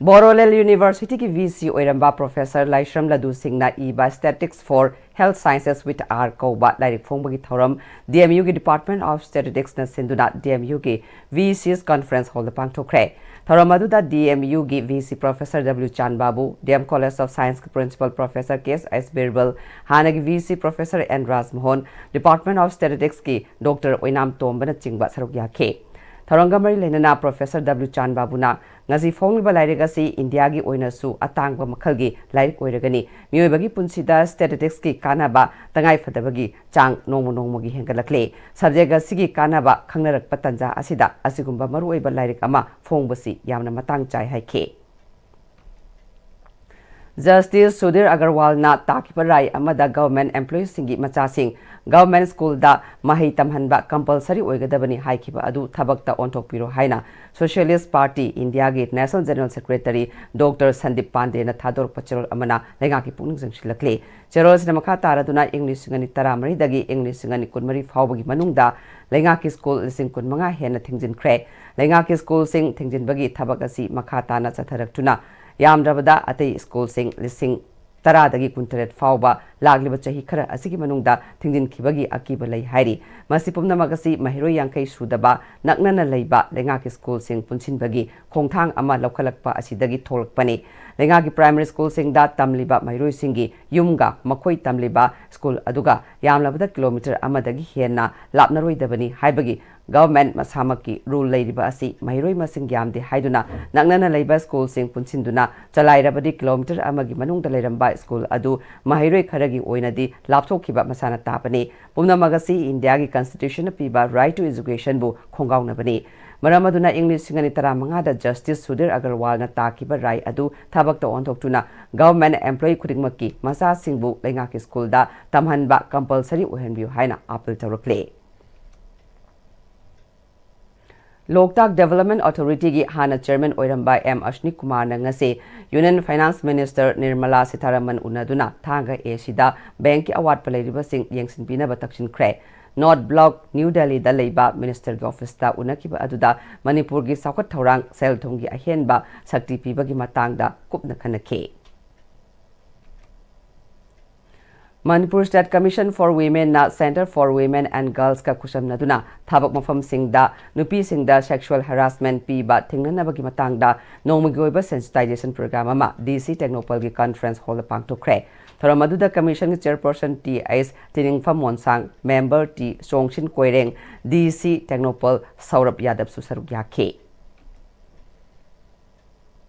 Borolal University ꯒꯤ V C ꯑꯣꯏꯔꯝꯕ Professor ꯂꯥꯏꯁ꯭ꯔꯝ ꯂꯗꯨ ꯁꯤꯡꯅ ꯏꯕ Statistics for Health Sciences with R ꯀꯧꯕ ꯂꯥꯏꯔꯤꯛ ꯐꯣꯡꯕꯒꯤ ꯊꯧꯔꯝ D M U ꯒꯤ Department of Statistics ꯅ ꯁꯤꯟꯗꯨꯅ D M U ꯒꯤ V Cs Conference Hall ꯗ ꯄꯥꯡꯊꯣꯛꯈ꯭ꯔꯦ꯫ ꯊꯧꯔꯝ ꯑꯗꯨꯗ D M U ꯒꯤ V C Professor W ꯆꯥꯟꯕꯥꯕꯨ, D M College of Science ꯀꯤ Principal Professor K S ꯕꯤꯔꯕꯜ, ꯍꯥꯟꯅꯒꯤ V C Professor N ꯔꯥꯖꯃꯣꯍꯟ, Department of Statistics ꯀꯤ Doctor ꯑꯣꯏꯅꯥꯝ ꯇꯣꯝꯕꯅꯆꯤꯡꯕ ꯁꯔꯨꯛ ꯌꯥꯈꯤ꯫ ꯊꯧꯔꯝꯒ ꯃꯔꯤ ꯂꯩꯅꯅ ꯄ꯭ꯔꯣꯐꯦꯁꯔ ꯗꯕ꯭ꯂꯤꯎ ꯆꯥꯟ ꯕꯥꯕꯨꯅ, "ꯉꯁꯤ ꯐꯣꯡꯂꯤꯕ ꯂꯥꯏꯔꯤꯛ ꯑꯁꯤ ꯏꯟꯗꯤꯌꯥꯒꯤ ꯑꯣꯏꯅꯁꯨ ꯑꯇꯥꯡꯕ ꯃꯈꯜꯒꯤ ꯂꯥꯏꯔꯤꯛ ꯑꯣꯏꯔꯒꯅꯤ꯫ ꯃꯤꯑꯣꯏꯕꯒꯤ ꯄꯨꯟꯁꯤꯗ ꯁ꯭ꯇꯦꯇꯤꯁꯇꯤꯛꯁꯀꯤ ꯀꯥꯟꯅꯕ ꯇꯉꯥꯏꯐꯗꯕꯒꯤ ꯆꯥꯡ ꯅꯣꯡꯃ ꯅꯣꯡꯃꯒꯤ ꯍꯦꯟꯒꯠꯂꯛꯂꯦ꯫ ꯁꯕꯖꯦꯛ ꯑꯁꯤꯒꯤ ꯀꯥꯟꯅꯕ ꯈꯪꯅꯔꯛꯄ ꯇꯥꯟꯖꯥ ꯑꯁꯤꯗ ꯑꯁꯤꯒꯨꯝꯕ ꯃꯔꯨꯑꯣꯏꯕ ꯂꯥꯏꯔꯤꯛ ꯑꯃ ꯐꯣꯡꯕꯁꯤ ꯌꯥꯝꯅ ꯃꯇꯥꯡ ꯆꯥꯏ" ꯍꯥꯏꯈꯤ꯫ ꯖꯁꯇꯤꯁ ꯁꯨꯙꯤꯔ ꯑꯒꯔꯋꯥꯜꯅ ꯇꯥꯈꯤꯕ ꯔꯥꯏ ꯑꯃꯗ ꯒꯚꯔꯟꯃꯦꯟꯠ ꯑꯦꯝꯄ꯭ꯂꯣꯌꯤꯁꯤꯡꯒꯤ ꯃꯆꯥꯁꯤꯡ ꯒꯚꯔꯟꯃꯦꯟꯠ ꯁ꯭ꯀꯨꯜꯗ ꯃꯍꯩ ꯇꯝꯍꯟꯕ ꯀꯝꯄꯜꯁꯔꯤ ꯑꯣꯏꯒꯗꯕꯅꯤ ꯍꯥꯏꯈꯤꯕ ꯑꯗꯨ ꯊꯕꯛꯇ ꯑꯣꯟꯊꯣꯛꯄꯤꯔꯣ ꯍꯥꯏꯅ ꯁꯣꯁꯤꯌꯦꯂꯤꯁꯠ ꯄꯥꯔꯇꯤ ꯏꯟꯗꯤꯌꯥꯒꯤ national general secretary doctor Sandeep ꯄꯥꯟꯗꯦꯅ ꯊꯥꯗꯣꯔꯛꯄ ꯆꯦꯔꯣꯜ ꯑꯃꯅ ꯂꯩꯉꯥꯛꯀꯤ ꯄꯨꯛꯅꯤꯡ ꯆꯪꯁꯤꯜꯂꯛꯂꯤ꯫ ꯆꯦꯔꯣꯜꯁꯤꯅ ꯃꯈꯥ ꯇꯥꯔꯗꯨꯅ ꯏꯪ ꯂꯤꯁꯤꯡ ꯑꯅꯤ ꯇꯔꯥꯃꯔꯤꯗꯒꯤ ꯏꯪ ꯂꯤꯁꯤꯡ ꯑꯅꯤ ꯀꯨꯟꯃꯔꯤ ꯐꯥꯎꯕꯒꯤ ꯃꯅꯨꯡꯗ ꯂꯩꯉꯥꯛꯀꯤ ꯁ꯭ꯀꯨꯜ ꯂꯤꯁꯤꯡ ꯀꯨꯟꯃꯉꯥ ꯍꯦꯟꯅ ꯊꯤꯡꯖꯤꯟꯈ꯭ꯔꯦ꯫ ꯂꯩꯉꯥꯛꯀꯤ ꯁ꯭ꯀꯨꯜꯁꯤꯡ ꯊꯤꯡꯖꯤꯟꯕꯒꯤ ꯊꯕꯛ ꯑꯁꯤ ꯃꯈꯥ ꯇꯥꯅ ꯆꯠꯊꯔꯛꯇꯨꯅ ꯌꯥꯝꯗ꯭ꯔꯕꯗ ꯑꯇꯩ ꯁ꯭ꯀꯨꯜꯁꯤꯡ ꯂꯤꯁꯤꯡ ꯇꯔꯥꯗꯒꯤ ꯀꯨꯟꯇꯔꯦꯠ ꯐꯥꯎꯕ ꯂꯥꯛꯂꯤꯕ ꯆꯍꯤ ꯈꯔ ꯑꯁꯤꯒꯤ ꯃꯅꯨꯡꯗ ꯊꯤꯡꯖꯤꯟꯈꯤꯕꯒꯤ ꯑꯀꯤꯕ ꯂꯩ ꯍꯥꯏꯔꯤ꯫ ꯃꯁꯤ ꯄꯨꯝꯅꯃꯛ ꯑꯁꯤ ꯃꯍꯩꯔꯣꯏ ꯌꯥꯡꯈꯩ ꯁꯨꯗꯕ ꯅꯛꯅꯅ ꯂꯩꯕ ꯂꯩꯉꯥꯛꯀꯤ ꯁ꯭ꯀꯨꯜꯁꯤꯡ ꯄꯨꯟꯁꯤꯟꯕꯒꯤ ꯈꯣꯡꯊꯥꯡ ꯑꯃ ꯂꯧꯈꯠꯂꯛꯄ ꯑꯁꯤꯗꯒꯤ ꯊꯣꯛꯂꯛꯄꯅꯤ꯫ ꯂꯩꯉꯥꯛꯀꯤ ꯄ꯭ꯔꯥꯏꯃꯔꯤ ꯁ꯭ꯀꯨꯜꯁꯤꯡꯗ ꯇꯝꯂꯤꯕ ꯃꯍꯩꯔꯣꯏꯁꯤꯡꯒꯤ ꯌꯨꯝꯒ ꯃꯈꯣꯏ ꯇꯝꯂꯤꯕ ꯁ꯭ꯀꯨꯜ ꯑꯗꯨꯒ ꯌꯥꯝꯂꯕꯗ ꯀꯤꯂꯣꯃꯤꯇꯔ ꯑꯃꯗꯒꯤ ꯍꯦꯟꯅ ꯂꯥꯞꯅꯔꯣꯏꯗꯕꯅꯤ ꯍꯥꯏꯕꯒꯤ ꯒꯚꯔꯟꯃꯦꯟꯠ ꯃꯁꯥꯃꯛꯀꯤ ꯔꯨꯜ ꯂꯩꯔꯤꯕ ꯑꯁꯤ ꯃꯍꯩꯔꯣꯏ ꯃꯁꯤꯡ ꯌꯥꯝꯗꯦ ꯍꯥꯏꯗꯨꯅ ꯅꯛꯅꯅ ꯂꯩꯕ ꯁ꯭ꯀꯨꯜꯁꯤꯡ ꯄꯨꯟꯁꯤꯟꯗꯨꯅ ꯆꯂꯥꯏꯔꯕꯗꯤ ꯀꯤꯂꯣꯃꯤꯇꯔ ꯑꯃꯒꯤ ꯃꯅꯨꯡꯗ ꯂꯩꯔꯝꯕ ꯁ꯭ꯀꯨꯜ ꯑꯗꯨ ꯃꯍꯩꯔꯣꯏ ꯈꯔꯒꯤ ꯑꯣꯏꯅꯗꯤ ꯂꯥꯞꯊꯣꯛꯈꯤꯕ ꯃꯁꯥꯅ ꯇꯥꯕꯅꯤ꯫ ꯄꯨꯝꯅꯃꯛ ꯑꯁꯤ ꯏꯟꯗꯤꯌꯥꯒꯤ ꯀꯟꯁꯇꯤꯇ꯭ꯌꯨꯁꯟꯅ ꯄꯤꯕ ꯔꯥꯏꯠ ꯇꯨ ꯏꯖꯨꯀꯦꯁꯟꯕꯨ ꯈꯣꯡꯒꯥꯎꯅꯕꯅꯤ꯫ ꯃꯔꯝ ꯑꯗꯨꯅ ꯏꯪ ꯂꯤꯁꯤꯡ ꯑꯅꯤ ꯇꯔꯥꯃꯉꯥꯗ ꯖꯁꯇꯤꯁ ꯁꯨꯙꯤꯔ ꯑꯒꯔꯋꯥꯜꯅ ꯇꯥꯈꯤꯕ ꯔꯥꯏ ꯑꯗꯨ ꯊꯕꯛꯇ ꯑꯣꯟꯊꯣꯛꯇꯨꯅ ꯒꯚꯔꯟꯃꯦꯟꯠ ꯑꯦꯝꯄ꯭ꯂꯣꯌꯤ ꯈꯨꯗꯤꯡꯃꯛꯀꯤ ꯃꯆꯥꯁꯤꯡꯕꯨ ꯂꯩꯉꯥꯛꯀꯤ ꯁ꯭ꯀꯨꯜꯗ ꯇꯝꯍꯟꯕ ꯀꯝꯄꯜꯁꯔꯤ ꯑꯣꯏꯍꯟꯕꯤꯌꯨ ꯍꯥꯏꯅ ꯑꯥꯄꯤꯜ ꯇꯧꯔꯛꯂꯦ꯫ ꯂꯣꯛꯇꯥꯛ ꯗꯦꯚꯂꯞꯃꯦꯟꯠ ꯑꯣꯊꯣꯔꯤꯇꯤꯒꯤ ꯍꯥꯟꯅ ꯆꯤꯌꯔꯃꯦꯟ ꯑꯣꯏꯔꯝꯕ ꯑꯦꯝ ꯑꯁ꯭ꯅꯤ ꯀꯨꯃꯥꯔꯅ ꯉꯁꯤ ꯌꯨꯅꯤꯌꯟ ꯐꯥꯏꯅꯥꯟꯁ ꯃꯤꯅꯤꯁꯇꯔ ꯅꯤꯔꯃꯂꯥ ꯁꯤꯊꯥꯔꯥꯃꯟ ꯎꯅꯗꯨꯅ ꯊꯥꯡꯒ ꯑꯦꯁꯤꯗ ꯕꯦꯡꯛꯀꯤ ꯑꯋꯥꯠꯄ ꯂꯩꯔꯤꯕꯁꯤꯡ ꯌꯦꯡꯁꯤꯟꯕꯤꯅꯕ ꯇꯛꯁꯤꯟꯈ꯭ꯔꯦ꯫ ꯅꯣꯔꯠ ꯕ꯭ꯂꯣꯛ, ꯅ꯭ꯌꯨ ꯗꯦꯜꯂꯤꯗ ꯂꯩꯕ ꯃꯤꯅꯤꯁꯇꯔꯒꯤ ꯑꯣꯐꯤꯁꯇ ꯎꯅꯈꯤꯕ ꯑꯗꯨꯗ ꯃꯅꯤꯄꯨꯔꯒꯤ ꯆꯥꯎꯈꯠ ꯊꯧꯔꯥꯡ, ꯁꯦꯜ ꯊꯨꯝꯒꯤ ꯑꯍꯦꯟꯕ ꯁꯛꯇꯤ ꯄꯤꯕꯒꯤ ꯃꯇꯥꯡꯗ ꯀꯨꯞꯅ ꯈꯟꯅꯈꯤ꯫ Manipur State Commission for Women ꯅ Centre for Women and Girls ꯀ ꯈꯨꯠꯁꯝꯅꯗꯨꯅ ꯊꯕꯛ ꯃꯐꯝꯁꯤꯡꯗ ꯅꯨꯄꯤꯁꯤꯡꯗ sexual harassment ꯄꯤꯕ ꯊꯤꯡꯅꯅꯕꯒꯤ ꯃꯇꯥꯡꯗ ꯅꯣꯡꯃꯒꯤ ꯑꯣꯏꯕ sensitization program ꯑꯃ ꯗꯤ ꯁꯤ ꯇꯦꯡꯅꯧꯄꯜꯒꯤ conference hall ꯗ ꯄꯥꯡꯊꯣꯛꯈ꯭ꯔꯦ꯫ ꯊꯧꯔꯝ ꯑꯗꯨꯗ Commission ꯒꯤ Chairperson T H Tiningpham Monsang, Member T Chongsin Koireng, D C Tengnoupal ꯁꯧꯔꯕ ꯌꯥꯗꯕꯁꯨ ꯁꯔꯨꯛ ꯌꯥꯈꯤ꯫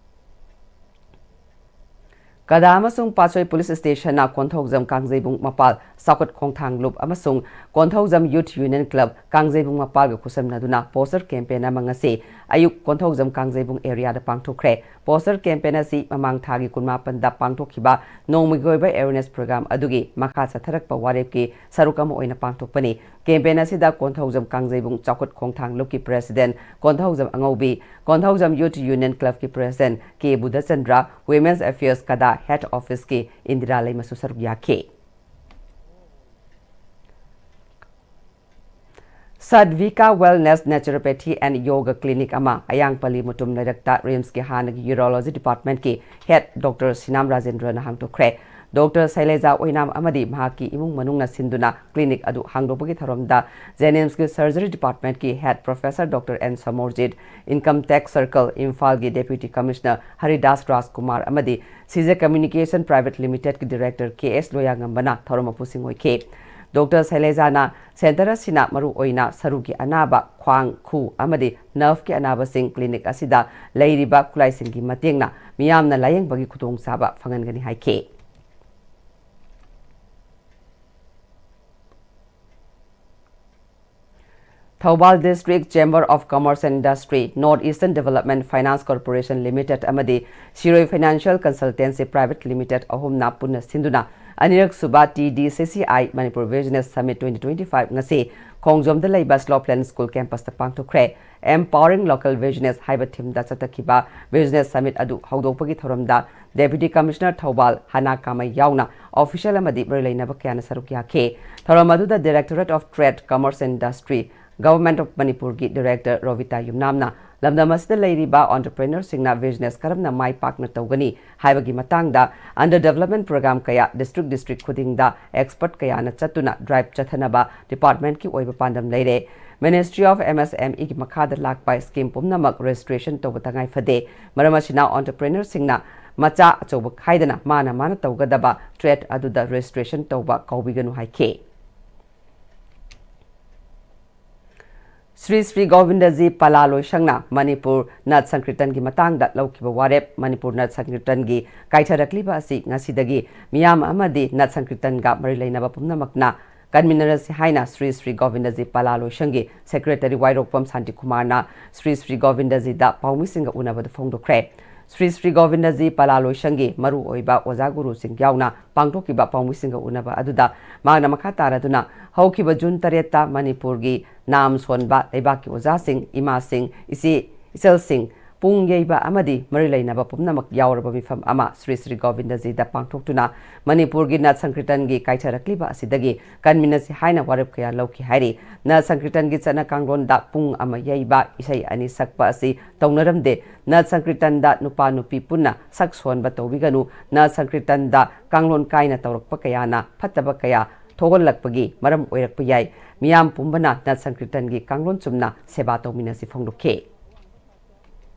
ꯀꯗꯥ ꯑꯃꯁꯨꯡ ꯄꯥꯠꯁꯣꯏ Police Station ꯅ ꯀꯣꯟꯊꯧꯖꯝ ꯀꯥꯡꯖꯩꯕꯨꯡ ꯃꯄꯥꯜ ꯆꯥꯎꯈꯠ ꯈꯣꯡꯊꯥꯡ ꯂꯨꯞ ꯑꯃꯁꯨꯡ ꯀꯣꯟꯊꯧꯖꯝ Youth Union Club ꯀꯥꯡꯖꯩꯕꯨꯡ ꯃꯄꯥꯜꯒ ꯈꯨꯠꯁꯝꯅꯗꯨꯅ poster campaign ꯑꯃ ꯉꯁꯤ ꯑꯌꯨꯛ ꯀꯣꯟꯊꯧꯖꯝ ꯀꯥꯡꯖꯩꯕꯨꯡ area ꯗ ꯄꯥꯡꯊꯣꯛꯈ꯭ꯔꯦ꯫ Poster campaign ꯑꯁꯤ ꯃꯃꯥꯡ ꯊꯥꯒꯤ ꯀꯨꯟꯃꯥꯄꯟꯗ ꯄꯥꯡꯊꯣꯛꯈꯤꯕ ꯅꯣꯡꯃꯒꯤ ꯑꯣꯏꯕ awareness program ꯑꯗꯨꯒꯤ ꯃꯈꯥ ꯆꯠꯊꯔꯛꯄ ꯋꯥꯔꯦꯞꯀꯤ ꯁꯔꯨꯛ ꯑꯃ ꯑꯣꯏꯅ ꯄꯥꯡꯊꯣꯛꯄꯅꯤ꯫ Campaign ꯑꯁꯤꯗ ꯀꯣꯟꯊꯧꯖꯝ ꯀꯥꯡꯖꯩꯕꯨꯡ ꯆꯥꯎꯈꯠ ꯈꯣꯡꯊꯥꯡ ꯂꯨꯞꯀꯤ President Konthoujam ꯑꯉꯧꯕꯤ, Konthoujam Youth Union Club ꯀꯤ President ꯀꯦ ꯕꯨꯙꯆꯟꯗ꯭ꯔ, Women's Affairs ꯀꯗꯥ Head Office ꯀꯤ ꯏꯟꯗꯤꯔꯥ ꯂꯩꯃꯁꯨ ꯁꯔꯨꯛ ꯌꯥꯈꯤ꯫ Sadvika Wellness Naturopathy and Yoga Clinic ꯑꯃ ꯑꯌꯥꯡꯄꯜꯂꯤ ꯃꯨꯇꯨꯝ ꯂꯩꯔꯛꯇ RIMS ꯀꯤ ꯍꯥꯟꯅꯒꯤ Urology Department ꯀꯤ Head Doctor ꯁꯤꯅꯥꯝ ꯔꯥꯖꯦꯟꯗ꯭ꯔꯅ ꯍꯥꯡꯗꯣꯛꯈ꯭ꯔꯦ꯫ Doctor ꯁꯩꯂꯦꯖꯥ ꯑꯣꯏꯅꯥꯝ ꯑꯃꯗꯤ ꯃꯍꯥꯛꯀꯤ ꯏꯃꯨꯡ ꯃꯅꯨꯡꯅ ꯁꯤꯟꯗꯨꯅ clinic ꯑꯗꯨ ꯍꯥꯡꯗꯣꯛꯄꯒꯤ ꯊꯧꯔꯝꯗ JNIMS ꯀꯤ Surgery Department ꯀꯤ Head Professor Doctor N Somorjit, Income Tax Circle ꯏꯝꯐꯥꯜꯒꯤ Deputy Commissioner ꯍꯔꯤꯗꯥꯁ ꯔꯥꯖꯀꯨꯃꯥꯔ ꯑꯃꯗꯤ CJ Communication Private Limited ꯀꯤ Director ꯀꯦ ꯑꯦꯁ ꯂꯣꯌꯥꯉꯝꯕꯅ ꯊꯧꯔꯝ ꯃꯄꯨꯁꯤꯡ ꯑꯣꯏꯈꯤ꯫ Doctor ꯁꯩꯂꯦꯖꯥꯅ center ꯑꯁꯤꯅ ꯃꯔꯨꯑꯣꯏꯅ ꯁꯔꯨꯒꯤ ꯑꯅꯥꯕ, ꯈ꯭ꯋꯥꯡ, ꯈꯨ ꯑꯃꯗꯤ nerve ꯀꯤ ꯑꯅꯥꯕꯁꯤꯡ clinic ꯑꯁꯤꯗ ꯂꯩꯔꯤꯕ ꯈꯨꯠꯂꯥꯏꯁꯤꯡꯒꯤ ꯃꯇꯦꯡꯅ ꯃꯤꯌꯥꯝꯅ ꯂꯥꯌꯦꯡꯕꯒꯤ ꯈꯨꯗꯣꯡꯆꯥꯕ ꯐꯪꯍꯟꯒꯅꯤ ꯍꯥꯏꯈꯤ꯫ Thoubal District Chamber of Commerce and Industry, North Eastern Development Finance Corporation Limited ꯑꯃꯗꯤ ꯁꯤꯔꯣꯏ Financial Consultancy Private Limited ꯑꯍꯨꯝꯅ ꯄꯨꯟꯅ ꯁꯤꯟꯗꯨꯅ ꯑꯅꯤꯔꯛ ꯁꯨꯕ T D C C I Manipur Business Summit twenty twenty-five ꯉꯁꯤ ꯈꯣꯡꯖꯣꯝꯗ ꯂꯩꯕ Slopeland School Campus ꯇ ꯄꯥꯡꯊꯣꯛꯈ꯭ꯔꯦ꯫ Empowering Local Business ꯍꯥꯏꯕ theme ꯗ ꯆꯠꯊꯈꯤꯕ Business Summit ꯑꯗꯨ ꯍꯧꯗꯣꯛꯄꯒꯤ ꯊꯧꯔꯝꯗ Deputy Commissioner ꯊꯧꯕꯥꯜ ꯍꯅꯥ ꯀꯥꯃꯩ ꯌꯥꯎꯅ official ꯑꯃꯗꯤ ꯃꯔꯤ ꯂꯩꯅꯕ ꯀꯌꯥꯅ ꯁꯔꯨꯛ ꯌꯥꯈꯤ꯫ ꯊꯧꯔꯝ ꯑꯗꯨꯗ Directorate of Trade, Commerce and Industry, Government of Manipur ꯒꯤ Director ꯔꯣꯕꯤꯇꯥ ꯌꯨꯝꯅꯥꯝꯅ ꯂꯝꯗꯝ ꯑꯁꯤꯗ ꯂꯩꯔꯤꯕ entrepreneur ꯁꯤꯡꯅ business ꯀꯔꯝꯅ ꯃꯥꯏ ꯄꯥꯛꯅ ꯇꯧꯒꯅꯤ ꯍꯥꯏꯕꯒꯤ ꯃꯇꯥꯡꯗ under development program ꯀꯌꯥ district district ꯈꯨꯗꯤꯡꯗ expert ꯀꯌꯥꯅ ꯆꯠꯇꯨꯅ drive ꯆꯠꯊꯅꯕ department ꯀꯤ ꯑꯣꯏꯕ ꯄꯥꯟꯗꯝ ꯂꯩꯔꯦ꯫ Ministry of M S M E ꯒꯤ ꯃꯈꯥꯗ ꯂꯥꯛꯄ scheme ꯄꯨꯝꯅꯃꯛ registration ꯇꯧꯕ ꯇꯉꯥꯏ ꯐꯗꯦ꯫ ꯃꯔꯝ ꯑꯁꯤꯅ entrepreneur ꯁꯤꯡꯅ ꯃꯆꯥ ꯑꯆꯧꯕ ꯈꯥꯏꯗꯅ ꯃꯥꯅ ꯃꯥꯅ ꯇꯧꯒꯗꯕ trade ꯑꯗꯨꯗ registration ꯇꯧꯕ ꯀꯥꯎꯕꯤꯒꯅꯨ ꯍꯥꯏꯈꯤ꯫ ꯁ꯭ꯔꯤ ꯁ꯭ꯔꯤ ꯒꯣꯕꯤꯟꯗꯖꯤ ꯄꯂꯥ ꯂꯣꯏꯁꯪꯅ ꯃꯅꯤꯄꯨꯔ ꯅꯠ ꯁꯪꯀ꯭ꯔꯤꯇꯟꯒꯤ ꯃꯇꯥꯡꯗ ꯂꯧꯈꯤꯕ ꯋꯥꯔꯦꯞ, ꯃꯅꯤꯄꯨꯔ ꯅꯠ ꯁꯪꯀ꯭ꯔꯤꯇꯟꯒꯤ ꯀꯥꯏꯊꯔꯛꯂꯤꯕ ꯑꯁꯤ ꯉꯁꯤꯗꯒꯤ ꯃꯤꯌꯥꯝ ꯑꯃꯗꯤ ꯅꯠ ꯁꯪꯀ꯭ꯔꯤꯇꯟꯒ ꯃꯔꯤ ꯂꯩꯅꯕ ꯄꯨꯝꯅꯃꯛꯅ ꯀꯟꯃꯤꯟꯅꯔꯁꯤ ꯍꯥꯏꯅ ꯁ꯭ꯔꯤ ꯁ꯭ꯔꯤ ꯒꯣꯕꯤꯟꯗꯖꯤ ꯄꯂꯥ ꯂꯣꯏꯁꯪꯒꯤ ꯁꯦꯀ꯭ꯔꯦꯇꯔꯤ ꯋꯥꯏꯔꯣꯛꯄꯝ ꯁꯥꯟꯇꯤꯀꯨꯃꯥꯔꯅ ꯁ꯭ꯔꯤ ꯁ꯭ꯔꯤ ꯒꯣꯕꯤꯟꯗꯖꯤꯗ ꯄꯥꯎꯃꯤꯁꯤꯡꯒ ꯎꯅꯕꯗ ꯐꯣꯡꯗꯣꯛꯈ꯭ꯔꯦ꯫ ꯁ꯭ꯔꯤ ꯁ꯭ꯔꯤ ꯒꯣꯕꯤꯟꯗꯖꯤ ꯄꯂꯥ ꯂꯣꯏꯁꯪꯒꯤ ꯃꯔꯨꯑꯣꯏꯕ ꯑꯣꯖꯥ ꯒꯨꯔꯨꯁꯤꯡ ꯌꯥꯎꯅ ꯄꯥꯡꯊꯣꯛꯈꯤꯕ ꯄꯥꯎꯃꯤꯁꯤꯡꯒ ꯎꯅꯕ ꯑꯗꯨꯗ ꯃꯍꯥꯛꯅ ꯃꯈꯥ ꯇꯥꯔꯗꯨꯅ ꯍꯧꯈꯤꯕ ꯖꯨꯟ ꯇꯔꯦꯠꯇ ꯃꯅꯤꯄꯨꯔꯒꯤ ꯅꯥꯝ ꯁꯣꯟꯕ ꯂꯩꯕꯥꯛꯀꯤ ꯑꯣꯖꯥꯁꯤꯡ, ꯏꯃꯥꯁꯤꯡ, ꯏꯆꯦ ꯏꯆꯜꯁꯤꯡ, ꯄꯨꯡ ꯌꯩꯕ ꯑꯃꯗꯤ ꯃꯔꯤ ꯂꯩꯅꯕ ꯄꯨꯝꯅꯃꯛ ꯌꯥꯎꯔꯕ ꯃꯤꯐꯝ ꯑꯃ ꯁ꯭ꯔꯤ ꯁ꯭ꯔꯤ ꯒꯣꯕꯤꯟꯗꯖꯤꯗ ꯄꯥꯡꯊꯣꯛꯇꯨꯅ ꯃꯅꯤꯄꯨꯔꯒꯤ ꯅꯠ ꯁꯪꯀ꯭ꯔꯤꯇꯟꯒꯤ ꯀꯥꯏꯊꯔꯛꯂꯤꯕ ꯑꯁꯤꯗꯒꯤ ꯀꯟꯃꯤꯟꯅꯁꯤ ꯍꯥꯏꯅ ꯋꯥꯔꯦꯞ ꯀꯌꯥ ꯂꯧꯈꯤ ꯍꯥꯏꯔꯤ꯫ ꯅꯠ ꯁꯪꯀ꯭ꯔꯤꯇꯟꯒꯤ ꯆꯠꯅ ꯀꯥꯡꯂꯣꯟꯗ ꯄꯨꯡ ꯑꯃ ꯌꯩꯕ, ꯏꯁꯩ ꯑꯅꯤ ꯁꯛꯄ ꯑꯁꯤ ꯇꯧꯅꯔꯝꯗꯦ꯫ ꯅꯠ ꯁꯪꯀ꯭ꯔꯤꯇꯟꯗ ꯅꯨꯄꯥ ꯅꯨꯄꯤ ꯄꯨꯟꯅ ꯁꯛ ꯁꯣꯟꯕ ꯇꯧꯕꯤꯒꯅꯨ꯫ ꯅꯠ ꯁꯪꯀ꯭ꯔꯤꯇꯟꯗ ꯀꯥꯡꯂꯣꯟ ꯀꯥꯏꯅ ꯇꯧꯔꯛꯄ ꯀꯌꯥꯅ ꯐꯠꯇꯕ ꯀꯌꯥ ꯊꯣꯛꯍꯜꯂꯛꯄꯒꯤ ꯃꯔꯝ ꯑꯣꯏꯔꯛꯄ ꯌꯥꯏ꯫ ꯃꯤꯌꯥꯝ ꯄꯨꯝꯕꯅ ꯅꯠ ꯁꯪꯀ꯭ꯔꯤꯇꯟꯒꯤ ꯀꯥꯡꯂꯣꯟ ꯆꯨꯝꯅ ꯁꯦꯕꯥ ꯇꯧꯃꯤꯟꯅꯁꯤ ꯐꯣꯡꯗꯣꯛꯈꯤ꯫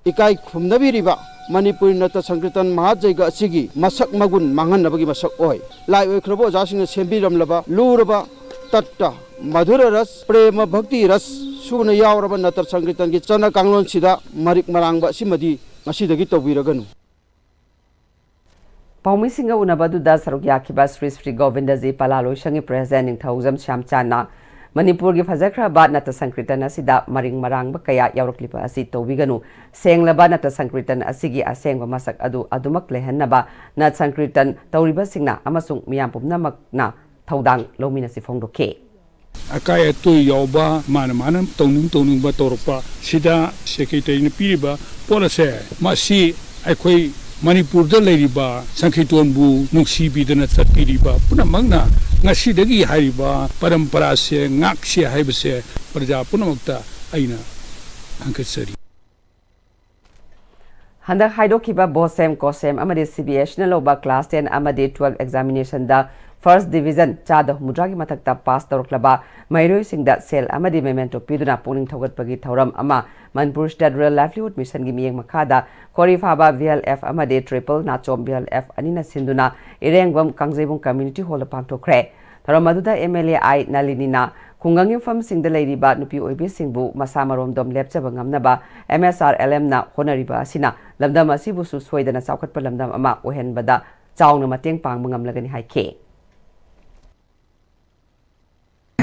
ꯏꯀꯥꯏ ꯈꯨꯝꯅꯕꯤꯔꯤꯕ ꯃꯅꯤꯄꯨꯔꯤ ꯅꯠꯇ ꯁꯪꯀ꯭ꯔꯤꯇꯟ ꯃꯍꯥꯖꯩꯒ ꯑꯁꯤꯒꯤ ꯃꯁꯛ ꯃꯒꯨꯟ ꯃꯥꯡꯍꯟꯅꯕꯒꯤ ꯃꯁꯛ ꯑꯣꯏ꯫ ꯂꯥꯏ ꯑꯣꯏꯈ꯭ꯔꯕ ꯑꯣꯖꯥꯁꯤꯡꯅ ꯁꯦꯝꯕꯤꯔꯝꯂꯕ ꯂꯨꯔꯕ ꯇꯠꯇ, ꯃꯙꯨꯔ ꯔꯁ, ꯄ꯭ꯔꯦꯃ ꯚꯛꯇꯤ ꯔꯁ ꯁꯨꯅ ꯌꯥꯎꯔꯕ ꯅꯠꯇ ꯁꯪꯀ꯭ꯔꯤꯇꯟꯒꯤ ꯆꯠꯅ ꯀꯥꯡꯂꯣꯟꯁꯤꯗ ꯃꯔꯤꯛ ꯃꯔꯥꯡꯕ ꯑꯁꯤꯃꯗꯤ ꯉꯁꯤꯗꯒꯤ ꯇꯧꯕꯤꯔꯒꯅꯨ꯫ ꯄꯥꯎꯃꯤꯁꯤꯡꯒ ꯎꯅꯕ ꯑꯗꯨꯗ ꯁꯔꯨꯛ ꯌꯥꯈꯤꯕ ꯁ꯭ꯔꯤ ꯁ꯭ꯔꯤ ꯒꯣꯕꯤꯟꯗꯖꯤ ꯄꯂꯥ ꯂꯣꯏꯁꯪꯒꯤ ꯄ꯭ꯔꯦꯁꯤꯗꯦꯟꯠ ꯅꯤꯡꯊꯧꯖꯝ ꯁ꯭ꯌꯥꯝꯆꯥꯟꯅ ꯃꯅꯤꯄꯨꯔꯒꯤ ꯐꯖꯈ꯭ꯔꯕ ꯅꯠꯇ ꯁꯪꯀ꯭ꯔꯤꯇꯟ ꯑꯁꯤꯗ ꯃꯔꯤꯡ ꯃꯔꯥꯡꯕ ꯀꯌꯥ ꯌꯥꯎꯔꯛꯂꯤꯕ ꯑꯁꯤ ꯇꯧꯕꯤꯒꯅꯨ꯫ ꯁꯦꯡꯂꯕ ꯅꯠꯇ ꯁꯪꯀ꯭ꯔꯤꯇꯟ ꯑꯁꯤꯒꯤ ꯑꯁꯦꯡꯕ ꯃꯁꯛ ꯑꯗꯨ ꯑꯗꯨꯃꯛ ꯂꯩꯍꯟꯅꯕ ꯅꯠ ꯁꯪꯀ꯭ꯔꯤꯇꯟ ꯇꯧꯔꯤꯕꯁꯤꯡꯅ ꯑꯃꯁꯨꯡ ꯃꯤꯌꯥꯝ ꯄꯨꯝꯅꯃꯛꯅ ꯊꯧꯗꯥꯡ ꯂꯧꯃꯤꯟꯅꯁꯤ ꯐꯣꯡꯗꯣꯛꯈꯤ꯫ ꯑꯀꯥꯏ ꯑꯇꯣꯏ ꯌꯥꯎꯕ, ꯃꯥꯅ ꯃꯥꯅ ꯇꯧꯅꯤꯡ ꯇꯧꯅꯤꯡꯕ ꯇꯧꯔꯛꯄ ꯁꯤꯗ ꯁꯦꯀ꯭ꯔꯦꯇꯔꯤꯅ ꯄꯤꯔꯤꯕ ꯄꯣꯠ ꯑꯁꯦ, ꯃꯁꯤ ꯑꯩꯈꯣꯏ ꯃꯅꯤꯄꯨꯔꯗ ꯂꯩꯔꯤꯕ ꯁꯪꯈꯤꯇꯣꯟꯕꯨ ꯅꯨꯡꯁꯤꯕꯤꯗꯅ ꯆꯠꯄꯤꯔꯤꯕ ꯄꯨꯝꯅꯃꯛꯅ ꯉꯁꯤꯗꯒꯤ ꯍꯥꯏꯔꯤꯕ ꯄꯔꯝꯄꯔꯥꯁꯦ ꯉꯥꯛꯁꯤ ꯍꯥꯏꯕꯁꯦ ꯄ꯭ꯔꯖꯥ ꯄꯨꯝꯅꯃꯛꯇ ꯑꯩꯅ ꯍꯪꯒꯠꯆꯔꯤ꯫ ꯍꯟꯗꯛ ꯍꯥꯏꯗꯣꯛꯈꯤꯕ ꯕꯣꯁꯦꯝ, ꯀꯣꯁꯦꯝ ꯑꯃꯗꯤ ꯁꯤ ꯕꯤ ꯑꯦꯁ ꯏꯅ ꯂꯧꯕ class ten ꯑꯃꯗꯤ twelve examination ꯗ First Division ꯆꯥꯗ ꯍꯨꯝꯐꯨꯇꯔꯥꯒꯤ ꯃꯊꯛꯇ ꯄꯥꯁ ꯇꯧꯔꯛꯂꯕ ꯃꯍꯩꯔꯣꯏꯁꯤꯡꯗ ꯁꯦꯜ ꯑꯃꯗꯤ ꯃꯦꯃꯦꯟꯇꯣ ꯄꯤꯗꯨꯅ ꯄꯨꯛꯅꯤꯡ ꯊꯧꯒꯠꯄꯒꯤ ꯊꯧꯔꯝ ꯑꯃ ꯃꯅꯤꯄꯨꯔ ꯁ꯭ꯇꯦꯠ ꯔꯨꯔꯦꯜ ꯂꯥꯏꯚꯂꯤꯍꯨꯗ ꯃꯤꯁꯟꯒꯤ ꯃꯤꯠꯌꯦꯡ ꯃꯈꯥꯗ ꯀꯣꯔꯤꯐꯥꯕ V L F ꯑꯃꯗꯤ ꯇ꯭ꯔꯤꯄꯜ ꯅꯥꯆꯣꯝ V L F ꯑꯅꯤꯅ ꯁꯤꯟꯗꯨꯅ ꯏꯔꯦꯡꯕꯝ ꯀꯥꯡꯖꯩꯕꯨꯡ ꯀꯝꯃ꯭ꯌꯨꯅꯤꯇꯤ ꯍꯣꯜꯗ ꯄꯥꯡꯊꯣꯛꯈ꯭ꯔꯦ꯫ ꯊꯧꯔꯝ ꯑꯗꯨꯗ M L A I ꯅꯂꯤꯅꯤꯅ ꯈꯨꯡꯒꯪꯒꯤ ꯃꯐꯝꯁꯤꯡꯗ ꯂꯩꯔꯤꯕ ꯅꯨꯄꯤ ꯑꯣꯏꯕꯤꯁꯤꯡꯕꯨ ꯃꯁꯥ ꯃꯔꯣꯝꯗꯣꯝ ꯂꯦꯞꯆꯕ ꯉꯝꯅꯕ M S R L M ꯅ ꯍꯣꯠꯅꯔꯤꯕ ꯑꯁꯤꯅ ꯂꯝꯗꯝ ꯑꯁꯤꯕꯨꯁꯨ ꯁꯣꯏꯗꯅ ꯆꯥꯎꯈꯠꯄ ꯂꯝꯗꯝ ꯑꯃ ꯑꯣꯏꯍꯟꯕꯗ ꯆꯥꯎꯅ ꯃꯇꯦꯡ ꯄꯥꯡꯕ ꯉꯝꯂꯒꯅꯤ ꯍꯥꯏꯈꯤ꯫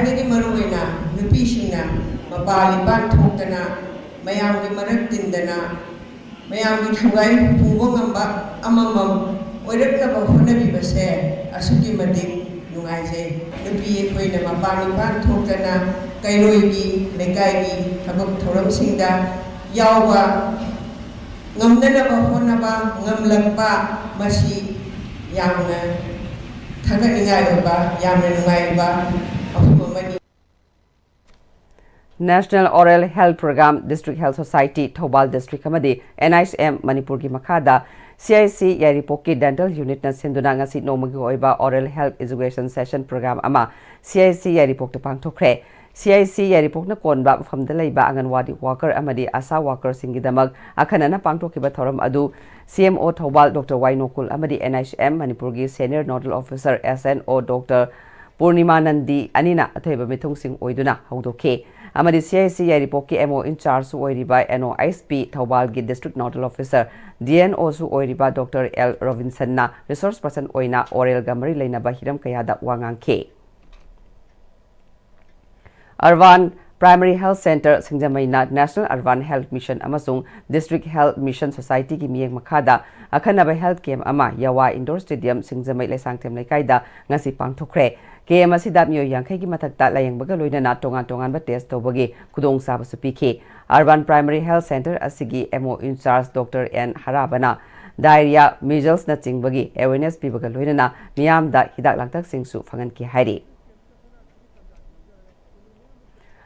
ꯈ꯭ꯋꯥꯏꯗꯒꯤ ꯃꯔꯨꯑꯣꯏꯅ ꯅꯨꯄꯤꯁꯤꯡꯅ ꯃꯄꯥꯜ ꯏꯄꯥꯟ ꯊꯣꯛꯇꯅ, ꯃꯌꯥꯝꯒꯤ ꯃꯔꯛ ꯇꯤꯟꯗꯅ, ꯃꯌꯥꯝꯒꯤ ꯊꯧꯒꯥꯏ ꯄꯨꯕ ꯉꯝꯕ ꯑꯃꯃꯝ ꯑꯣꯏꯔꯛꯅꯕ ꯍꯣꯠꯅꯕꯤꯕꯁꯦ ꯑꯁꯨꯛꯀꯤ ꯃꯇꯤꯛ ꯅꯨꯡꯉꯥꯏꯖꯩ꯫ ꯅꯨꯄꯤ ꯑꯩꯈꯣꯏꯅ ꯃꯄꯥꯟ ꯏꯄꯥꯟ ꯊꯣꯛꯇꯅ ꯀꯩꯔꯣꯏꯒꯤ, ꯂꯩꯀꯥꯏꯒꯤ ꯊꯕꯛ ꯊꯧꯔꯝꯁꯤꯡꯗ ꯌꯥꯎꯕ ꯉꯝꯅꯅꯕ ꯍꯣꯠꯅꯕ ꯉꯝꯂꯛꯄ, ꯃꯁꯤ ꯌꯥꯝꯅ ꯊꯥꯒꯠꯅꯤꯡꯉꯥꯏ ꯑꯣꯏꯕ, ꯌꯥꯝꯅ ꯅꯨꯡꯉꯥꯏꯕ ꯃꯐꯝ ꯑꯃꯅꯤ꯫ National Oral Health Program, District Health Society, Thoubal District ꯑꯃꯗꯤ N H M ꯃꯅꯤꯄꯨꯔꯒꯤ ꯃꯈꯥꯗ C I C ꯌꯥꯏꯔꯤꯄꯣꯛꯀꯤ Dental Unit ꯅ ꯁꯤꯟꯗꯨꯅ ꯉꯁꯤ ꯅꯣꯡꯃꯒꯤ ꯑꯣꯏꯕ Oral Health Education Session Program ꯑꯃ C I C ꯌꯥꯏꯔꯤꯄꯣꯛꯇ ꯄꯥꯡꯊꯣꯛꯈ꯭ꯔꯦ꯫ C I C ꯌꯥꯏꯔꯤꯄꯣꯛꯅ ꯀꯣꯟꯕ ꯃꯐꯝꯗ ꯂꯩꯕ ꯑꯪꯒꯟꯋꯥꯗꯤ worker ꯑꯃꯗꯤ ASHA worker ꯁꯤꯡꯒꯤꯗꯃꯛ ꯑꯈꯟꯅꯅ ꯄꯥꯡꯊꯣꯛꯈꯤꯕ ꯊꯧꯔꯝ ꯑꯗꯨ C M O Thoubal Doctor Y ꯅꯣꯀꯨꯜ ꯑꯃꯗꯤ N H M ꯃꯅꯤꯄꯨꯔꯒꯤ Senior Nodal Officer S N O Doctor ꯄꯨꯔꯅꯤꯃꯥ ꯅꯟꯗꯤ ꯑꯅꯤꯅ ꯑꯊꯣꯏꯕ ꯃꯤꯊꯨꯡꯁꯤꯡ ꯑꯣꯏꯗꯨꯅ ꯍꯧꯗꯣꯛꯈꯤ꯫ ꯑꯃꯗꯤ C I C ꯌꯥꯏꯔꯤꯄꯣꯛꯀꯤ M O in charge ꯁꯨ ꯑꯣꯏꯔꯤꯕ N O S P ꯊꯧꯕꯥꯜꯒꯤ District Nodal Officer D N O ꯁꯨ ꯑꯣꯏꯔꯤꯕ Doctor L ꯔꯣꯕꯤꯟꯁꯟꯅ resource person ꯑꯣꯏꯅ oral ꯒ ꯃꯔꯤ ꯂꯩꯅꯕ ꯍꯤꯔꯝ ꯀꯌꯥꯗ ꯋꯥ ꯉꯥꯡꯈꯤ꯫ Urban Primary Health Centre ꯁꯤꯡꯖꯃꯩꯅ National Urban Health Mission ꯑꯃꯁꯨꯡ District Health Mission Society ꯒꯤ ꯃꯤꯠꯌꯦꯡ ꯃꯈꯥꯗ ꯑꯈꯟꯅꯕ health camp ꯑꯃ ꯌꯥꯋꯥ Indoor Stadium, ꯁꯤꯡꯖꯃꯩ ꯂꯩꯁꯥꯡꯊꯦꯝ ꯂꯩꯀꯥꯏꯗ ꯉꯁꯤ ꯄꯥꯡꯊꯣꯛꯈ꯭ꯔꯦ꯫ Camp ꯑꯁꯤꯗ ꯃꯤꯑꯣꯏ ꯌꯥꯡꯈꯩꯒꯤ ꯃꯊꯛꯇ ꯂꯥꯌꯦꯡꯕꯒ ꯂꯣꯏꯅꯅ ꯇꯣꯉꯥꯟ ꯇꯣꯉꯥꯟꯕ test ꯇꯧꯕꯒꯤ ꯈꯨꯗꯣꯡꯆꯥꯕꯁꯨ ꯄꯤꯈꯤ꯫ Urban Primary Health Centre ꯑꯁꯤꯒꯤ M O in charge Doctor N ꯍꯔꯥꯕꯅ diarrhea, measles ꯅꯆꯤꯡꯕꯒꯤ awareness ꯄꯤꯕꯒ ꯂꯣꯏꯅꯅ ꯃꯤꯌꯥꯝꯗ ꯍꯤꯗꯥꯛ ꯂꯥꯡꯊꯛꯁꯤꯡꯁꯨ ꯐꯪꯍꯟꯈꯤ ꯍꯥꯏꯔꯤ꯫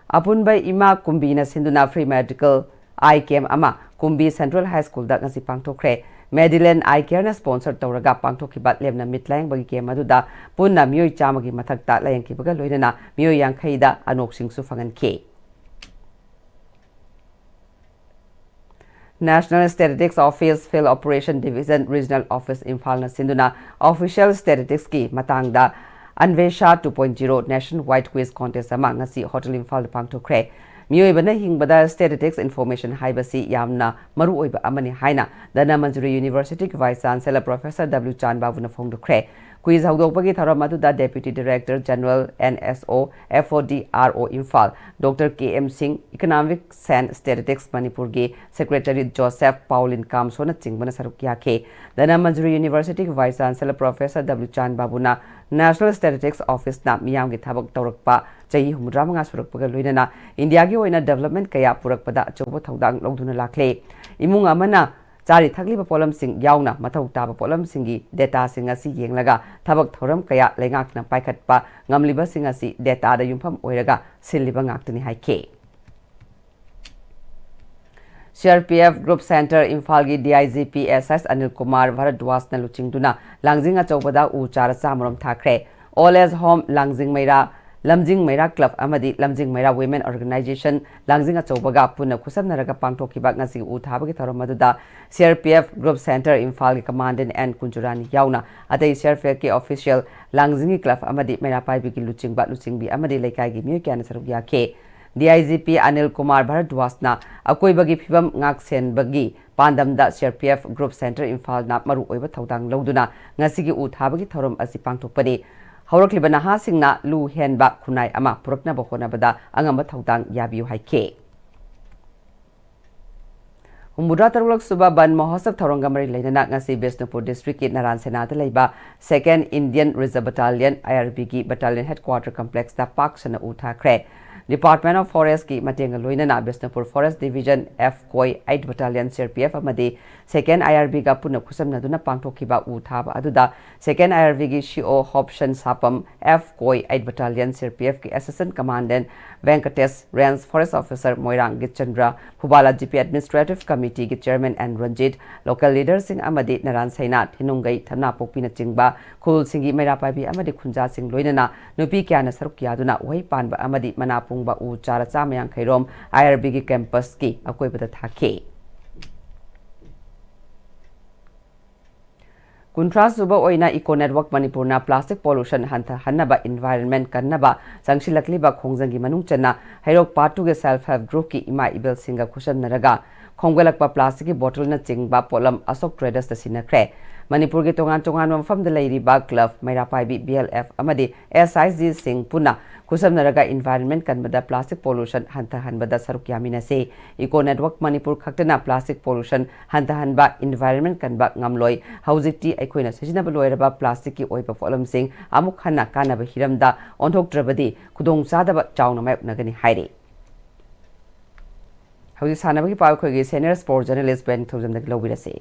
ꯑꯄꯨꯟꯕ ꯏꯃꯥ ꯀꯨꯝꯕꯤꯅ ꯁꯤꯟꯗꯨꯅ free medical eye camp ꯑꯃ ꯀꯨꯝꯕꯤ Central High School ꯗ ꯉꯁꯤ ꯄꯥꯡꯊꯣꯛꯈ꯭ꯔꯦ꯫ Medillion Eye Care ꯅ sponsor ꯇꯧꯔꯒ ꯄꯥꯡꯊꯣꯛꯈꯤꯕ ꯂꯦꯝꯅ ꯃꯤꯠ ꯂꯥꯌꯦꯡꯕꯒꯤ camp ꯑꯗꯨꯗ ꯄꯨꯟꯅ ꯃꯤꯑꯣꯏ ꯆꯥꯝꯃꯒꯤ ꯃꯊꯛꯇ ꯂꯥꯌꯦꯡꯈꯤꯕꯒ ꯂꯣꯏꯅꯅ ꯃꯤꯑꯣꯏ ꯌꯥꯡꯈꯩꯗ ꯑꯅꯣꯛꯁꯤꯡꯁꯨ ꯐꯪꯍꯟꯈꯤ꯫ National Statistics Office Field Operation Division Regional Office ꯏꯝꯐꯥꯜꯅ ꯁꯤꯟꯗꯨꯅ official statistics ꯀꯤ ꯃꯇꯥꯡꯗ Anvesha two point zero Nationwide Quiz Contest ꯑꯃ ꯉꯁꯤ Hotel ꯏꯝꯐꯥꯜꯗ ꯄꯥꯡꯊꯣꯛꯈ꯭ꯔꯦ꯫ ꯃꯤꯑꯣꯏꯕꯅ ꯍꯤꯡꯕꯗ statistics information ꯍꯥꯏꯕꯁꯤ ꯌꯥꯝꯅ ꯃꯔꯨꯑꯣꯏꯕ ꯑꯃꯅꯤ ꯍꯥꯏꯅ ꯙꯅꯃꯟꯖꯨꯔꯤ University ꯒꯤ Vice Chancellor Professor W ꯆꯥꯟꯕꯥꯕꯨꯅ ꯐꯣꯡꯗꯣꯛꯈ꯭ꯔꯦ꯫ Quiz ꯍꯧꯗꯣꯛꯄꯒꯤ ꯊꯧꯔꯝ ꯑꯗꯨꯗ Deputy Director General N S O F O D R O Imphal Doctor K M Singh, Economics and Statistics ꯃꯅꯤꯄꯨꯔꯒꯤ Secretary Joseph Paulin Kamso ꯅꯆꯤꯡꯕꯅ ꯁꯔꯨꯛ ꯌꯥꯈꯤ꯫ ꯙꯅꯃꯟꯖꯨꯔꯤ University ꯒꯤ Vice Chancellor Professor W ꯆꯥꯟꯕꯥꯕꯨꯅ National Statistics Office ꯅ ꯃꯤꯌꯥꯝꯒꯤ ꯊꯕꯛ ꯇꯧꯔꯛꯄ ꯆꯍꯤ ꯍꯨꯝꯐꯨꯇꯔꯥ ꯃꯉꯥ ꯁꯨꯔꯛꯄꯒ ꯂꯣꯏꯅꯅ ꯏꯟꯗꯤꯌꯥꯒꯤ ꯑꯣꯏꯅ development ꯀꯌꯥ ꯄꯨꯔꯛꯄꯗ ꯑꯆꯧꯕ ꯊꯧꯗꯥꯡ ꯂꯧꯗꯨꯅ ꯂꯥꯛꯂꯦ꯫ ꯏꯃꯨꯡ ꯑꯃꯅ ꯆꯥꯔꯤ ꯊꯛꯂꯤꯕ ꯄꯣꯠꯂꯝꯁꯤꯡ ꯌꯥꯎꯅ ꯃꯊꯧ ꯇꯥꯕ ꯄꯣꯠꯂꯝꯁꯤꯡꯒꯤ data ꯁꯤꯡ ꯑꯁꯤ ꯌꯦꯡꯂꯒ ꯊꯕꯛ ꯊꯧꯔꯝ ꯀꯌꯥ ꯂꯩꯉꯥꯛꯅ ꯄꯥꯏꯈꯠꯄ ꯉꯝꯂꯤꯕꯁꯤꯡ ꯑꯁꯤ data ꯗ ꯌꯨꯝꯐꯝ ꯑꯣꯏꯔꯒ ꯁꯤꯜꯂꯤꯕ ꯉꯥꯛꯇꯅꯤ ꯍꯥꯏꯈꯤ꯫ C R P F Group Center ꯏꯝꯐꯥꯜꯒꯤ D I G P S S Anil Kumar ꯚꯥꯔꯗ꯭ꯋꯥꯖꯅ ꯂꯨꯆꯤꯡꯗꯨꯅ ꯂꯥꯡꯖꯤꯡ ꯑꯆꯧꯕꯗ ꯎ ꯆꯥꯔ ꯆꯥꯃꯔꯣꯝ ꯊꯥꯈ꯭ꯔꯦ꯫ Old Age Home ꯂꯥꯡꯖꯤꯡ ꯃꯩꯔꯥ, ꯂꯝꯖꯤꯡ ꯃꯩꯔꯥ Club ꯑꯃꯗꯤ ꯂꯝꯖꯤꯡ ꯃꯩꯔꯥ Women Organization ꯂꯥꯡꯖꯤꯡ ꯑꯆꯧꯕꯒ ꯄꯨꯟꯅ ꯈꯨꯠꯁꯝꯅꯔꯒ ꯄꯥꯡꯊꯣꯛꯈꯤꯕ ꯉꯁꯤꯒꯤ ꯎ ꯊꯥꯕꯒꯤ ꯊꯧꯔꯝ ꯑꯗꯨꯗ C R P F Group Center ꯏꯝꯐꯥꯜꯒꯤ Commandant N ꯀꯨꯟꯖꯨꯔꯥꯅꯤ ꯌꯥꯎꯅ ꯑꯇꯩ C R P F ꯀꯤ official, ꯂꯥꯡꯖꯤꯡꯒꯤ club ꯑꯃꯗꯤ ꯃꯩꯔꯥ ꯄꯥꯏꯕꯤꯒꯤ ꯂꯨꯆꯤꯡꯕ, ꯂꯨꯆꯤꯡꯕꯤ ꯑꯃꯗꯤ ꯂꯩꯀꯥꯏꯒꯤ ꯃꯤꯑꯣꯏ ꯀꯌꯥꯅ ꯁꯔꯨꯛ ꯌꯥꯈꯤ꯫ D I G P Anil Kumar ꯚꯥꯔꯗ꯭ꯋꯥꯖꯅ ꯑꯀꯣꯏꯕꯒꯤ ꯐꯤꯕꯝ ꯉꯥꯛ ꯁꯦꯟꯕꯒꯤ ꯄꯥꯟꯗꯝꯗ C R P F Group Center ꯏꯝꯐꯥꯜꯅ ꯃꯔꯨꯑꯣꯏꯕ ꯊꯧꯗꯥꯡ ꯂꯧꯗꯨꯅ ꯉꯁꯤꯒꯤ ꯎ ꯊꯥꯕꯒꯤ ꯊꯧꯔꯝ ꯑꯁꯤ ꯄꯥꯡꯊꯣꯛꯄꯅꯤ꯫ ꯍꯧꯔꯛꯂꯤꯕ ꯅꯍꯥꯁꯤꯡꯅ ꯂꯨ ꯍꯦꯟꯕ ꯈꯨꯟꯅꯥꯏ ꯑꯃ ꯄꯨꯔꯛꯅꯕ ꯍꯣꯠꯅꯕꯗ ꯑꯉꯝꯕ ꯊꯧꯗꯥꯡ ꯌꯥꯕꯤꯌꯨ ꯍꯥꯏꯈꯤ꯫ ꯍꯨꯝꯐꯨꯇꯔꯥ ꯇꯔꯨꯛꯂꯛ ꯁꯨꯕ ꯕꯟ ꯃꯍꯣꯠꯁꯕ ꯊꯧꯔꯝꯒ ꯃꯔꯤ ꯂꯩꯅꯅ ꯉꯁꯤ ꯕꯤꯁꯅꯨꯄꯨꯔ district ꯀꯤ ꯅꯔꯥꯟ ꯁꯦꯅꯥꯗ ꯂꯩꯕ Second Indian Reserve Battalion, I R B ꯒꯤ Battalion Headquarter Complex ꯇ ꯄꯥꯛ ꯁꯟꯅ ꯎ ꯊꯥꯈ꯭ꯔꯦ꯫ Department of Forest ꯀꯤ ꯃꯇꯦꯡꯒ ꯂꯣꯏꯅꯅ ꯕꯤꯁꯅꯨꯄꯨꯔ Forest Division F ꯀꯣꯏ eight Battalion C R P F ꯑꯃꯗꯤ Second I R B ꯒ ꯄꯨꯟꯅ ꯈꯨꯠꯁꯝꯅꯗꯨꯅ ꯄꯥꯡꯊꯣꯛꯈꯤꯕ ꯎ ꯊꯥꯕ ꯑꯗꯨꯗ Second I R B ꯒꯤ C O Hobson Sapam, F ꯀꯣꯏ eight Battalion C R P F ꯀꯤ Assistant Commandant Venkatesh, Range Forest Officer ꯃꯣꯏꯔꯥꯡ ꯒꯤꯠꯆꯟꯗ꯭ꯔ, ꯐꯨꯕꯥꯂꯥ G P Administrative Committee ꯒꯤ Chairman N Ranjit, local leader ꯁꯤꯡ ꯑꯃꯗꯤ ꯅꯔꯥꯟ ꯁꯩꯅꯥ, ꯊꯤꯅꯨꯡꯒꯩ, ꯊꯝꯅꯥꯄꯣꯛꯄꯤꯅ ꯆꯤꯡꯕ ꯈꯨꯜꯁꯤꯡꯒꯤ ꯃꯩꯔꯥ ꯄꯥꯏꯕꯤ ꯑꯃꯗꯤ ꯈꯨꯟꯖꯥꯁꯤꯡ ꯂꯣꯏꯅꯅ ꯅꯨꯄꯤ ꯀꯌꯥꯅ ꯁꯔꯨꯛ ꯌꯥꯗꯨꯅ ꯎꯍꯩ ꯄꯥꯟꯕ ꯑꯃꯗꯤ ꯃꯅꯥ ꯄꯨꯡꯕ ꯎ ꯆꯥꯔ ꯆꯥꯝꯃ ꯌꯥꯡꯈꯩ ꯔꯣꯝ I R B ꯒꯤ campus ꯀꯤ ꯑꯀꯣꯏꯕꯗ ꯊꯥꯈꯤ꯫ ꯀꯨꯟꯊ꯭ꯔꯥ ꯁꯨꯕ ꯑꯣꯏꯅ Eco Network ꯃꯅꯤꯄꯨꯔꯅ plastic pollution ꯍꯟꯊꯍꯟꯅꯕ, environment ꯀꯟꯅꯕ ꯆꯪꯁꯤꯜꯂꯛꯂꯤꯕ ꯈꯣꯡꯖꯪꯒꯤ ꯃꯅꯨꯡ ꯆꯟꯅ ꯍꯩꯔꯣꯛ Part two ꯒꯤ Self Help Group ꯀꯤ ꯏꯃꯥ ꯏꯕꯦꯜꯁꯤꯡꯒ ꯈꯨꯠꯁꯝꯅꯔꯒ ꯈꯣꯝꯒꯠꯂꯛꯄ plastic ꯀꯤ bottle ꯅꯆꯤꯡꯕ ꯄꯣꯠꯂꯝ ꯑꯁꯣꯛ Traders ꯇ ꯁꯤꯟꯅꯈ꯭ꯔꯦ꯫ ꯃꯅꯤꯄꯨꯔꯒꯤ ꯇꯣꯉꯥꯟ ꯇꯣꯉꯥꯟꯕ ꯃꯐꯝꯗ ꯂꯩꯔꯤꯕ club, ꯃꯩꯔꯥ ꯄꯥꯏꯕꯤ, B L F ꯑꯃꯗꯤ S I G ꯁꯤꯡ ꯄꯨꯟꯅ ꯈꯨꯠꯁꯝꯅꯔꯒ environment ꯀꯟꯕꯗ plastic pollution ꯍꯟꯊꯍꯟꯕꯗ ꯁꯔꯨꯛ ꯌꯥꯃꯤꯟꯅꯁꯤ꯫ Eco Network ꯃꯅꯤꯄꯨꯔ ꯈꯛꯇꯅ plastic pollution ꯍꯟꯊꯍꯟꯕ, environment ꯀꯟꯕ ꯉꯝꯂꯣꯏ꯫ ꯍꯧꯖꯤꯛꯇꯤ ꯑꯩꯈꯣꯏꯅ ꯁꯤꯖꯤꯟꯅꯕ ꯂꯣꯏꯔꯕ plastic ꯀꯤ ꯑꯣꯏꯕ ꯄꯣꯠꯂꯝꯁꯤꯡ ꯑꯃꯨꯛ ꯍꯟꯅ ꯀꯥꯟꯅꯕ ꯍꯤꯔꯝꯗ ꯑꯣꯟꯊꯣꯛꯇ꯭ꯔꯕꯗꯤ ꯈꯨꯗꯣꯡꯆꯥꯗꯕ ꯆꯥꯎꯅ ꯃꯥꯌꯣꯛꯅꯒꯅꯤ ꯍꯥꯏꯔꯤ꯫ ꯍꯧꯖꯤꯛ ꯁꯥꯟꯅꯕꯒꯤ ꯄꯥꯎ ꯑꯩꯈꯣꯏꯒꯤ senior sport journalist ꯕꯦꯟ ꯊꯧꯖꯝꯗꯒꯤ ꯂꯧꯕꯤꯔꯁꯤ꯫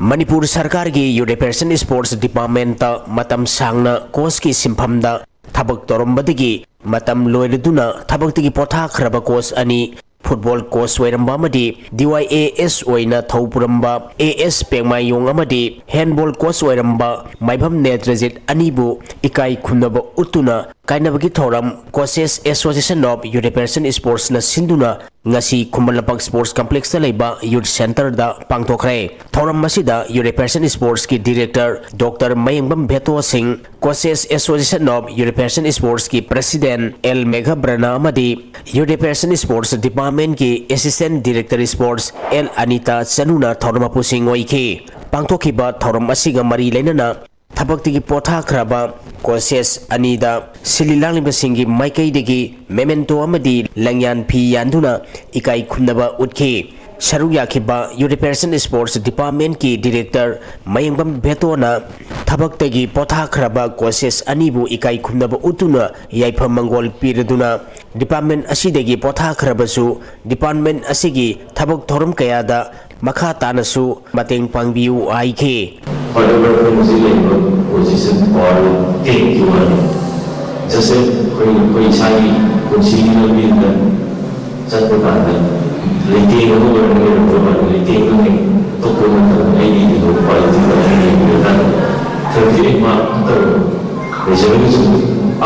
ꯃꯅꯤꯄꯨꯔ ꯁꯔꯀꯥꯔꯒꯤ Youth Affairs and Sports Department ꯇ ꯃꯇꯝ ꯁꯥꯡꯅ coach ꯀꯤ ꯁꯤꯟꯐꯝꯗ ꯊꯕꯛ ꯇꯧꯔꯝꯕꯗꯒꯤ ꯃꯇꯝ ꯂꯣꯏꯔꯗꯨꯅ ꯊꯕꯛꯇꯒꯤ ꯄꯣꯊꯥꯈ꯭ꯔꯕ coach ꯑꯅꯤ, football coach ꯑꯣꯏꯔꯝꯕ ꯑꯃꯗꯤ D Y A S ꯑꯣꯏꯅ ꯊꯧ ꯄꯨꯔꯝꯕ A S ꯄꯦꯡꯃꯥꯏꯌꯣꯡ ꯑꯃꯗꯤ handball coach ꯑꯣꯏꯔꯝꯕ ꯃꯥꯏꯕꯝ ꯅꯦꯇ꯭ꯔꯖꯤꯠ ꯑꯅꯤꯕꯨ ꯏꯀꯥꯏ ꯈꯨꯝꯅꯕ ꯎꯠꯇꯨꯅ ꯀꯥꯏꯅꯕꯒꯤ ꯊꯧꯔꯝ Coaches Association of Youth Affairs and Sports ꯅ ꯁꯤꯟꯗꯨꯅ ꯉꯁꯤ ꯈꯨꯃꯟ ꯂꯝꯄꯥꯛ Sports Complex ꯇ ꯂꯩꯕ Youth Center ꯗ ꯄꯥꯡꯊꯣꯛꯈ꯭ꯔꯦ꯫ ꯊꯧꯔꯝ ꯑꯁꯤꯗ Youth Affairs and Sports ꯀꯤ Director Doctor ꯃꯌꯦꯡꯕꯝ ꯚꯦꯇꯣ ꯁꯤꯡ, Coaches Association of Youth Affairs and Sports ꯀꯤ President L ꯃꯦꯘꯕ꯭ꯔꯅ ꯑꯃꯗꯤ Youth Affairs and Sports Department ꯀꯤ Assistant Director Sports L Anita ꯆꯅꯨꯅ ꯊꯧꯔꯝ ꯃꯄꯨꯁꯤꯡ ꯑꯣꯏꯈꯤ꯫ ꯄꯥꯡꯊꯣꯛꯈꯤꯕ ꯊꯧꯔꯝ ꯑꯁꯤꯒ ꯃꯔꯤ ꯂꯩꯅꯅ ꯊꯕꯛꯇꯒꯤ ꯄꯣꯊꯥꯈ꯭ꯔꯕ coaches ꯑꯅꯤꯗ ꯁꯤꯜꯂꯤ ꯂꯥꯡꯂꯤꯕꯁꯤꯡꯒꯤ ꯃꯥꯏꯀꯩꯗꯒꯤ memento ꯑꯃꯗꯤ ꯂꯪꯌꯥꯟ ꯐꯤ ꯌꯥꯟꯗꯨꯅ ꯏꯀꯥꯏ ꯈꯨꯝꯅꯕ ꯎꯠꯈꯤ꯫ ꯁꯔꯨꯛ ꯌꯥꯈꯤꯕ Youth Affairs and Sports Departmentꯀꯤ Director ꯃꯌꯦꯡꯕꯝ ꯕꯦꯇꯣꯅ ꯊꯕꯛꯇꯒꯤ ꯄꯣꯊꯥꯈ꯭ꯔꯕ coaches ꯑꯅꯤꯕꯨ ꯏꯀꯥꯏ ꯈꯨꯝꯅꯕ ꯎꯠꯇꯨꯅ ꯌꯥꯏꯐ ꯃꯪꯒꯣꯜ ꯄꯤꯔꯗꯨꯅ department ꯑꯁꯤꯗꯒꯤ ꯄꯣꯊꯥꯈ꯭ꯔꯕꯁꯨ department ꯑꯁꯤꯒꯤ ꯊꯕꯛ ꯊꯧꯔꯝ ꯀꯌꯥꯗ ꯃꯈꯥ ꯇꯥꯅꯁꯨ ꯃꯇꯦꯡ ꯄꯥꯡꯕꯤꯌꯨ ꯍꯥꯏꯈꯤ꯫ However, ꯑꯩꯈꯣꯏ ꯍꯧꯖꯤꯛ ꯂꯩꯔꯤꯕ position or tenth ꯀꯤ ꯋꯥꯅꯤ꯫ Just ꯑꯩꯈꯣꯏ, ꯑꯩꯈꯣꯏ ꯏꯁꯥꯒꯤ ꯄꯨꯟꯁꯤꯒꯤ ꯂꯝꯕꯤꯗ ꯆꯠꯄ ꯀꯥꯟꯗ ꯂꯩꯇꯦꯡ ꯑꯃ ꯑꯣꯏꯔꯒ ꯂꯩꯔꯝꯕ ꯃꯥꯜꯂꯤ꯫ ꯂꯩꯇꯦꯡꯗꯨꯅ ꯍꯦꯛ ꯇꯣꯛꯄ ꯃꯇꯝꯗ ꯑꯩꯒꯤ ꯀꯩꯅꯣ quality ꯗꯣ ꯑꯩꯅ ꯌꯦꯡꯕ ꯀꯥꯟꯗ thirty eight mark ꯈꯛꯇ ꯑꯣꯏꯕ꯫ ꯂꯩꯖꯔꯒꯁꯨ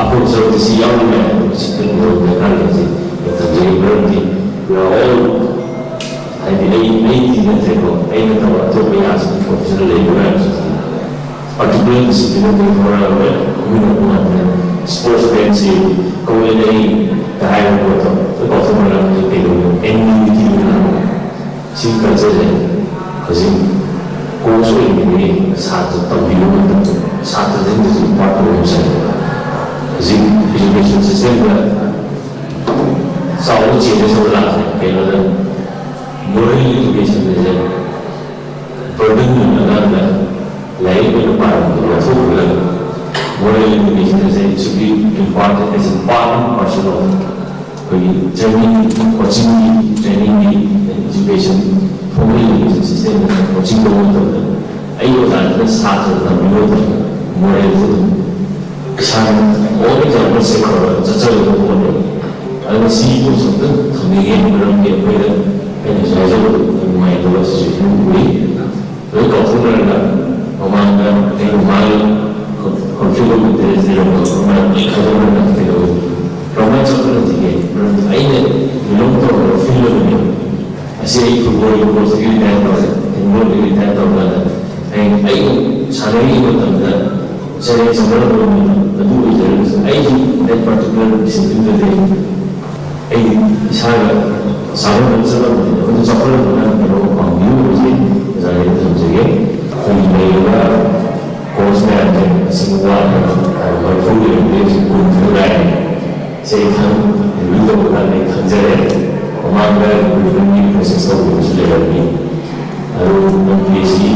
ꯑꯐꯕ ꯁꯔꯨꯛꯇ ꯁꯤ ꯌꯥꯎꯔꯤ ꯃꯌꯥꯝꯗꯣ ꯁꯤ ꯀꯩꯅꯣ ꯗꯔꯀꯥꯔ ꯂꯩ꯫ ꯁꯤ ꯊꯝꯖꯒꯦ꯫ ꯃꯔꯝꯗꯤ we are all, ꯍꯥꯏꯗꯤ ꯑꯩ, ꯑꯩꯗꯤ ꯅꯠꯇ꯭ꯔꯦꯀꯣ, ꯑꯩ ꯅꯠꯇꯕ ꯑꯇꯣꯞꯄ ꯌꯥꯝꯁꯨ professional ꯂꯩꯕ ꯃꯌꯥꯝꯁꯨ particular discipline ꯑꯃ ꯍꯣꯠꯅꯔꯒ ꯂꯣꯏꯅ ꯈꯪꯃꯤꯟꯅꯕ ꯉꯝꯗꯦ꯫ Sportsman ꯁꯤ ꯀꯧꯔꯦ ꯑꯩ ꯍꯥꯏꯕ ꯄꯣꯠꯇꯣ ꯂꯣꯏ ꯀꯥꯎꯊꯣꯛꯅꯔꯕꯅꯤ꯫ ꯀꯩꯗꯧꯕ? Anonymity ꯑꯣꯏꯅ ꯁꯤ culture ꯁꯦ ꯍꯧꯖꯤꯛ coach ꯑꯣꯏꯔꯤꯉꯩꯗꯒꯤ ꯁꯥꯇ꯭ꯔ ꯇꯝꯕꯤꯕ ꯃꯇꯝꯗ ꯁꯥꯇ꯭ꯔꯁꯤꯡꯗꯁꯨ impart ꯇꯧꯕ ꯉꯝꯖꯩ꯫ ꯍꯧꯖꯤꯛ education system ꯗ ꯆꯥꯎꯕ changes ꯑꯃ ꯂꯥꯛꯑꯦ꯫ ꯀꯩꯅꯣꯗ moral education ꯁꯦ burden ꯑꯣꯏꯅ ꯑꯉꯥꯡꯗ ꯂꯥꯏꯔꯤꯛ ꯑꯣꯏꯅ ꯄꯥꯔꯝꯕꯗꯣ ꯂꯧꯊꯣꯛꯈ꯭ꯔꯒ moral education say it should be imparted as a part and parcel of ꯑꯩꯈꯣꯏꯒꯤ training, coaching ꯒꯤ training ꯒꯤ education, formal education system ꯗ coaching ꯂꯧꯕ ꯃꯇꯝꯗ ꯑꯩ ꯑꯣꯖꯥꯁꯤꯅ ꯁꯥꯇ꯭ꯔ ꯇꯝꯕꯤꯕ ꯃꯇꯝꯗ moral ꯁꯦ ꯑꯗꯨꯝ ꯏꯁꯥꯅ all example ꯁꯦ ꯈꯔ ꯈꯔ ꯆꯠꯆꯒꯗꯕ ꯄꯣꯠꯅꯦꯕ꯫ ꯑꯗꯨꯅ ꯁꯤ ꯄꯣꯠꯁꯦ ꯑꯝꯇꯪ ꯊꯝꯅꯤꯡꯉꯦ, ꯃꯔꯝꯗꯤ ꯑꯩꯈꯣꯏꯗ ꯑꯩꯅ ꯍꯧꯖꯤꯛ ꯍꯥꯏꯖꯕꯗꯣ ꯌꯥꯝ ꯅꯨꯡꯉꯥꯏꯇꯕ situation ꯑꯃ ꯎꯏ꯫ ꯂꯣꯏ ꯀꯥꯎꯊꯣꯛꯅꯔꯒ ꯃꯃꯥꯡꯗ ꯑꯩꯅ ꯃꯥꯒꯤ conflict of interest ꯂꯩꯔꯝꯕ ꯑꯗꯨꯃꯥꯏꯅ ꯂꯣꯏ ꯈꯥꯏꯗꯣꯛꯅꯔꯒ ꯀꯩꯗꯧꯋꯤ? ꯀꯔꯝꯍꯥꯏꯅ ꯆꯥꯎꯈꯠꯍꯟꯁꯤꯒꯦ? ꯃꯔꯝꯗꯤ ꯑꯩꯅ belong ꯇꯧꯔꯝꯕ field ꯑꯃꯅꯦꯕ꯫ ꯑꯁꯤ ꯑꯩ football ꯒꯤ coach ꯇꯒꯤ retire ꯇꯧꯔꯦ, handball ꯗꯒꯤ retire ꯇꯧꯔꯀꯥꯟꯗ ꯍꯌꯦꯡ ꯑꯩꯅ ꯁꯥꯟꯅꯔꯤꯉꯩ ꯃꯇꯝꯗ ꯆꯦꯂꯦꯟꯖ ꯑꯃ ꯑꯣꯏꯔꯝꯃꯤꯅ ꯑꯗꯨ ꯑꯣꯏꯖꯔꯒꯁꯨ ꯑꯩꯁꯨ that particular discipline ꯗꯗꯤ ꯑꯩ ꯏꯁꯥꯒ ꯆꯥꯟꯅꯅꯕ ꯆꯠꯂꯝꯕꯅꯤꯅ ꯃꯗꯨ ꯆꯥꯎꯈꯠꯂꯛꯄꯅ ꯀꯩꯅꯣ ꯄꯥꯝꯕꯤꯌꯨ ꯍꯥꯏꯕꯁꯦ ꯑꯣꯖꯥꯗ ꯊꯝꯖꯒꯦ꯫ ꯑꯩꯈꯣꯏꯒꯤ ꯂꯩꯔꯤꯕ coach ꯃꯌꯥꯝꯁꯦ ꯃꯁꯤꯡ ꯋꯥꯠꯂꯤꯕ ꯃꯔꯤꯐꯨ ꯂꯩꯔꯝꯕꯗꯒꯤ ꯍꯧꯖꯤꯛ ꯀꯨꯟ ꯈꯛꯇ ꯉꯥꯏꯔꯦ꯫ ꯁꯤ ꯑꯩ ꯈꯪ-, review ꯇꯧꯕ ꯀꯥꯟꯗ ꯑꯩ ꯈꯪꯖꯔꯦ꯫ ꯃꯃꯥꯡꯗ recruitment ꯒꯤ process ꯇꯧꯈꯤꯕꯁꯨ ꯑꯗꯨ ꯅꯪ ꯄꯤ ꯑꯩꯆ ꯗꯤ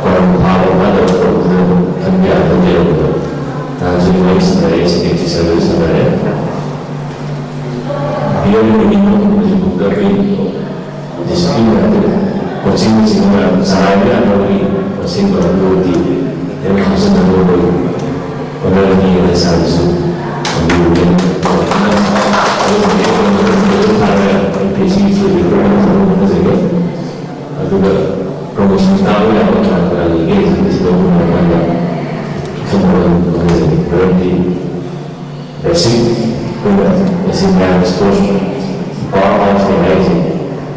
ꯀꯣꯔꯝ ꯐꯥꯕ ꯐꯥꯗꯕ ꯇꯧꯕꯗꯨꯗ ꯑꯗꯨꯝ ꯈꯟꯕ ꯌꯥꯕ ꯂꯩꯔꯝꯕꯗꯣ ꯅꯍꯥꯟꯁꯨ ꯋꯥꯔꯤ ꯁꯥꯟꯅꯔꯦ, ꯁꯦꯀ꯭ꯔꯦꯇꯔꯤ ꯁꯔꯗꯁꯨ ꯁꯥꯟꯅꯔꯦ꯫ ꯄꯤꯔꯝꯕꯒꯤ ꯃꯇꯨꯡꯗ ꯍꯧꯖꯤꯛꯐꯥꯎꯗ ꯑꯩꯈꯣꯏ ꯗꯤꯁꯤꯄ꯭ꯂꯤꯟ ꯃꯌꯥꯝꯗꯨ, ꯀꯣꯆꯤꯡꯅꯆꯤꯡꯕ ꯃꯌꯥꯝ ꯆꯂꯥꯏꯕ ꯌꯥꯅꯕꯒꯤ ꯃꯁꯤꯡꯗꯣ ꯑꯗꯨꯕꯨꯗꯤ ꯑꯩꯅ ꯍꯥꯞꯆꯤꯟꯅꯕ ꯑꯩꯈꯣꯏ ꯍꯣꯠꯅꯔꯅꯤ꯫ ꯂꯩꯁꯥꯕꯤꯁꯨ ꯇꯝꯕꯤꯔꯨꯒꯦ꯫ ꯑꯗꯨꯒ ꯑꯩꯈꯣꯏ ꯄꯤ ꯑꯩꯆ ꯗꯤ ꯊꯥꯔꯒ ꯑꯩꯈꯣꯏ ꯄꯤ ꯑꯩꯆ ꯗꯤ ꯊꯤꯕꯒꯤ ꯄ꯭ꯔꯣꯒ꯭ꯔꯥꯝ ꯑꯃ ꯍꯣꯠꯅꯖꯒꯦ꯫ ꯑꯗꯨꯒ ꯄ꯭ꯔꯣꯃꯣꯁꯟ ꯀꯥꯕ ꯌꯥꯕ ꯀꯅꯥ ꯀꯅꯥ ꯂꯩꯒꯦ ꯍꯥꯏꯕꯁꯤꯗ ꯑꯩꯈꯣꯏ ꯃꯃꯥꯡꯗ ꯈꯪꯅꯕ ꯍꯣꯠꯅꯖꯒꯦ꯫ ꯃꯔꯝꯗꯤ ꯕꯦꯁꯤꯛ ꯑꯩꯈꯣꯏꯅ ꯕꯦꯁꯤꯛ ꯃꯌꯥꯝ ꯏꯁꯄꯣꯔꯠꯁ ꯄꯥꯋꯔ ꯍꯥꯎꯁꯅꯦ ꯍꯥꯏꯔꯤꯁꯦ꯫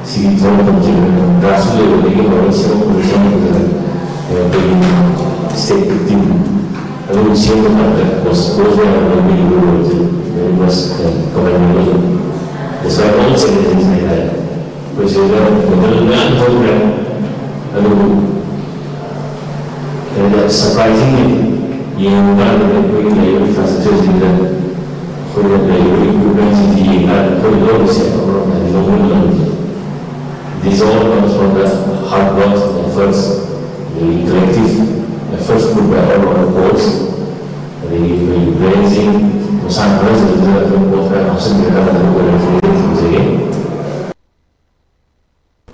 ꯁꯤꯒꯤ ꯊꯕꯛ ꯇꯧꯖꯕꯅꯤꯅ ꯒ꯭ꯔꯥꯁꯔꯨꯠ ꯂꯦꯚꯦꯜꯗꯒꯤ ꯍꯧꯔꯒ ꯁꯦꯝꯃꯛꯄꯗ ꯁꯦꯝꯃꯛꯄꯗ ꯑꯩꯈꯣꯏꯒꯤ ꯁ꯭ꯇꯦꯠꯀꯤ ꯇꯤꯝ ꯑꯗꯨ ꯁꯦꯝꯕ ꯀꯥꯟꯗ ꯀꯣꯆ ꯀꯣꯆ ꯃꯌꯥꯝ ꯂꯧꯕꯤꯔꯤꯕ ꯔꯣꯜꯁꯦ very much commendable. Despite all challenges ꯍꯥꯏꯇꯥꯔꯦ, ꯑꯩꯈꯣꯏ ꯁꯤꯗ ꯃꯦꯗꯜ ꯃꯌꯥꯝ ꯊꯣꯛꯈ꯭ꯔꯦ꯫ ꯑꯗꯨꯕꯨ ꯌꯥꯝꯅ ꯁꯔꯄ꯭ꯔꯥꯏꯖꯤꯡꯂꯤ ꯌꯦꯡꯕ ꯀꯥꯟꯗꯗꯤ ꯑꯩꯈꯣꯏꯒꯤ ꯂꯩꯔꯤꯕ ꯏꯟꯐ꯭ꯔꯥꯁ꯭ꯇ꯭ꯔꯛꯆꯔꯁꯤꯡꯗ ꯑꯩꯈꯣꯏꯅ ꯂꯩꯔꯤꯕ ꯏꯝꯄ꯭ꯔꯨꯚꯃꯦꯟꯁꯤꯡꯁꯤ ꯌꯦꯡꯕ ꯀꯥꯟꯗ ꯑꯩꯈꯣꯏ ꯂꯧꯔꯤꯁꯦ ꯑꯃꯔꯣꯝꯗ ꯍꯥꯏꯗꯤ ꯂꯧꯃꯟ ꯂꯧꯃꯟ This all comes from the hard work and efforts, the collective efforts put by all our coaches. ꯑꯗꯒꯤ ꯑꯩꯈꯣꯏꯒꯤ ꯕ꯭ꯔꯦꯟꯁꯤꯡ ꯃꯁꯥꯟꯅ ꯈꯔꯁꯤꯗ ꯑꯗꯨꯝ ꯄꯣꯠ ꯈꯔ ꯍꯥꯞꯆꯤꯟꯕꯤꯔꯀꯥꯟꯗ ꯑꯗꯨꯝ ꯑꯣꯏꯔꯛꯄꯅꯦꯅ ꯊꯝꯖꯒꯦ꯫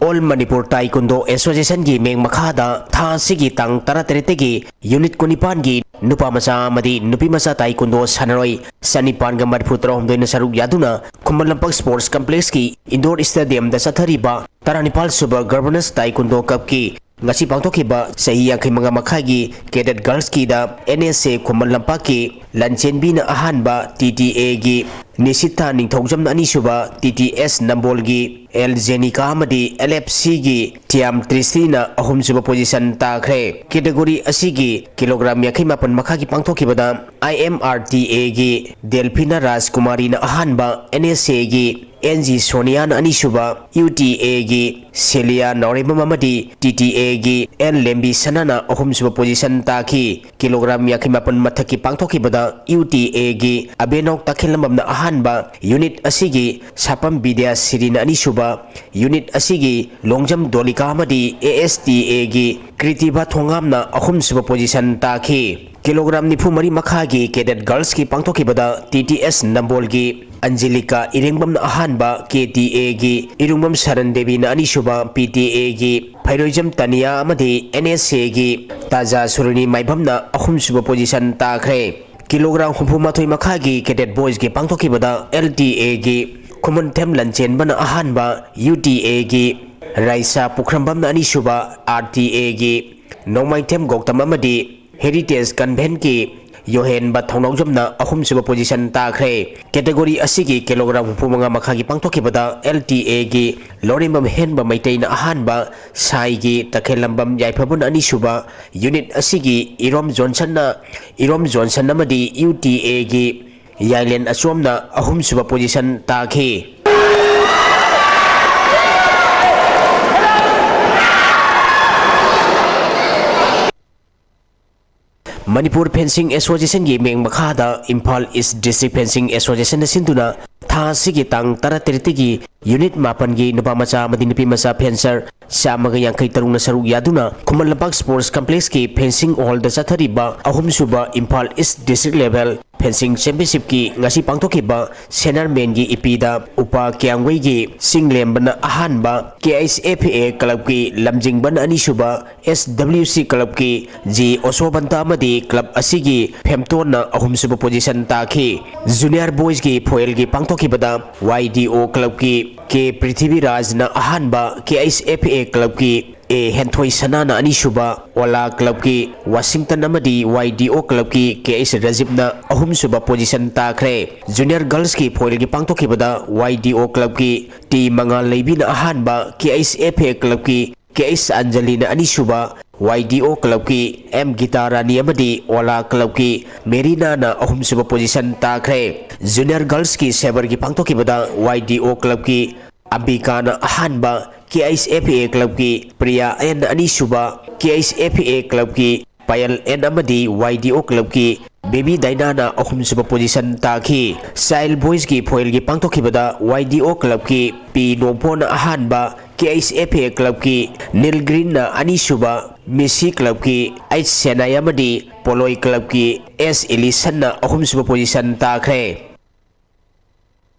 All Manipur Taekwondo Associationꯒꯤ ꯃꯤꯡ ꯃꯈꯥꯗ ꯊꯥ ꯑꯁꯤꯒꯤ ꯇꯥꯡ ꯇꯔꯥꯇꯔꯦꯠꯇꯒꯤ ꯌꯨꯅꯤꯠ ꯀꯨꯟꯅꯤꯄꯥꯟꯒꯤ ꯅꯨꯄꯥ ꯃꯆꯥ ꯑꯃꯗꯤ ꯅꯨꯄꯤ ꯃꯆꯥ ꯇꯥꯏꯀꯨꯟꯗꯣ ꯁꯥꯟꯅꯔꯣꯏ ꯆꯅꯤꯄꯥꯟꯒ ꯃꯔꯤꯐꯨ ꯇꯔꯥꯍꯨꯝꯗꯣꯏꯅ ꯁꯔꯨꯛ ꯌꯥꯗꯨꯅ ꯈꯨꯃꯟ ꯂꯝꯄꯥꯛ ꯁ꯭ꯄꯣꯔꯠꯁ ꯀꯝꯄ꯭ꯂꯦꯛꯁꯀꯤ ꯏꯟꯗꯣꯔ ꯁ꯭ꯇꯦꯗꯤꯌꯝꯗ ꯆꯠꯊꯔꯤꯕ ꯇꯔꯥꯅꯤꯄꯥꯜ ꯁꯨꯕ ꯒꯕꯔꯅꯦꯟꯁ ꯇꯥꯏꯀꯨꯟꯗꯣ ꯀꯞꯀꯤ ꯉꯁꯤ ꯄꯥꯡꯊꯣꯛꯈꯤꯕ ꯆꯍꯤ ꯌꯥꯡꯈꯩ ꯃꯉꯥ ꯃꯈꯥꯏꯒꯤ ꯀꯦꯗꯦꯠ ꯒꯔꯜꯁꯀꯤꯗ ꯑꯦꯟ ꯑꯦꯁ ꯑꯦ ꯈꯨꯃꯟ ꯂꯝꯄꯥꯛꯀꯤ ꯂꯟꯆꯦꯟꯕꯤꯅ ꯑꯍꯥꯟꯕ, ꯇꯤ ꯇꯤ ꯑꯦꯒꯤ ꯅꯤꯁꯤꯊꯥ ꯅꯤꯡꯊꯧꯖꯝꯅ ꯑꯅꯤꯁꯨꯕ, ꯇꯤ ꯇꯤ ꯑꯦꯁ ꯅꯝꯕꯣꯜꯒꯤ ꯑꯦꯜ ꯖꯦꯅꯤꯀꯥ ꯑꯃꯗꯤ ꯑꯦꯜ ꯑꯦꯐ ꯁꯤꯒꯤ ꯊꯤꯌꯥꯝ ꯇ꯭ꯔꯤꯁꯇꯤꯅ ꯑꯍꯨꯝꯁꯨꯕ ꯄꯣꯖꯤꯁꯟ ꯇꯥꯈ꯭ꯔꯦ꯫ ꯀꯦꯇꯦꯒꯣꯔꯤ ꯑꯁꯤꯒꯤ ꯀꯤꯂꯣꯒ꯭ꯔꯥꯝ ꯌꯥꯡꯈꯩ ꯃꯥꯄꯟ ꯃꯈꯥꯒꯤ ꯄꯥꯡꯊꯣꯛꯈꯤꯕꯗ ꯑꯥꯏ ꯑꯦꯝ ꯑꯥꯔ ꯇꯤ ꯑꯦꯒꯤ ꯗꯦꯜꯐꯤꯅꯥ ꯔꯥꯖꯀꯨꯃꯥꯔꯤꯅ ꯑꯍꯥꯟꯕ, ꯑꯦꯟ ꯑꯦꯁ ꯑꯦꯒꯤ ꯑꯦꯟ ꯖꯤ ꯁꯣꯅꯤꯌꯥꯅ ꯑꯅꯤꯁꯨꯕ, ꯌꯨ ꯇꯤ ꯑꯦꯒꯤ ꯁꯦꯂꯤꯌꯥ ꯅꯥꯎꯔꯦꯝꯕꯝ ꯑꯃꯗꯤ ꯇꯤ ꯇꯤ ꯑꯦꯒꯤ ꯑꯦꯜ ꯂꯦꯝꯕꯤ ꯁꯅꯥꯅ ꯑꯍꯨꯝꯁꯨꯕ ꯄꯣꯖꯤꯁꯟ ꯇꯥꯈꯤ꯫ ꯀꯤꯂꯣꯒ꯭ꯔꯥꯝ ꯌꯥꯡꯈꯩ ꯃꯥꯄꯟ ꯃꯊꯛꯀꯤ ꯄꯥꯡꯊꯣꯛꯈꯤꯕꯗ ꯌꯨ ꯇꯤ ꯑꯦꯒꯤ ꯑꯕꯦꯅꯧ ꯇꯈꯦꯜꯂꯝꯕꯝꯅ ꯑꯍꯥꯟꯕ ꯑꯍꯥꯟꯕ, ꯌꯨꯅꯤꯠ ꯑꯁꯤꯒꯤ ꯁꯥꯄꯝ ꯕꯤꯗ꯭ꯌꯥꯁꯤꯔꯤꯅ ꯑꯅꯤꯁꯨꯕ, ꯌꯨꯅꯤꯠ ꯑꯁꯤꯒꯤ ꯂꯣꯡꯖꯝ ꯗꯣꯂꯤꯀꯥ ꯑꯃꯗꯤ ꯑꯦ ꯑꯦꯁ ꯇꯤ ꯑꯦꯒꯤ ꯀ꯭ꯔꯤꯇꯤꯚꯥ ꯊꯣꯡꯉꯥꯝꯅ ꯑꯍꯨꯝꯁꯨꯕ ꯄꯣꯖꯤꯁꯟ ꯇꯥꯈꯤ꯫ ꯀꯤꯂꯣꯒ꯭ꯔꯥꯝ ꯅꯤꯐꯨ ꯃꯔꯤ ꯃꯈꯥꯒꯤ ꯀꯦꯗꯦꯠ ꯒꯔꯜꯁꯀꯤ ꯄꯥꯡꯊꯣꯛꯈꯤꯕꯗ ꯇꯤ ꯇꯤ ꯑꯦꯁ ꯅꯝꯕꯣꯜꯒꯤ ꯑꯟꯖꯤꯂꯤꯀꯥ ꯏꯔꯦꯡꯕꯝꯅ ꯑꯍꯥꯟꯕ, ꯀꯦ ꯇꯤ ꯑꯦꯒꯤ ꯏꯔꯨꯡꯕꯝ ꯁꯔꯟ ꯗꯦꯕꯤꯅ ꯑꯅꯤꯁꯨꯕ, ꯄꯤ ꯇꯤ ꯑꯦꯒꯤ ꯐꯩꯔꯣꯏꯖꯝ ꯇꯥꯅꯤꯌꯥ ꯑꯃꯗꯤ ꯑꯦꯟ ꯑꯦꯁ ꯑꯦꯒꯤ ꯇꯥꯖꯥ ꯁꯨꯔꯨꯅꯤ ꯃꯥꯏꯕꯝꯅ ꯑꯍꯨꯝꯁꯨꯕ ꯄꯣꯖꯤꯁꯟ ꯇꯥꯈ꯭ꯔꯦ꯫ ꯀꯤꯂꯣꯒ꯭ꯔꯥꯝ ꯍꯨꯝꯐꯨ ꯃꯥꯊꯣꯏ ꯃꯈꯥꯒꯤ ꯀꯦꯗꯦꯠ ꯕꯣꯏꯁꯀꯤ ꯄꯥꯡꯊꯣꯛꯈꯤꯕꯗ ꯑꯦꯜ ꯇꯤ ꯑꯦꯒꯤ ꯈꯨꯃꯟꯊꯦꯝ ꯂꯟꯆꯦꯟꯕꯅ ꯑꯍꯥꯟꯕ, ꯌꯨ ꯇꯤ ꯑꯦꯒꯤ ꯔꯥꯏꯁꯥ ꯄꯨꯈ꯭ꯔꯝꯕꯝꯅ ꯑꯅꯤꯁꯨꯕ, ꯑꯥꯔ ꯇꯤ ꯑꯦꯒꯤ ꯅꯣꯡꯃꯥꯏꯊꯦꯝ ꯒꯧꯇꯝ ꯑꯃꯗꯤ ꯍꯦꯔꯤꯇꯦꯖ ꯀꯟꯚꯦꯟꯀꯤ ꯌꯣꯍꯦꯟꯕ ꯊꯧꯅꯥꯎꯖꯝꯅ ꯑꯍꯨꯝꯁꯨꯕ ꯄꯣꯖꯤꯁꯟ ꯇꯥꯈ꯭ꯔꯦ꯫ ꯀꯦꯇꯦꯒꯣꯔꯤ ꯑꯁꯤꯒꯤ ꯀꯤꯂꯣꯒ꯭ꯔꯥꯝ ꯍꯨꯝꯐꯨ ꯃꯉꯥ ꯃꯈꯥꯒꯤ ꯄꯥꯡꯊꯣꯛꯈꯤꯕꯗ ꯑꯦꯜ ꯇꯤ ꯑꯦꯒꯤ ꯂꯧꯔꯦꯝꯕꯝ ꯍꯦꯟꯕ ꯃꯩꯇꯩꯅ ꯑꯍꯥꯟꯕ, ꯁꯥꯏꯒꯤ ꯇꯈꯦꯜꯂꯝꯕꯝ ꯌꯥꯏꯐꯕꯅ ꯑꯅꯤꯁꯨꯕ, ꯌꯨꯅꯤꯠ ꯑꯁꯤꯒꯤ ꯏꯔꯣꯝ ꯖꯣꯟꯁꯟꯅ, ꯏꯔꯣꯝ ꯖꯣꯟꯁꯟ ꯑꯃꯗꯤ ꯌꯨ ꯇꯤ ꯑꯦꯒꯤ ꯌꯥꯏꯂꯦꯟ ꯑꯆꯣꯝꯅ ꯑꯍꯨꯝꯁꯨꯕ ꯄꯣꯖꯤꯁꯟ ꯇꯥꯈꯤ꯫ ꯃꯅꯤꯄꯨꯔ ꯐꯦꯟꯁꯤꯡ ꯑꯦꯁꯣꯁꯤꯌꯦꯁꯟꯒꯤ ꯃꯤꯡ ꯃꯈꯥꯗ ꯏꯝꯐꯥꯜ ꯏꯁ ꯗꯤꯁꯇ꯭ꯔꯤꯛ ꯐꯦꯟꯁꯤꯡ ꯑꯦꯁꯣꯁꯤꯌꯦꯁꯟꯅ ꯁꯤꯟꯗꯨꯅ ꯊꯥ ꯑꯁꯤꯒꯤ ꯇꯥꯡ ꯇꯔꯥꯇꯔꯦꯠꯇꯒꯤ ꯌꯨꯅꯤꯠ ꯃꯥꯄꯟꯒꯤ ꯅꯨꯄꯥ ꯃꯆꯥ ꯑꯃꯗꯤ ꯅꯨꯄꯤ ꯃꯆꯥ ꯐꯦꯟꯁꯔ ꯆꯥꯝꯃꯒ ꯌꯥꯡꯈꯩ ꯇꯔꯨꯛꯅ ꯁꯔꯨꯛ ꯌꯥꯗꯨꯅ ꯈꯨꯃꯟ ꯂꯝꯄꯥꯛ ꯁ꯭ꯄꯣꯔꯠꯁ ꯀꯝꯄ꯭ꯂꯦꯛꯁꯀꯤ ꯐꯦꯟꯁꯤꯡ ꯍꯣꯜꯗ ꯆꯠꯊꯔꯤꯕ ꯑꯍꯨꯝꯁꯨꯕ ꯏꯝꯐꯥꯜ ꯏꯁ ꯗꯤꯁꯇ꯭ꯔꯤꯛ ꯂꯦꯚꯦꯜ ꯐꯦꯟꯁꯤꯡ ꯆꯦꯝꯄꯤꯌꯟꯁꯤꯞꯀꯤ ꯉꯁꯤ ꯄꯥꯡꯊꯣꯛꯈꯤꯕ ꯁꯦꯅꯔꯃꯦꯟꯒꯤ ꯏꯄꯤꯗ ꯎꯄꯥ ꯀꯤꯌꯥꯝꯒꯩꯒꯤ ꯆꯤꯡꯂꯦꯝꯕꯅ ꯑꯍꯥꯟꯕ, ꯀꯦ ꯑꯩꯆ ꯑꯦꯐ ꯑꯦ ꯀ꯭ꯂꯕꯀꯤ ꯂꯝꯖꯤꯡꯕꯅ ꯑꯅꯤꯁꯨꯕ, ꯑꯦꯁ ꯗꯕ꯭ꯂꯤꯎ ꯁꯤ ꯀ꯭ꯂꯕꯀꯤ ꯖꯤ ꯑꯣꯁꯣꯕꯟꯇ ꯑꯃꯗꯤ ꯀ꯭ꯂꯕ ꯑꯁꯤꯒꯤ ꯐꯦꯝꯇꯣꯟꯅ ꯑꯍꯨꯝꯁꯨꯕ ꯄꯣꯖꯤꯁꯟ ꯇꯥꯈꯤ꯫ ꯖꯨꯅꯤꯌꯔ ꯕꯣꯏꯁꯀꯤ ꯐꯣꯏꯜꯒꯤ ꯄꯥꯡꯊꯣꯛꯈꯤꯕꯗ ꯋꯥꯏ ꯗꯤ ꯑꯣ ꯀ꯭ꯂꯕꯀꯤ ꯀꯦ ꯄ꯭ꯔꯤꯊꯤꯕꯤꯔꯥꯖꯅ ꯑꯍꯥꯟꯕ, ꯀꯦ ꯑꯩꯆ ꯑꯦꯐ ꯑꯦ ꯀ꯭ꯂꯕꯀꯤ ꯑꯦ ꯍꯦꯟꯊꯣꯏ ꯁꯅꯥꯅ ꯑꯅꯤꯁꯨꯕ, ꯑꯣꯂꯥ ꯀ꯭ꯂꯕꯀꯤ ꯋꯥꯁꯤꯡꯇꯟ ꯑꯃꯗꯤ ꯋꯥꯏ ꯗꯤ ꯑꯣ ꯀ꯭ꯂꯕꯀꯤ ꯀꯦ ꯑꯩꯆ ꯔꯖꯤꯞꯅ ꯑꯍꯨꯝꯁꯨꯕ ꯄꯣꯖꯤꯁꯟ ꯇꯥꯈ꯭ꯔꯦ꯫ ꯖꯨꯅꯤꯌꯔ ꯒꯔꯜꯁꯀꯤ ꯐꯣꯏꯜꯒꯤ ꯄꯥꯡꯊꯣꯛꯈꯤꯕꯗ ꯋꯥꯏ ꯗꯤ ꯑꯣ ꯀ꯭ꯂꯕꯀꯤ ꯇꯤ ꯃꯉꯥꯜ ꯂꯩꯕꯤꯅ ꯑꯍꯥꯟꯕ, ꯀꯦ ꯑꯩꯆ ꯑꯦꯐ ꯑꯦ ꯀ꯭ꯂꯕꯀꯤ ꯀꯦ ꯑꯩꯆ ꯑꯟꯖꯂꯤꯅ ꯑꯅꯤꯁꯨꯕ, ꯋꯥꯏ ꯗꯤ ꯑꯣ ꯀ꯭ꯂꯕꯀꯤ ꯑꯦꯝ ꯒꯤꯇꯥ ꯔꯥꯅꯤ ꯑꯃꯗꯤ ꯑꯣꯂꯥ ꯀ꯭ꯂꯕꯀꯤ ꯃꯦꯔꯤꯅꯥꯅ ꯑꯍꯨꯝꯁꯨꯕ ꯄꯣꯖꯤꯁꯟ ꯇꯥꯈ꯭ꯔꯦ꯫ ꯖꯨꯅꯤꯌꯔ ꯒꯔꯜꯁꯀꯤ ꯁꯦꯕꯔꯒꯤ ꯄꯥꯡꯊꯣꯛꯈꯤꯕꯗ ꯋꯥꯏ ꯗꯤ ꯑꯣ ꯀ꯭ꯂꯕꯀꯤ ꯑꯝꯕꯤꯀꯥꯅ ꯑꯍꯥꯟꯕ, ꯀꯦ ꯑꯩꯆ ꯑꯦꯐ ꯑꯦ ꯀ꯭ꯂꯕꯀꯤ ꯄ꯭ꯔꯤꯌꯥ ꯑꯦꯟ ꯑꯅꯤꯁꯨꯕ, ꯀꯦ ꯑꯩꯆ ꯑꯦꯐ ꯑꯦ ꯀ꯭ꯂꯕꯀꯤ ꯄꯥꯌꯜ ꯑꯦꯟ ꯑꯃꯗꯤ ꯋꯥꯏ ꯗꯤ ꯑꯣ ꯀ꯭ꯂꯕꯀꯤ ꯕꯦꯕꯤ ꯗꯥꯏꯅꯥꯅ ꯑꯍꯨꯝꯁꯨꯕ ꯄꯣꯖꯤꯁꯟ ꯇꯥꯈꯤ꯫ ꯆꯥꯏꯜ ꯕꯣꯏꯁꯀꯤ ꯐꯣꯏꯜꯒꯤ ꯄꯥꯡꯊꯣꯛꯈꯤꯕꯗ ꯋꯥꯏ ꯗꯤ ꯑꯣ ꯀ꯭ꯂꯕꯀꯤ ꯄꯤ ꯅꯣꯡꯄꯣꯟꯅ ꯑꯍꯥꯟꯕ, ꯀꯦ ꯑꯩꯆ ꯑꯦꯐ ꯑꯦ ꯀ꯭ꯂꯕꯀꯤ ꯅꯤꯜ ꯒ꯭ꯔꯤꯟꯅ ꯑꯅꯤꯁꯨꯕ, ꯃꯤꯁꯤ ꯀ꯭ꯂꯕꯀꯤ ꯑꯩꯆ ꯁꯦꯅꯥꯏ ꯑꯃꯗꯤ ꯄꯣꯂꯣꯏ ꯀ꯭ꯂꯕꯀꯤ ꯑꯦꯁ ꯏꯂꯤꯁꯟꯅ ꯑꯍꯨꯝꯁꯨꯕ ꯄꯣꯖꯤꯁꯟ ꯇꯥꯈ꯭ꯔꯦ꯫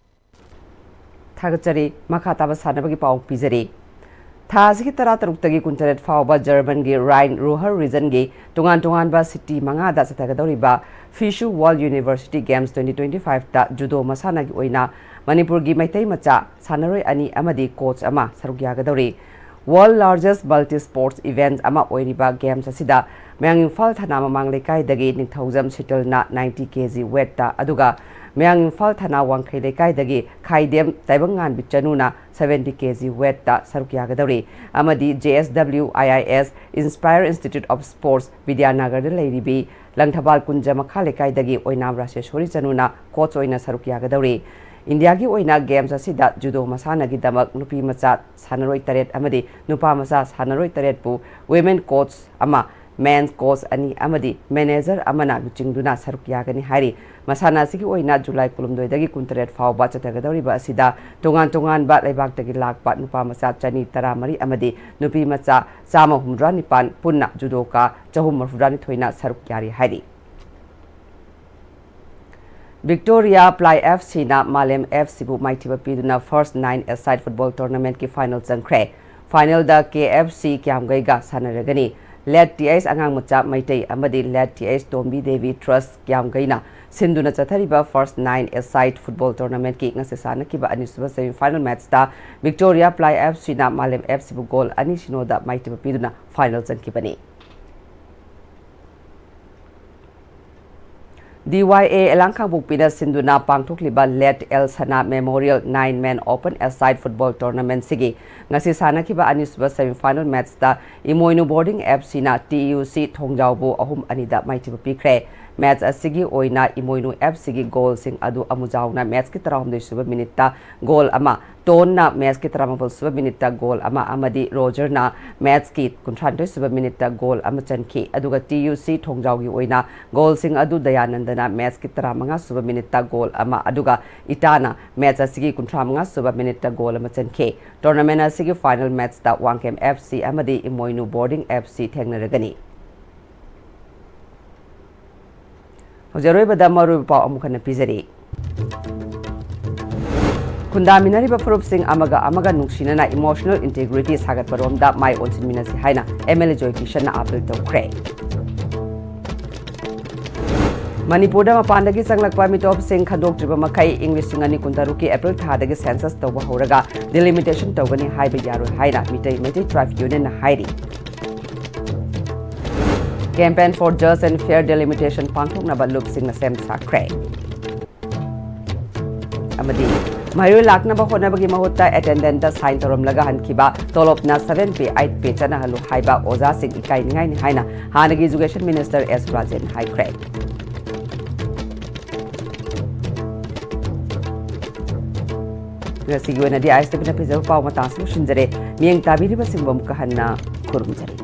ꯊꯥꯒꯠꯆꯔꯤ꯫ ꯃꯈꯥ ꯇꯥꯕ ꯁꯥꯟꯅꯕꯒꯤ ꯄꯥꯎ ꯄꯤꯖꯔꯤ꯫ ꯊꯥ ꯑꯁꯤꯒꯤ ꯇꯔꯥꯇꯔꯨꯛꯇꯒꯤ ꯀꯨꯟꯇꯔꯦꯠ ꯐꯥꯎꯕ ꯖꯔꯃꯟꯒꯤ ꯔꯥꯏꯟ ꯔꯨꯍꯔ ꯔꯤꯖꯟꯒꯤ ꯇꯣꯉꯥꯟ ꯇꯣꯉꯥꯟꯕ ꯁꯤꯇꯤ ꯃꯉꯥꯗ ꯆꯠꯊꯒꯗꯧꯔꯤꯕ ꯐꯤꯁꯨ world university games twenty twenty five ꯇ ꯖꯨꯗꯣ ꯃꯁꯥꯟꯅꯒꯤ ꯑꯣꯏꯅ ꯃꯅꯤꯄꯨꯔꯒꯤ ꯃꯩꯇꯩ ꯃꯆꯥ ꯁꯥꯟꯅꯔꯣꯏ ꯑꯅꯤ ꯑꯃꯗꯤ ꯀꯣꯆ ꯑꯃ ꯁꯔꯨꯛ ꯌꯥꯒꯗꯧꯔꯤ꯫ World largest multi sports event ꯑꯃ ꯑꯣꯏꯔꯤꯕ ꯒꯦꯝꯁ ꯑꯁꯤꯗ ꯃꯌꯥꯡ ꯏꯝꯐꯥꯜ ꯊꯅꯥ ꯃꯃꯥꯡ ꯂꯩꯀꯥꯏꯗꯒꯤ ꯅꯤꯡꯊꯧꯖꯝ ꯁꯤꯇꯜꯅ ninety K G ꯋꯦꯠꯇ, ꯑꯗꯨꯒ ꯃꯌꯥꯡ ꯏꯝꯐꯥꯜ ꯊꯅꯥ ꯋꯥꯡꯈꯩ ꯂꯩꯀꯥꯏꯗꯒꯤ ꯈꯥꯏꯗꯦꯝ ꯇꯥꯏꯕꯪꯉꯥꯟꯕꯤ ꯆꯅꯨꯅ seventy K G ꯋꯦꯠꯇ ꯁꯔꯨꯛ ꯌꯥꯒꯗꯧꯔꯤ꯫ ꯑꯃꯗꯤ J S W I I S Inspire Institute of Sports ꯕꯤꯗ꯭ꯌꯥꯅꯒꯔꯗ ꯂꯩꯔꯤꯕꯤ Langthabal ꯀꯨꯟꯖ ꯃꯈꯥ ꯂꯩꯀꯥꯏꯗꯒꯤ ꯑꯣꯏꯅꯥꯝ ꯔꯥꯁꯦꯁꯣꯔꯤ ꯆꯅꯨꯅ ꯀꯣꯆ ꯑꯣꯏꯅ ꯁꯔꯨꯛ ꯌꯥꯒꯗꯧꯔꯤ꯫ ꯏꯟꯗꯤꯌꯥꯒꯤ ꯑꯣꯏꯅ ꯒꯦꯝꯁ ꯑꯁꯤꯗ ꯖꯨꯗꯣ ꯃꯁꯥꯟꯅꯒꯤꯗꯃꯛ ꯅꯨꯄꯤ ꯃꯆꯥ ꯁꯥꯟꯅꯔꯣꯏ ꯇꯔꯦꯠ ꯑꯃꯗꯤ ꯅꯨꯄꯥ ꯃꯆꯥ ꯁꯥꯟꯅꯔꯣꯏ ꯇꯔꯦꯠꯄꯨ ꯋꯤꯃꯦꯟ ꯀꯣꯆ ꯑꯃ, ꯃꯦꯟꯁ ꯀꯣꯆ ꯑꯅꯤ ꯑꯃꯗꯤ ꯃꯦꯅꯦꯖꯔ ꯑꯃꯅ ꯂꯨꯆꯤꯡꯗꯨꯅ ꯁꯔꯨꯛ ꯌꯥꯒꯅꯤ ꯍꯥꯏꯔꯤ꯫ ꯃꯁꯥꯟꯅ ꯑꯁꯤꯒꯤ ꯑꯣꯏꯅ ꯖꯨꯂꯥꯏ ꯀꯨꯟꯍꯨꯝꯗꯣꯏꯗꯒꯤ ꯀꯨꯟꯇꯔꯦꯠ ꯐꯥꯎꯕ ꯆꯠꯊꯒꯗꯧꯔꯤꯕ ꯑꯁꯤꯗ ꯇꯣꯉꯥꯟ ꯇꯣꯉꯥꯟꯕ ꯂꯩꯕꯥꯛꯇꯒꯤ ꯂꯥꯛꯄ ꯅꯨꯄꯥ ꯃꯆꯥ ꯆꯅꯤ ꯇꯔꯥꯃꯔꯤ ꯑꯃꯗꯤ ꯅꯨꯄꯤ ꯃꯆꯥ ꯆꯥꯝꯃ ꯍꯨꯝꯐꯨꯇꯔꯥ ꯅꯤꯄꯥꯟ, ꯄꯨꯟꯅ ꯖꯨꯗꯣꯀꯥ ꯆꯍꯨꯝ ꯃꯔꯤꯐꯨꯇꯔꯥꯅꯤꯊꯣꯏꯅ ꯁꯔꯨꯛ ꯌꯥꯔꯤ ꯍꯥꯏꯔꯤ꯫ ꯚꯤꯛꯇꯣꯔꯤꯌꯥ ꯄ꯭ꯂꯥꯏ F Cꯅ ꯃꯥꯂꯦꯝ F Cꯕꯨ ꯃꯥꯏꯊꯤꯕ ꯄꯤꯗꯨꯅ First Nine Aside Football Tournamentꯀꯤ ꯐꯥꯏꯅꯦꯜ ꯆꯪꯈ꯭ꯔꯦ꯫ ꯐꯥꯏꯅꯦꯜꯗ K F C ꯀ꯭ꯌꯥꯝꯒꯩꯒ ꯁꯥꯟꯅꯔꯒꯅꯤ꯫ ꯂꯦꯠ ꯇꯤ ꯑꯩꯆ ꯑꯉꯥꯡꯃꯆꯥ ꯃꯩꯇꯩ ꯑꯃꯗꯤ late T H Tombi Devi trust ꯀ꯭ꯌꯥꯝꯒꯩꯅ ꯁꯤꯟꯗꯨꯅ ꯆꯠꯊꯔꯤꯕ First Nine Aside Football Tournamentꯀꯤ ꯉꯁꯤ ꯁꯥꯟꯅꯈꯤꯕ ꯑꯅꯤꯁꯨꯕ semi final matchꯇ ꯚꯤꯛꯇꯣꯔꯤꯌꯥ ꯄ꯭ꯂꯥꯏ F Cꯅ ꯃꯥꯂꯦꯝ F Cꯕꯨ ꯒꯣꯜ ꯑꯅꯤ ꯁꯤꯅꯣꯗ ꯃꯥꯏꯊꯤꯕ ꯄꯤꯗꯨꯅ ꯐꯥꯏꯅꯦꯜ ꯆꯪꯈꯤꯕꯅꯤ꯫ D Y A ꯑꯦꯂꯥꯡ ꯀꯥꯡꯄꯣꯛꯄꯤꯅ ꯁꯤꯟꯗꯨꯅ ꯄꯥꯡꯊꯣꯛꯂꯤꯕ late L Sana Memorial Nine Man Open Aside Football Tournamentꯁꯤꯒꯤ ꯉꯁꯤ ꯁꯥꯟꯅꯈꯤꯕ ꯑꯅꯤꯁꯨꯕ semi final matchꯇ ꯏꯃꯣꯏꯅꯨ Boarding F Cꯅ T U C ꯊꯣꯡꯖꯥꯎꯕꯨ ꯑꯍꯨꯝ ꯑꯅꯤꯗ ꯃꯥꯏꯊꯤꯕ ꯄꯤꯈ꯭ꯔꯦ꯫ ꯃꯦꯆ ꯑꯁꯤꯒꯤ ꯑꯣꯏꯅ ꯏꯃꯣꯏꯅꯨ ꯑꯦꯐ ꯁꯤꯒꯤ ꯒꯣꯜꯁꯤꯡ ꯑꯗꯨ ꯑꯃꯨꯖꯥꯎꯅ ꯃꯦꯆꯀꯤ ꯇꯔꯥꯍꯨꯝꯗꯣꯏ ꯁꯨꯕ ꯃꯤꯅꯤꯠꯇ ꯒꯣꯜ ꯑꯃ, ꯇꯣꯟꯅ ꯃꯦꯆꯀꯤ ꯇꯔꯥꯃꯥꯄꯜ ꯁꯨꯕ ꯃꯤꯅꯤꯠꯇ ꯒꯣꯜ ꯑꯃ ꯑꯃꯗꯤ ꯔꯣꯖꯔꯅ ꯃꯦꯆꯀꯤ ꯀꯨꯟꯊ꯭ꯔꯥꯅꯤꯊꯣꯏ ꯁꯨꯕ ꯃꯤꯅꯤꯠꯇ ꯒꯣꯜ ꯑꯃ ꯆꯟꯈꯤ꯫ ꯑꯗꯨꯒ ꯇꯤ ꯌꯨ ꯁꯤ ꯊꯣꯡꯖꯥꯎꯒꯤ ꯑꯣꯏꯅ ꯒꯣꯜꯁꯤꯡ ꯑꯗꯨ ꯗꯌꯥꯅꯟꯗꯅ ꯃꯦꯆꯀꯤ ꯇꯔꯥꯃꯉꯥ ꯁꯨꯕ ꯃꯤꯅꯤꯠꯇ ꯒꯣꯜ ꯑꯃ, ꯑꯗꯨꯒ ꯏꯇꯥꯅ ꯃꯦꯆ ꯑꯁꯤꯒꯤ ꯀꯨꯟꯊ꯭ꯔꯥꯃꯉꯥ ꯁꯨꯕ ꯃꯤꯅꯤꯠꯇ ꯒꯣꯜ ꯑꯃ ꯆꯟꯈꯤ꯫ ꯇꯣꯔꯅꯥꯃꯦꯟ ꯑꯁꯤꯒꯤ ꯐꯥꯏꯅꯦꯜ ꯃꯦꯆꯇ ꯋꯥꯡꯈꯦꯝ ꯑꯦꯐ ꯁꯤ ꯑꯃꯗꯤ ꯏꯃꯣꯏꯅꯨ ꯕꯣꯔꯗꯤꯡ ꯑꯦꯐ ꯁꯤ ꯊꯦꯡꯅꯔꯒꯅꯤ꯫ ꯍꯧꯖꯤꯛ ꯑꯔꯣꯏꯕꯗ ꯃꯔꯨꯑꯣꯏꯕ ꯄꯥꯎ ꯑꯃꯨꯛ ꯍꯟꯅ ꯄꯤꯖꯔꯤ꯫ ꯈꯨꯟꯗꯥꯃꯤꯟꯅꯔꯤꯕ ꯐꯨꯔꯨꯞꯁꯤꯡ ꯑꯃꯒ ꯑꯃꯒ ꯅꯨꯡꯁꯤꯅꯅ emotional integrity ꯁꯥꯒꯠꯄꯔꯣꯝꯗ ꯃꯥꯏ ꯑꯣꯟꯁꯤꯟꯃꯤꯟꯅꯁꯤ ꯍꯥꯏꯅ ꯑꯦꯝ ꯑꯦꯜ ꯑꯦ ꯖꯣꯏ ꯀꯤꯁꯟꯅ ꯑꯥꯄꯤꯜ ꯇꯧꯈ꯭ꯔꯦ꯫ ꯃꯅꯤꯄꯨꯔꯗ ꯃꯄꯥꯟꯗꯒꯤ ꯆꯪꯂꯛꯄ ꯃꯤꯇꯣꯞꯁꯤꯡ ꯈꯟꯗꯣꯛꯇ꯭ꯔꯤꯕ ꯃꯈꯩ ꯏꯪ ꯂꯤꯁꯤꯡ ꯑꯅꯤ ꯀꯨꯟꯇꯔꯨꯛꯀꯤ ꯑꯦꯄ꯭ꯔꯤꯜ ꯊꯥꯗꯒꯤ ꯁꯦꯟꯁꯁ ꯇꯧꯕ ꯍꯧꯔꯒ ꯗꯤꯂꯤꯃꯤꯇꯦꯁꯟ ꯇꯧꯒꯅꯤ ꯍꯥꯏꯕ ꯌꯥꯔꯣꯏ ꯍꯥꯏꯅ ꯃꯤꯇꯩ ꯃꯩꯇꯩ ꯇ꯭ꯔꯥꯏꯕ ꯌꯨꯅꯤꯌꯟꯅ ꯍꯥꯏꯔꯤ꯫ Campaign for Just and Fair Delimitation ꯄꯥꯡꯊꯣꯛꯅꯕ ꯂꯨꯞꯁꯤꯡꯅ ꯁꯦꯝ ꯁꯥꯈ꯭ꯔꯦ꯫ ꯑꯃꯗꯤ ꯃꯍꯩꯔꯣꯏ ꯂꯥꯛꯅꯕ ꯍꯣꯠꯅꯕꯒꯤ ꯃꯍꯨꯠꯇ ꯑꯦꯇꯦꯟꯗꯦꯟꯠꯇ ꯁꯥꯏꯟ ꯇꯧꯔꯝꯂꯒ ꯍꯟꯈꯤꯕ, ꯇꯣꯂꯣꯞꯅ seven pay, eight pay ꯆꯠꯅꯍꯜꯂꯨ ꯍꯥꯏꯕ ꯑꯣꯖꯥꯁꯤꯡ ꯏꯀꯥꯏꯅꯤꯡꯉꯥꯏꯅꯤ ꯍꯥꯏꯅ ꯍꯥꯟꯅꯒꯤ ꯏꯖꯨꯀꯦꯁꯟ ꯃꯤꯅꯤꯁꯇꯔ ꯑꯦꯁ ꯔꯥꯖꯦꯟ ꯍꯥꯏꯈ꯭ꯔꯦ꯫ ꯉꯁꯤꯒꯤ ꯑꯣꯏꯅꯗꯤ ꯑꯥꯏ ꯑꯦꯁ ꯇꯤ ꯚꯤꯅ ꯄꯤꯖꯕ ꯄꯥꯎ ꯃꯇꯥꯡꯁꯤ ꯂꯣꯏꯁꯤꯟꯖꯔꯦ꯫ ꯃꯤꯠꯌꯦꯡ ꯇꯥꯕꯤꯔꯤꯕꯁꯤꯡꯕꯨ ꯑꯃꯨꯛꯀ ꯍꯟꯅ ꯈꯨꯔꯨꯝꯖꯔꯤ꯫